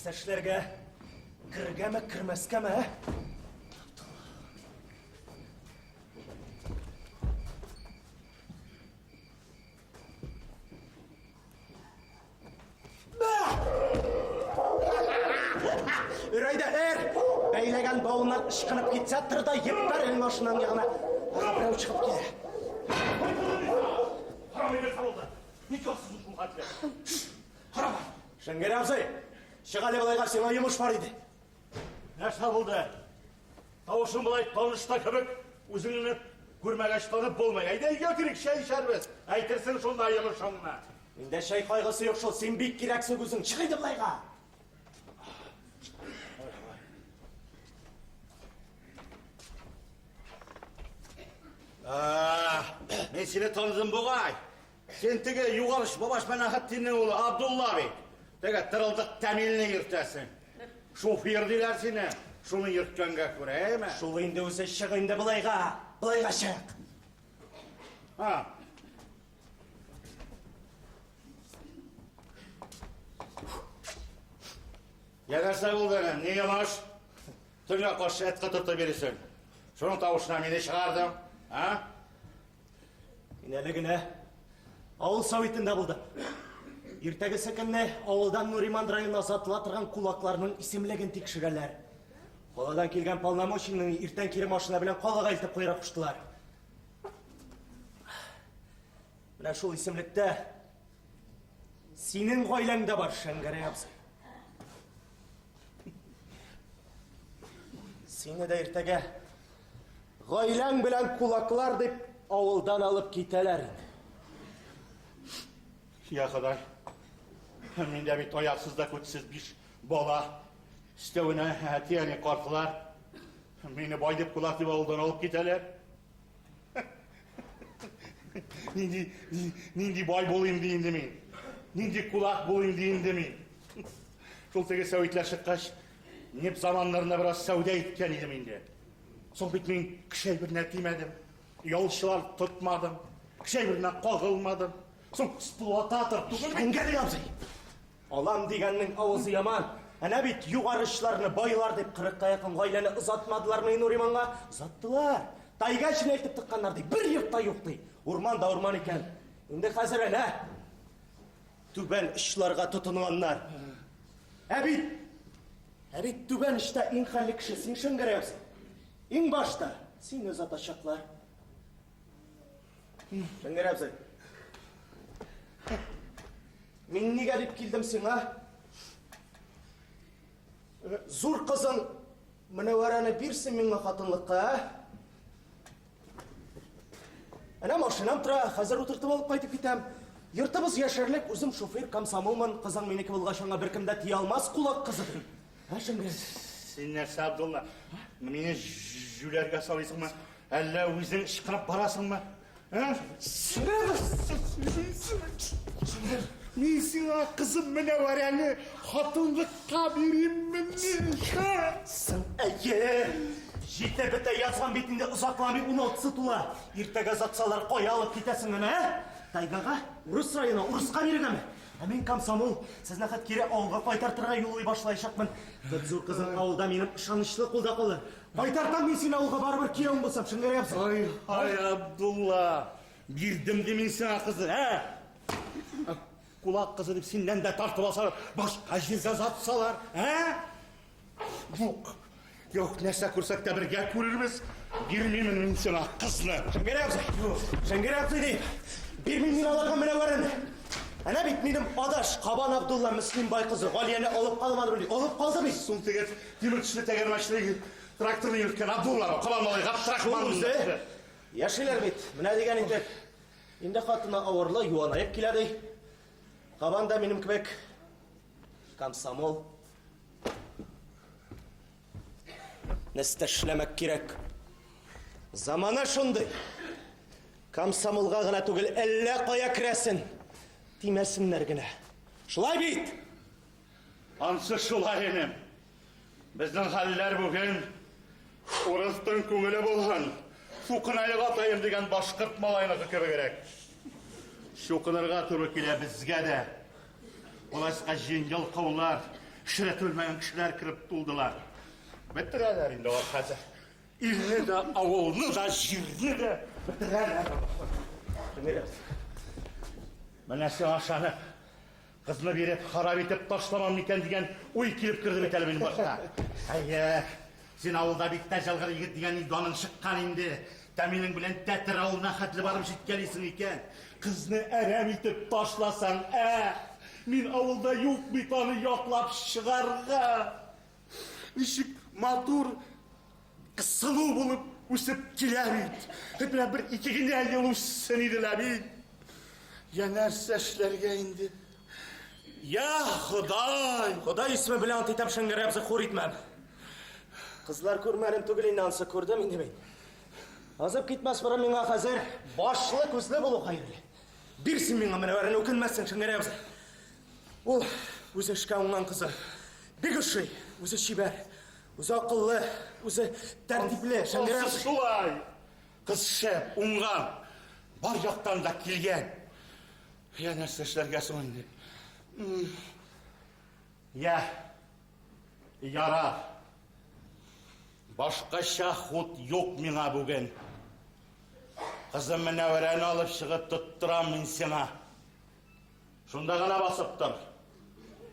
Нәрсә эшләргә? Керергәме, кермәскәме, ә? Өрәйдә өр! Бәйләгән бавыннан ычкынып китсә, тыр да еппәр элмашының ягына. Ага, берәү чыгып килә. Харам әйбер табылды. Ник ялсызың шул хәтле? Карама! Шәңгәрәй абзый, чык әле болайга, сиңа йомыш бар иде. Нәрсә булды? Тавышың болай таныш та кебек, үзеңне күрмәгәч танып булмый. Әйдә өйгә керик, чәй эчәрбез. Әйтерсең шунда йомышыңны. Миндә чәй кайгысы юк шул, син бик кирәксең үзең. Чык инде болайга. Мин сине таныдым бугай. Син теге Югарыш бабаш Мәнәхетдиннең улы Абдулла бит. Теге тырылдык тәмилне йөртәсең. Шофер диләр сине. Шуны йөрткәнгә күрә, әйме? Шул инде үзе, чык инде болайга. Болайга чык. Ha. Я нәрсә булды әле? Ни йомыш? Төнлә каршы эт котыртып йөрисең. Шуның тавышына мине чыгардың, а? Мин әле генә авыл советында булдым. Иртәгесе көнне авылдан Нуриман районына озатыла торган кулакларның исемлеген тикшерәләр. Каладан килгән полномочийны иртән кире машина белән калага илтеп куярга куштылар. Менә шул исемлектә синең гаиләң дә бар, Шәңгәрәй абзый. Сине дә иртәгә Гаиләң белән кулаклар дип авылдан алып китәләр инде. Я Ходай, миндә бит аяксыз да күтсез биш бала. Өстәвенә әти-әни картлар. Мине бай дип кулак дип авылдан алып китәләр. Нинди, нинди бай булыйм ди инде мин. Нинди кулак булыйм ди инде мин. Шул теге сәвитләр чыккач, неп заманнарында бераз сәүдә иткән идем инде. Соң бит мин кеше әйберенә тимәдем, ялчылар тотмадым, кеше әйберенә кагылмадым. Соң эксплуататор түгел. Әңгәли абзый. Алам дигәннең авызы яман. Әнә бит югары очларны байлар дип кырыкка якын гаиләне озатмадылармы Нуриманга? Озаттылар. Тайга эченә илтеп тыкканнар ди. Бер йорт та юк ди. Урман да урман икән. Инде хәзер әнә түбән очларга тотынганнар. Ә бит Ә бит түбән очта иң хәлле кеше син, Шәңгәрәй абзый. Иң башта сине озатачаклар. Шәңгәрәй абзый. Мин нигә дип килдем сиңа? Зур кызың Мөнәвәрәне бирсен миңа хатынлыкка, ә? Әнә машинам тора, хәзер утыртып алып кайтып китәм. Йортыбыз яшәрлек, үзем шофер, комсомолмын, кызың минеке булгач, аңа беркем дә тия алмас, кулак кызы дим. Ә, Шәңгәрәй? Син нәрсә, Абдулла, мине җүләргә салыйсыңмы? Әллә үзең ычкынып барасыңмы? Ә? Мин сиңа кызым Мөнәвәрәне хатынлыкка бириммени? Соң, әйе! Җитә бетә язган бит инде озакламый уналтысы тула. Иртәгә озатсалар, кая алып китәсең аны, ә? Тайгага? Урыс районы, урыска бирергәме? Ә мин комсомол, сезне хәт кире авылга кайтартырга юллый башлаячакмын. Бит зур кызың авылда минем ышанычлы кулда калыр. Кайтартам мин сине авылга барыбер киявең булсам, Шәңгәрәй абзый. Ай, ай, Абдулла, бирдем ди мин сиңа кызны, ә? Кулак кызы дип синнән дә тартып алсалар, башка җиргә озатсалар, ә? Юк, юк, нәрсә күрсәк тә бергә күрербез. Бирмимен мин сиңа кызны. Шәңгәрәй абзый, Шәңгәрәй абзый дип, бирмим мин аларга Мөнәвәрәне. Әнә бит минем адаш Кабан Абдулла Мөслим бай кызы Галияне алып калмады, алып калды бит. Сум теге тимер тешле тәгәрмәчле тракторны йөрткән Абдулла, Кабан малай Габдрахман. Шул үзе. Яшиләр бит, менә дигән итеп. Инде хатыны авырлы, юанаеп килә ди. Кабан да минем кебек комсомол. Нәрсә эшләмәк кирәк? Замана шундый. Комсомолга гына түгел, әллә кая керәсен. Тимәсеннәр генә. Шулай бит? Ансы шулай, энем. Безнең хәлләр бүген урыстың күңеле булган. Сукынаек атаем дигән башкорт малайныкы кебегрәк. Чукынырга туры килә безгә дә. Властька җиңел каулар. Эш рәте белмәгән кешеләр кереп тулдылар. Бетерәләр инде алар хәзер. Илне дә, авылны да, җирне дә бетерәләр. Менә сиңа ышанып, кызны биреп, харап итеп ташламам микән дигән уй килеп керде бит әле минем башка. Әйе, син авылда бик тә җылгыр егет дигән даның чыккан инде. Тәмилең белән Тәтер авылына хәтле барып җиткәлисең икән. Кызны әрәм итеп ташласаң, ә? Мин авылда юк бит аны яклап чыгарга. Ничек матур, сылу булып үсеп килә бит. Менә бер ике генә ел үссен иде лә бит. Я нәрсә эшләргә инде? Я Ходай! Ходай исеме белән ант итәм, Шәңгәрәй абзый, хур итмәм. Кызлар күрмәдем түгел инде ансы, күрдем инде мин. Азып китмәс борын миңа хәзер башлы күзле булу хәерле. Бир син миңа Мөнәвәрәне, үкенмәссең, Шәңгәрәй абзый. Ул үзе эшкә уңган кызы. Бик ошый, үзе чибәр, үзе акыллы, үзе тәртипле, Шәңгәрәй абзый. Шулай. Кыз шәп, уңган, бар яктан да килгән. Я нәрсә эшләргә соң инде? Я, ярар. Башкача хут юк миңа бүген. Кызым Мөнәвәрәне алып чыгып тоттырам мин сиңа. Шунда гына басып тор.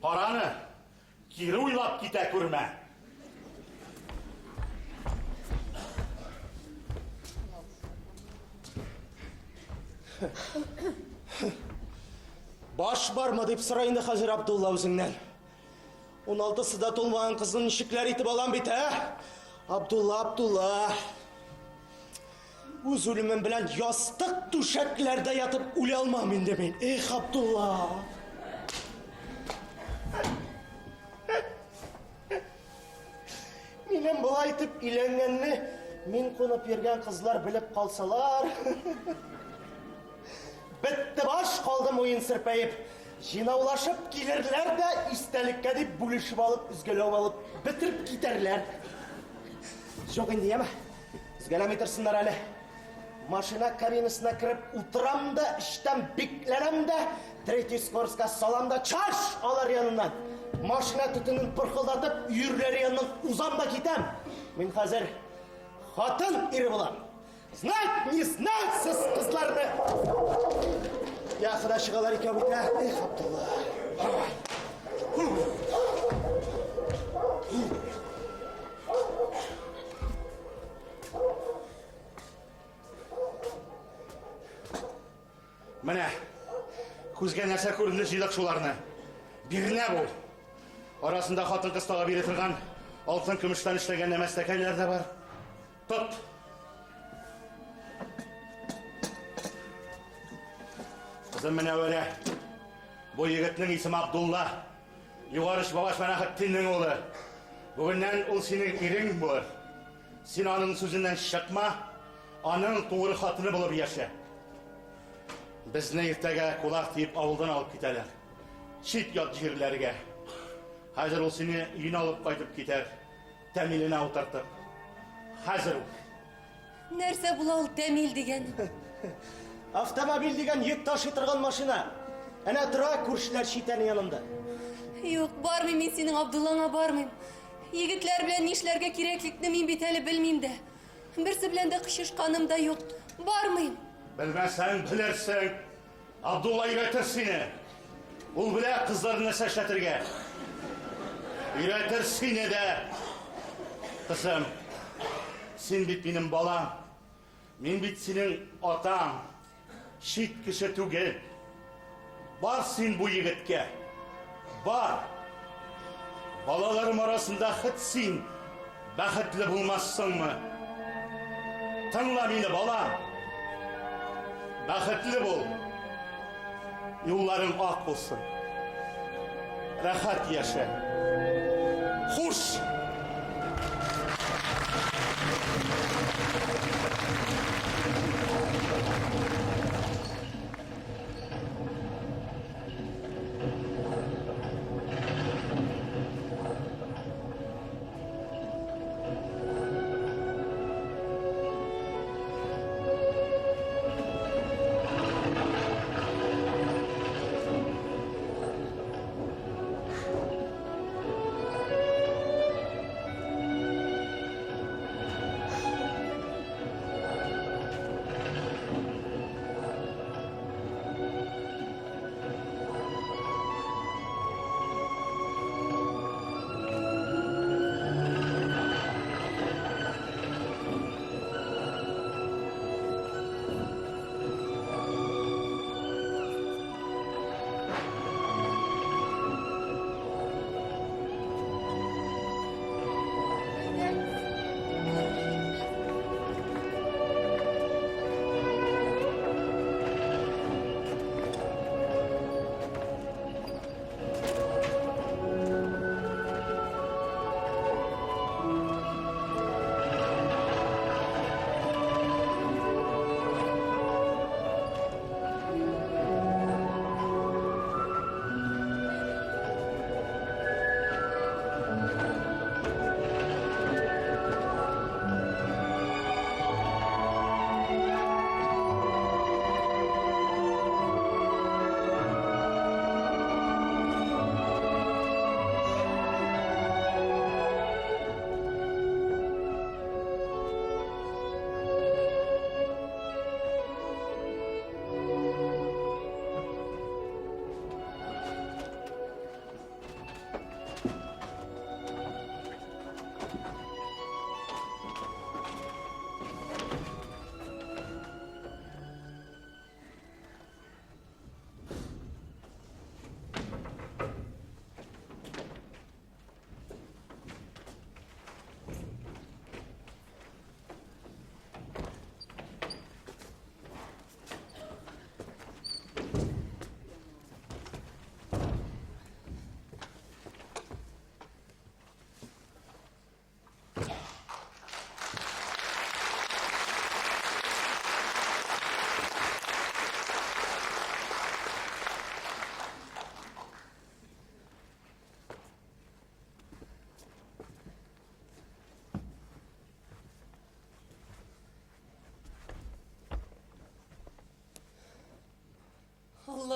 Караны, кире уйлап китә күрмә. Баш бармы дип сора инде хәзер Абдулла үзеңнән. Уналтысы да тулмаган кызны ничекләр итеп алам бит, ә? Абдулла, Абдулла. Үз үлемем белән ястык түшәкләрдә ятып үлә алмам инде мин. Эх, Абдулла. Минем болай итеп өйләнгәнне мин кунып йөргән кызлар белеп калсалар. Бетте баш, калды муен сырпәеп. Җыйнаулашып килерләр дә истәлеккә дип бүлешеп алып, өзгәләп алып, бетереп китәрләр. Юк инде, яме. Өзгәләми торсыннар әле. Машина кабинасына кереп утырам да, эчтән бикләнәм дә, третий скоростька салам да, чаш алар яныннан. Машина төтенен пырхылдатып, өерләре яныннан узам да китәм. Мин хәзер хатын ире булам. Знать, не знать сез кызларны. Я хода чыгалар икән бит, ә? Эх, Абдулла. Менә күзгә нәрсә күренде җыйдык шуларны. Бирнә бу. Арасында хатын-кыз тага бирә торган алтын көмештән эшләгән нәмәстәкәйләр дә бар. Тот. Кызым Мөнәвәрә. Бу егетнең исеме Абдулла. Югары Бабаш Мәнәхетдиннең улы. Бүгеннән ул синең ирең булыр. Син аның сүзеннән чыкма, аның тугры хатыны булып яшә. Безне иртәгә кулак диеп авылдан алып китәләр. Чит ят җирләргә. Хәзер ул сине өенә алып кайтып китәр. Тәмиленә утыртып. Хәзер үк. Нәрсә була ул тәмил дигән? Автомобиль дигән йөк ташый торган машина. Әнә тора күршеләр читәне янында. Юк, бармыйм мин синең Абдуллаңа бармыйм. Егетләр белән нишләргә кирәклекне мин бит әле белмим дә. Берсе белән дә кочышканым да юк. Бармыйм. Белмәсәң, белерсең. Абдулла өйрәтер сине. Ул белә кызларны нәрсә эшләтергә. Өйрәтер сине дә. Кызым, син бит минем балам. Мин бит синең атаң. Чит кеше түгел. Бар син бу егеткә. Бар. Балаларым арасында хет син бәхетле булмассыңмы? Тыңла мине, балам. Бәхетле бул. Юлларың ак булсын. Рәхәт яшә. Хуш!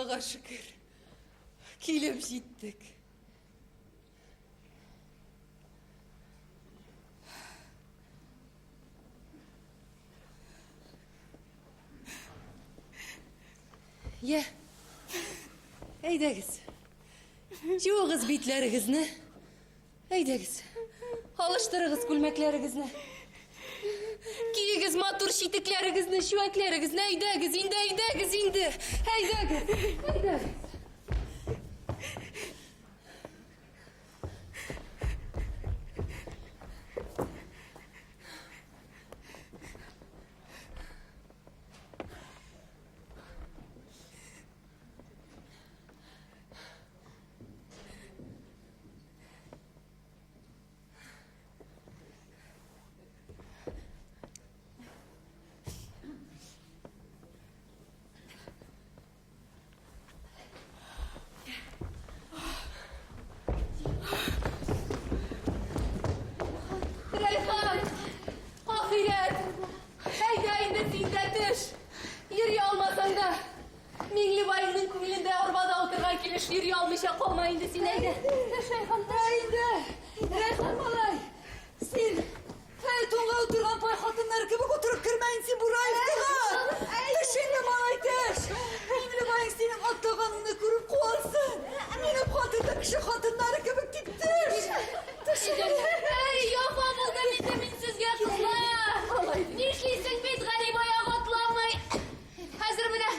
Аллага шөкер, килеп җиттек. Йә, әйдәгез. Юыгыз битләрегезне. Әйдәгез. Алыштырыгыз күлмәкләрегезне. Киегез матур читекләрегезне, чүәкләрегезне. Әйдәгез инде, әйдәгез инде. Әйдәгез. Әйдәгез. Рәйхан! Ахирәт! Әйдә инде син дә төш! Йөри алмасаң да, Миңлебаеңның күңелендә арбада утырган килеш йөри алмыйча калма инде син, әйдә. Төш, Рәйхан, төш. Әйдә! Рәйхан малай! Син фаэтонга утырган пай хатыннар кебек утырып кермә инде син Бураевкага! Төш инде, малай, төш! Миңлебаең синең атлаганыңны күреп куансын! Минем хатын да кеше хатыннары кебек дип төш! Төш инде! Әй, яфа булдым инде мин сезгә, кызлар! Нишлисең бит, гарип аяк атламый. Хәзер менә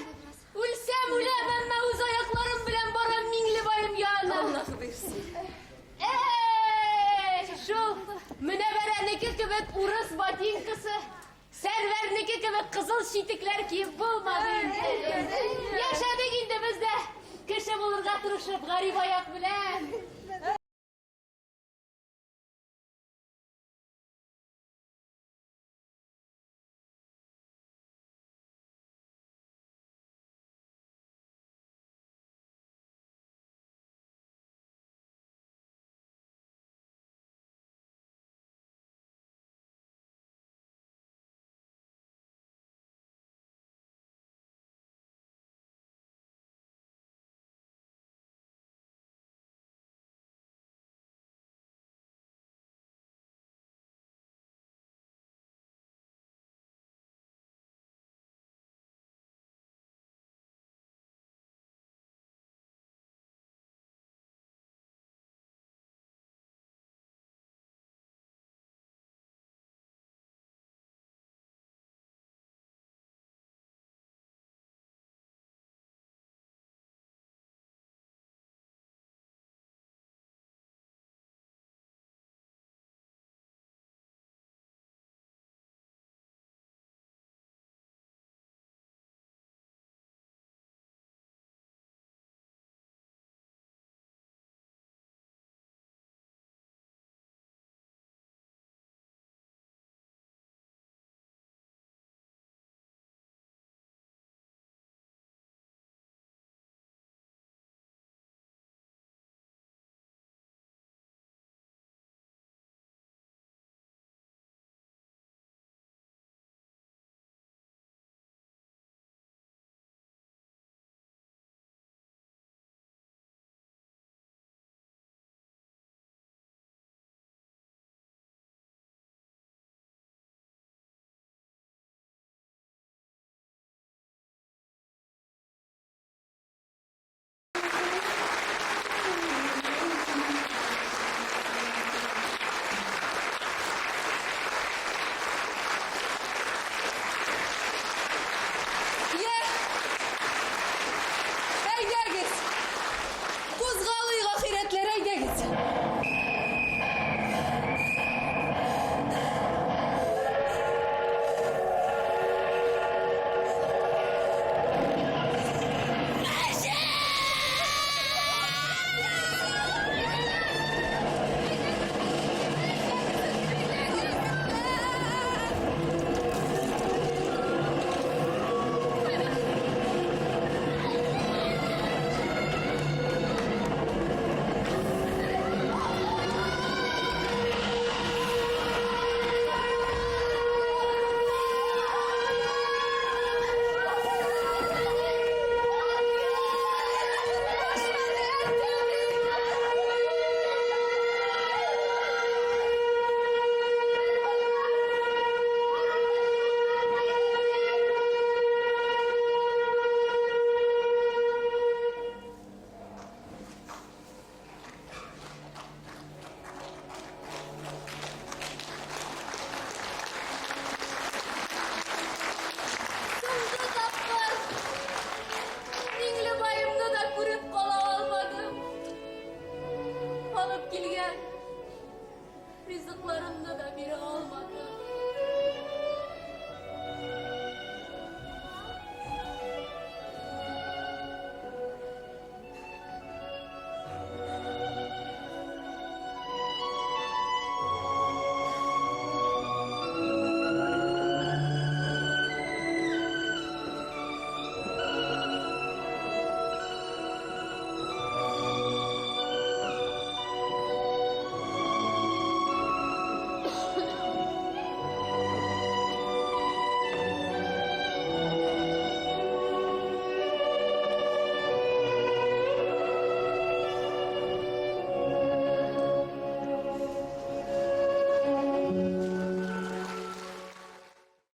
үлсәм үләм, әмма үз аякларым белән барам Миңлебаем янына. Аллаһ бирсен. Әй, шул Мөнәвәрәнеке кебек урыс ботинкасы, Сәрвәрнеке кебек кызыл читекләр киеп булмады инде. Яшәдек инде без дә кеше булырга тырышып, гарип аяк белән. ризыкларымны да бирә алмыйм.